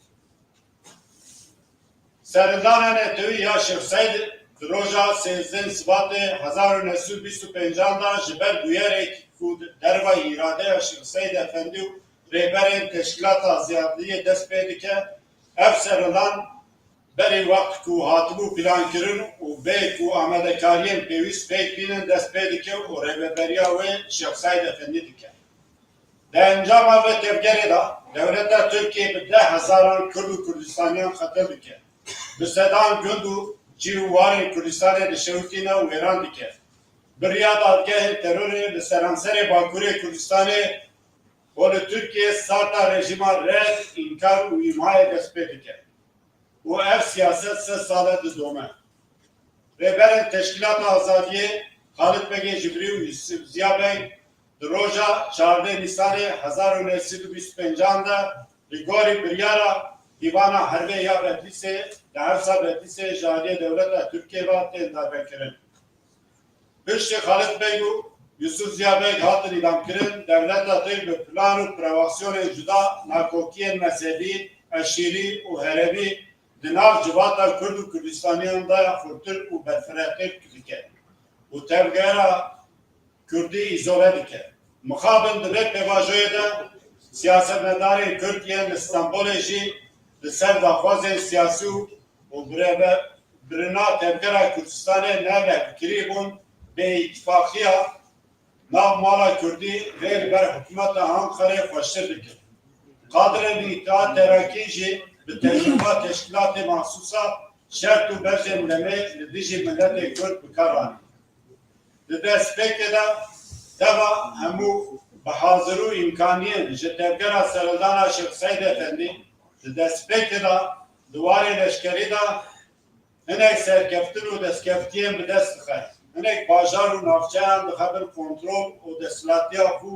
Serhildana netewî ya Şêx Seîd di roja sêzdeh Sibatê hezar û neh sed û bîst û pêncan de ji ber bûyerek ku derva îradeya Şêx Seîd Efendî û rêberên Teşkîlata Azadiyê dest pê dike, ev serhildan berî wext ku hatibû plankirin û bê ku amadekariyên pêwîst pêk bînin dest pê dike û rêveberiya wê Şêx Seîd Efendî dike. Di encama vê tevgerê de dewleta Tirkiyê bi deh hezaran Kurd û Kurdistaniyan qetil dike. Bi sedan gund û cî û warên Kurdistanê dişewitîne û wêran dike. Bi riya dadgehên terorê li seranserê Bakurê Kurdistanê û li Tirkiyê sarta rejîma red, înkar û îmayê dest pê dike. Û ev siyaset sed sal e didome. Rêberên Teşkîlata Azadiyê Xalid Begê Cibrî û Yusuf Ziya Beg di roja çardeh Nîsanê hezar û neh sed û bîst û pêncan de li gorî biryara Dîwana Herbê ya Bedlîsê li Hevsa Bedlîsê ji aliyê dewleta Tirkiyê ve tên darvekirin. Piştî Xalid Beg û Yusuf Ziya Beg hatin îdamkirin, dewleta Tirk bi plan û provokasyonên cuda nakokiyên mezhebî, eşîrî û herêmî di nav civata Kurd û Kurdistaniyan de xurtir û berfirehtir dike û tevgera Kurdî îzole dike. Mixabin di vê pêvajoyê de siyasetmedarên Kurd yên li Stenbolê jî li ser daxwazên siyasî û û bireve-, birina tevgera Kurdistanê ne vekirî bûn, bêîtifaqiya nav mala Kurdî rê li ber hikûmeta Anqarê xweştir dikir. Kadirên Îttihat Terakî jî bi tecrûba teşkîlatê maxsûsa şert û berjên demê li dijî miletê Kurd bi kar anîn. Di destpêkê de teva hemû bi hazir û îmkaniyên ji tevgera serhildana Şêx Seîd Efendî, di destpêkê de di warê leşkerî de hinek serkeftin û destkeftiyên bi dest dixe. Hinek bajar û navçeyan dixe bin kontrol û desthilatiya xwe,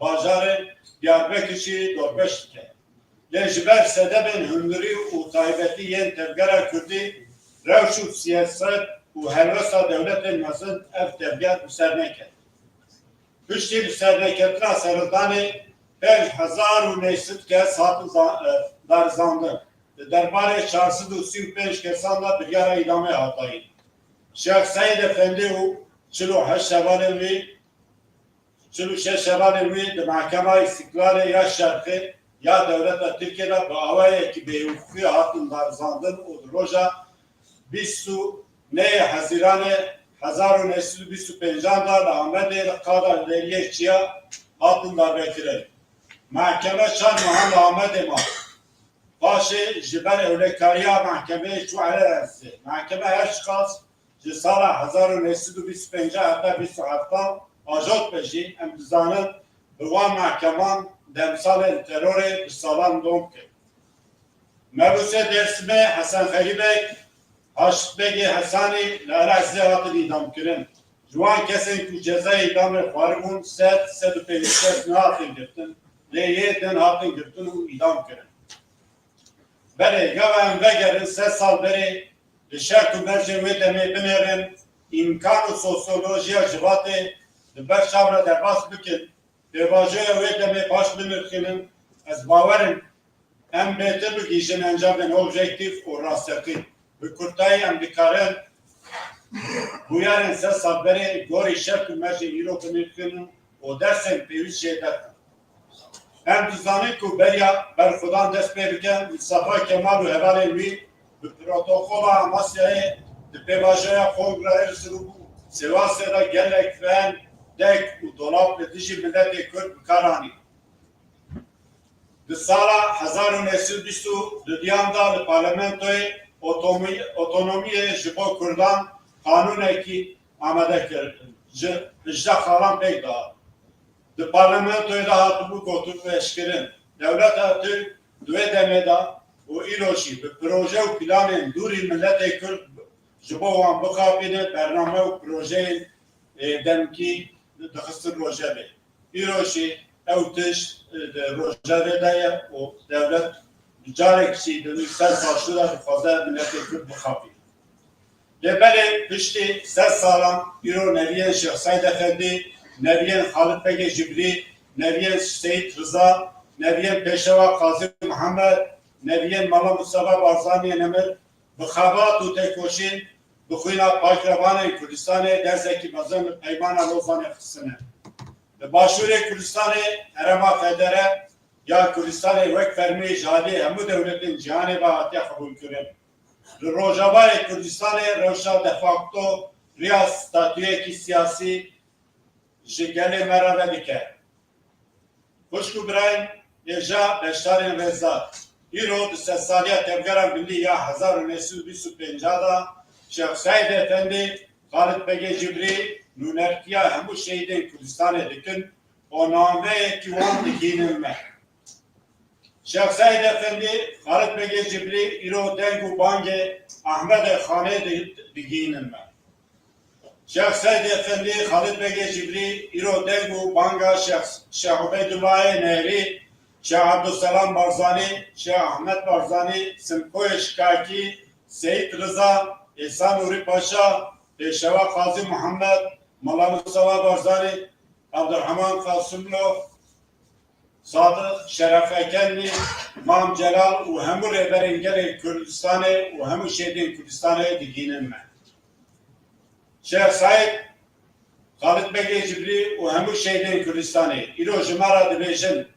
bajarên Diyarbekir jî dorbeş dike. Lê ji ber sedemên hundirî û taybetî yên tevgera Kurdî Rewş û siyaset û helwesta dewletên mezin ev tevger bi ser neket. Piştî bi ser neketina serhildanê pênc hezar û neh sed kes hatin za-, e, darizandin. Di derbarê çar sed û sî û pênc kesan de biryara îdamê hat dayîn. Şêx Seîd Efendî û çil û heşt hevalên wî, çil û şeş hevalên wî di Mehkema Îstîklalê ya Şerqê ya dewleta Tirkiyê de bi awayekî bêhiqûqî hatin darizandin û di roja bîst û nehê Hezîranê hezar û neh sed û bîst û pêncan de li Amedê li qada Deriyê Çiya hatin darvekirin. Mehkeme çar mehan li Amedê ma. Paşê ji ber ewlekariya mehkemeyê çû Elewesê. Mehkeme her çiqas ji sala hezar û neh sed û bîst û pênc heta bîst û heft ajot be jî, em dizanin bi wan mehkeman demsalên terorê bi salan dom kir. Mebûsê Dêrsimê Hesen Xerîbek, Haşit Begê Hesanî li Elewesê hatin îdamkirin. Ji wan kesên ku cezayê îdamê xwaribûn sed, sed û pêncî kes nehatin girtin, lê yê din hatin girtin û îdam kirin. Belê, gava em vegerin sed sal berê, li şert û mercên wê demê binêrin, îmkan û sosyolojiya civatê li ber çav re derbas bikin, pêvajoya wê demê baş binirxînin, ez bawer im em bêtir bigihîjin encamên objektîf û rasteqîn. Bi kurtayî em dikarin bûyerên sed sal berê gorî şert û mercên îro binirxînin û dersên pêwîst jê derxin. Em dizanin ku beriya berxwedan dest pê bike, Mistefa Kemal û hevalên wî bi protokola Amasyayê di pêvajoya Kongreyê Sirûk û Sêwasê de gelek fen, dek û dolab li dijî miletê Kurd bi kar anî. Di sala hezar û neh sed û bîst û duyan de li Parlamentoyê Otomi-, Otonomiyê ji bo Kurdan qanûnekî amade kir, ji hejdeh xalan pêk da. Di parlamentoyê de hatibû gotûbêjkirin, dewleta Tirk di wê demê de û îro jî bi proje û planên dûrî miletê Kurd ji bo wan bixapîne, bername û projeyên, ê, demkî dixistin rojevê. Îro jî ew tişt, ê, di rojevê de ye û dewlet bi carek jî di sed sal şû de dixwaze miletê Kurd bixapîne. Lê belê piştî sed salan îro neviyên Şêx Seîd Efendî, neviyên Xalid Begê Cibrî, neviyên Seyîd Riza, neviyên Pêşewa Qazî Mihemed, neviyên Mala Mustafa Barzaniyê Nemir, bi xebat û têkoşîn bi xwîna pakrevanên Kurdistanê derzekî mezin li Peymana Lozanê xistine. Li Başûrê Kurdistanê herêma federe ya Kurdistanê wek fermî ji aliyê hemû dewletên cîhanê ve hatiye qebûlkirin. Li Rojavayê Kurdistanê rewşa de facto riya statuyekî siyasî ji gelê me re vedike. Xwişk û birayên hêja beşdarên rêzdar, îro di sedsaliya Tevgera Milî ya hezar û neh sed û bîst û pênc de Şêx Seîd Efendî, Xalid Begê Cibrî, nûnertiya hemû şehîdên Kurdistanê dikin û nameyekî wan digihînin me. Şêx Seîd Efendî, Xalid Begê Cibrî îro deng û bangê Ehmedê Xanê di-, digihînin me. Şêx Seîd Efendî, Xalid Begê Cibrî îro deng û banga Şêx, Şêx Ubeydullahê Nehrî, Şêx Ebdulselam Barzanî, Şêx Ehmed Barzanî, Simkoyê Şikakî, Seyîd Riza, Êsa Nûrî Paşa, Pêşewa Qazî Muhammed, Mela Mustafa Barzanî, Abdurrahman Kasımlo, Sadiq, Şeref Ekenlî, Mam Celal û hemû rêberên gelê Kurdistanê û hemû şehîdên Kurdistanê digihînin me. Şêx Seîd, Xalid Begê Cibrî û hemû şehîdên Kurdistanê îro ji me re dibêjin,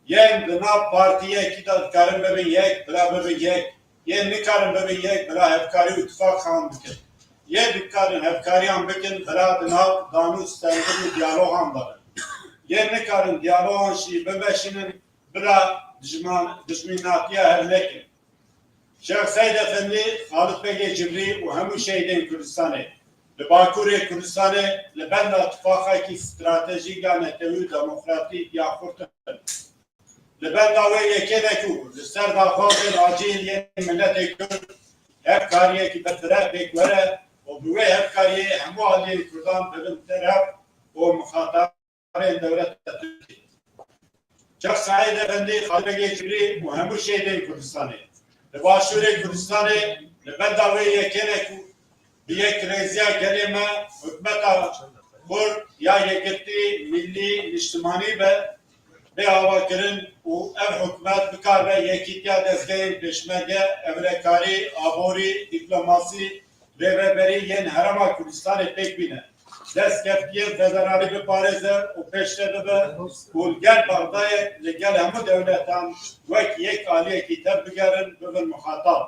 yên di nav partiyekî de dikarin bibin yek, bila bibin yek, yên nikarin bibin yek, bila hevkarî û tifaq qan bikin. Yên dikarin hevkariyan bikin, bila di nav dan û stendin û diyalogan de bin. Yên nikarin diyalogan jî bimeşînin, bila dijman-, dijminatiya hev nekin. Şêx Seîd Efendî, Xalid Begê Cibrî û hemû şehîdên Kurdistanê li Bakurê Kurdistanê li benda tifaqekî stratejîk ya netewî û demokratîk ya xurt in. Li benda wê yekê ne ku li ser daxwazên acîl yên miletê Kurd hevkariyekî berfireh pêk were û bi wê hevkariyê hemû aliyên Kurdan bibin teref û mixatab ên dewleta Tirkiyê. Şêx Seîd Efendî, Xalid Begê Cibrî û hemû şehîdên Kurdistanê li Başûrê Kurdistanê Li benda wê yekê ne ku bi yekrêziya gelê me hikûmeta xurt ya yekitî millî niştimanî be, bê avakirin û ev hikûmet bikaribe yekîtiya dezgehên pêşmerge, ewlekarî, aborî, dîplomasî, rêveberî yên Herêma Kurdistanê pêk bîne. Destkeftiyên federalî biparêze û pêşve bibe û li gel Bexdayê li gel hemû dewletan wek yek aliyekî tev bigerin, bibin muxatab.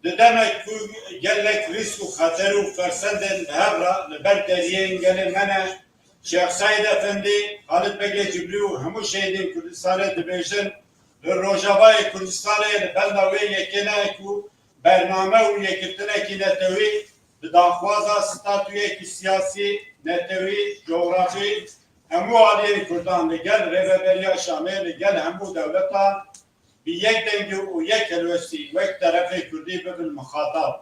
Di demek ku gelek rîsk û xeter û fersendên bi hev re li ber deriyên gelê me ne, Şêx Seîd Efendî, Xalid Begê Cibrî û hemû şehîdên Kurdistanê dibêjin, li Rojavayê Kurdistanê li benda wê yekê ne ku bername û yekgirtinekî netewî bi daxwaza statuyekî siyasî, netewî, cografî, hemû aliyên Kurdan li gel Rêveberiya Şamê, li gel hemû dewletan bi yek dengî û yek helwestî wek terefê Kurdî bibin mixatab.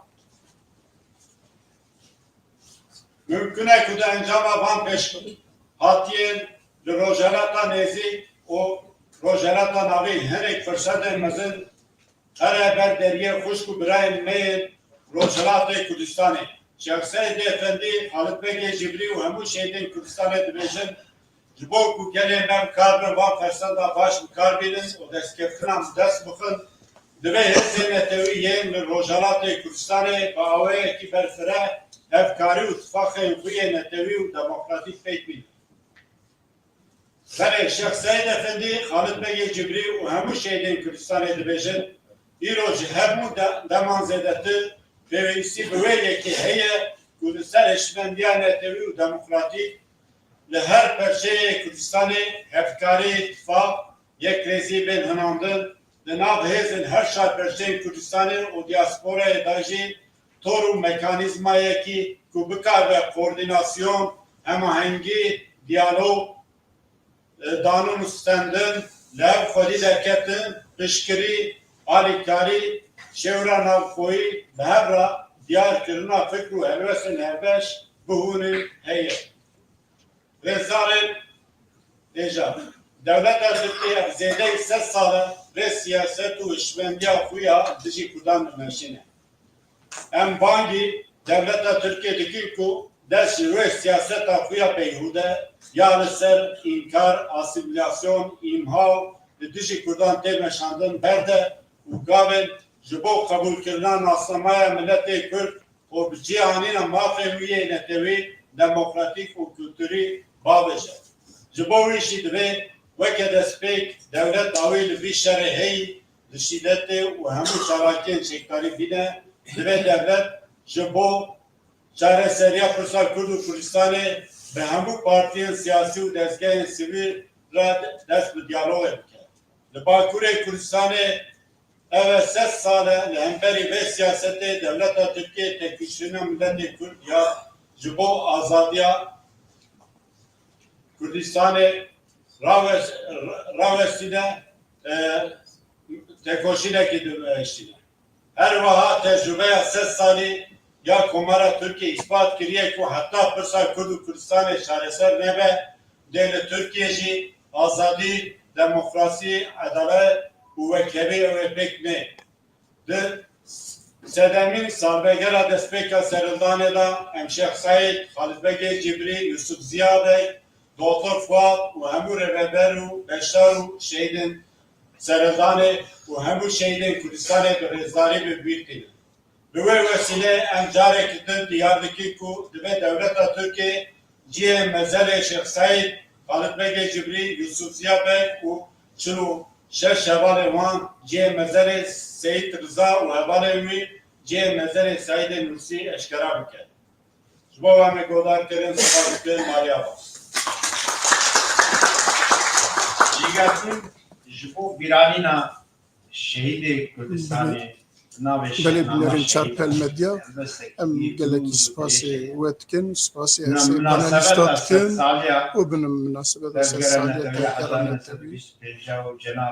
Mimkun e ku di encama van pêşhatiyên li Rojhilata Nêzîk û Rojhilata Navîn hinek firsetên mezin here ber deriyê xwişk û birayên me yên Rojhilatê Kurdistanê. Şêx Seîd Efendî, Xalid Begê Cibrî û hemû şehîdên Kurdistanê dibêjin, ji bo ku gelê me bikaribin van fersenda baş bi kar bînin û destkeftinan bi dest bixin, divê hêzên netewî yên li Rojhilatê Kurdistanê bi awayekî berfireh hevkarî û tifaqên xwe yê netewî û demokratîk pêk bînin. Belê, Şêx Seîd Efendî, Xalid Begê Cibrî û hemû şehîdên Kurdistanê dibêjin, îro ji hemû de-, deman zêdetir pêwîstî bi wê yekê heye ku li ser hişmendiya netewî û demokratîk li her perçeyê Kurdistanê hevkarî, tifaq, yekrêzî bên hinandin, di nav hêzên her çar perçeyên Kurdistanê û diasporayê de jî tor û mekanîzmayekî ku bikaribe koordînasyon, hemahengî, diyalog, e, dan û nustendin, li hev xwedî derketin, piştgirî, alîkarî, şêwra navxweyî, bi hev re diyarkirina fikr û helwestên hevbeş bihûnin heye. Rêzdar ê hêja, dewleta Tirkiyê ev zêdeyî sed sal e vê siyaset û hişmendiya xwe ya dijî Kurdan dimeşîne. Em bangî dewleta Tirkiyê dikin ku dest ji wê siyaseta xwe ya beyhûde ya li ser înkar, asîmîlasyon, îmha û li dijî Kurdan tê meşandin berde û gavên ji bo qebûlkirina nasnameya miletê Kurd û bi cih anîna mafên wî yê netewî, demokratîk û kulturî bavêje. Ji bo wî jî divê weke destpêk dewlet dawî li vî şerê heyî, li şîdetê û hemû çalakiyên çekdarî bîne, divê dewlet ji bo çareseriya pirsa Kurd û Kurdistanê bi hemû partiyên siyasî û dezgehên sivîl re dest bi diyalogê bike. Li Bakurê Kurdistanê ev e sed sal e li hemberî vê siyasetê dewleta Tirkiyê têkoşîna miletê Kurd ya ji bo azadiya Kurdistanê rawes-, rawestîne, e, têkoşînekî dibihiştîne. Her wiha tecrûbeya sed salî ya Komara Tirkiyê îspat kiriye ku heta pirsa Kurd û Kurdistanê çareser nebe, dê li Tirkiyê jî azadî, demokrasî, edalet û wekhevî ew ê pêk nê. Di sedemîn salvegera destpêka serhildanê de em Şêx Seîd, Xalid Begê Cibrî, Yusuf Ziya Beg, Doktor Fuad û hemû rêveber û beşdar û şehîdên serhildanê û hemû şehîdên Kurdistanê bi rêzdarî bi bîr tînin. Bi wê wesîleyê em careke din diyar dikin ku divê dewleta Tirkiyê cihê mezelê Şêx Seîd, Xalid Begê Cibrî, Yusuf Ziya Beg û çil û şeş hevalên wan, cihê mezelê Seyîd Riza û hevalên wî, cihê mezelê Seîdê Nûrsî eşkera bike. Ji bo em ê guhdar kirin, spas dikin, maliya wan. Cîgertin ji bo bîranîna şehîdê Kurdistanê, navê Belê şehîdana binêrên şehîd Çarpel Medya, em gelekî spasê we dikin, spasê her sê panelîsta dikin û bi minasebeta sed saliya tevgera netewî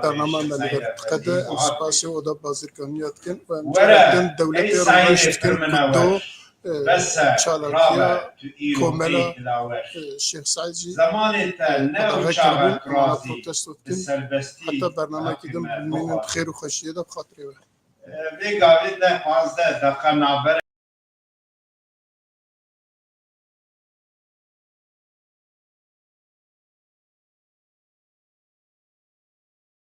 bernama me li ber diqede, em spasê Oda Bazirganiya dikin û em carek din dewletê rûnişt dikin ku do, e, çalakiya komela, e, Şêx Seîd jî, e, qedexe kiribûn, em ana protesto dikin. Heta bernamekî din bimînin di xêr û xweşiyê de bi xatirê we. Vê gavê de pazdeh deqa navber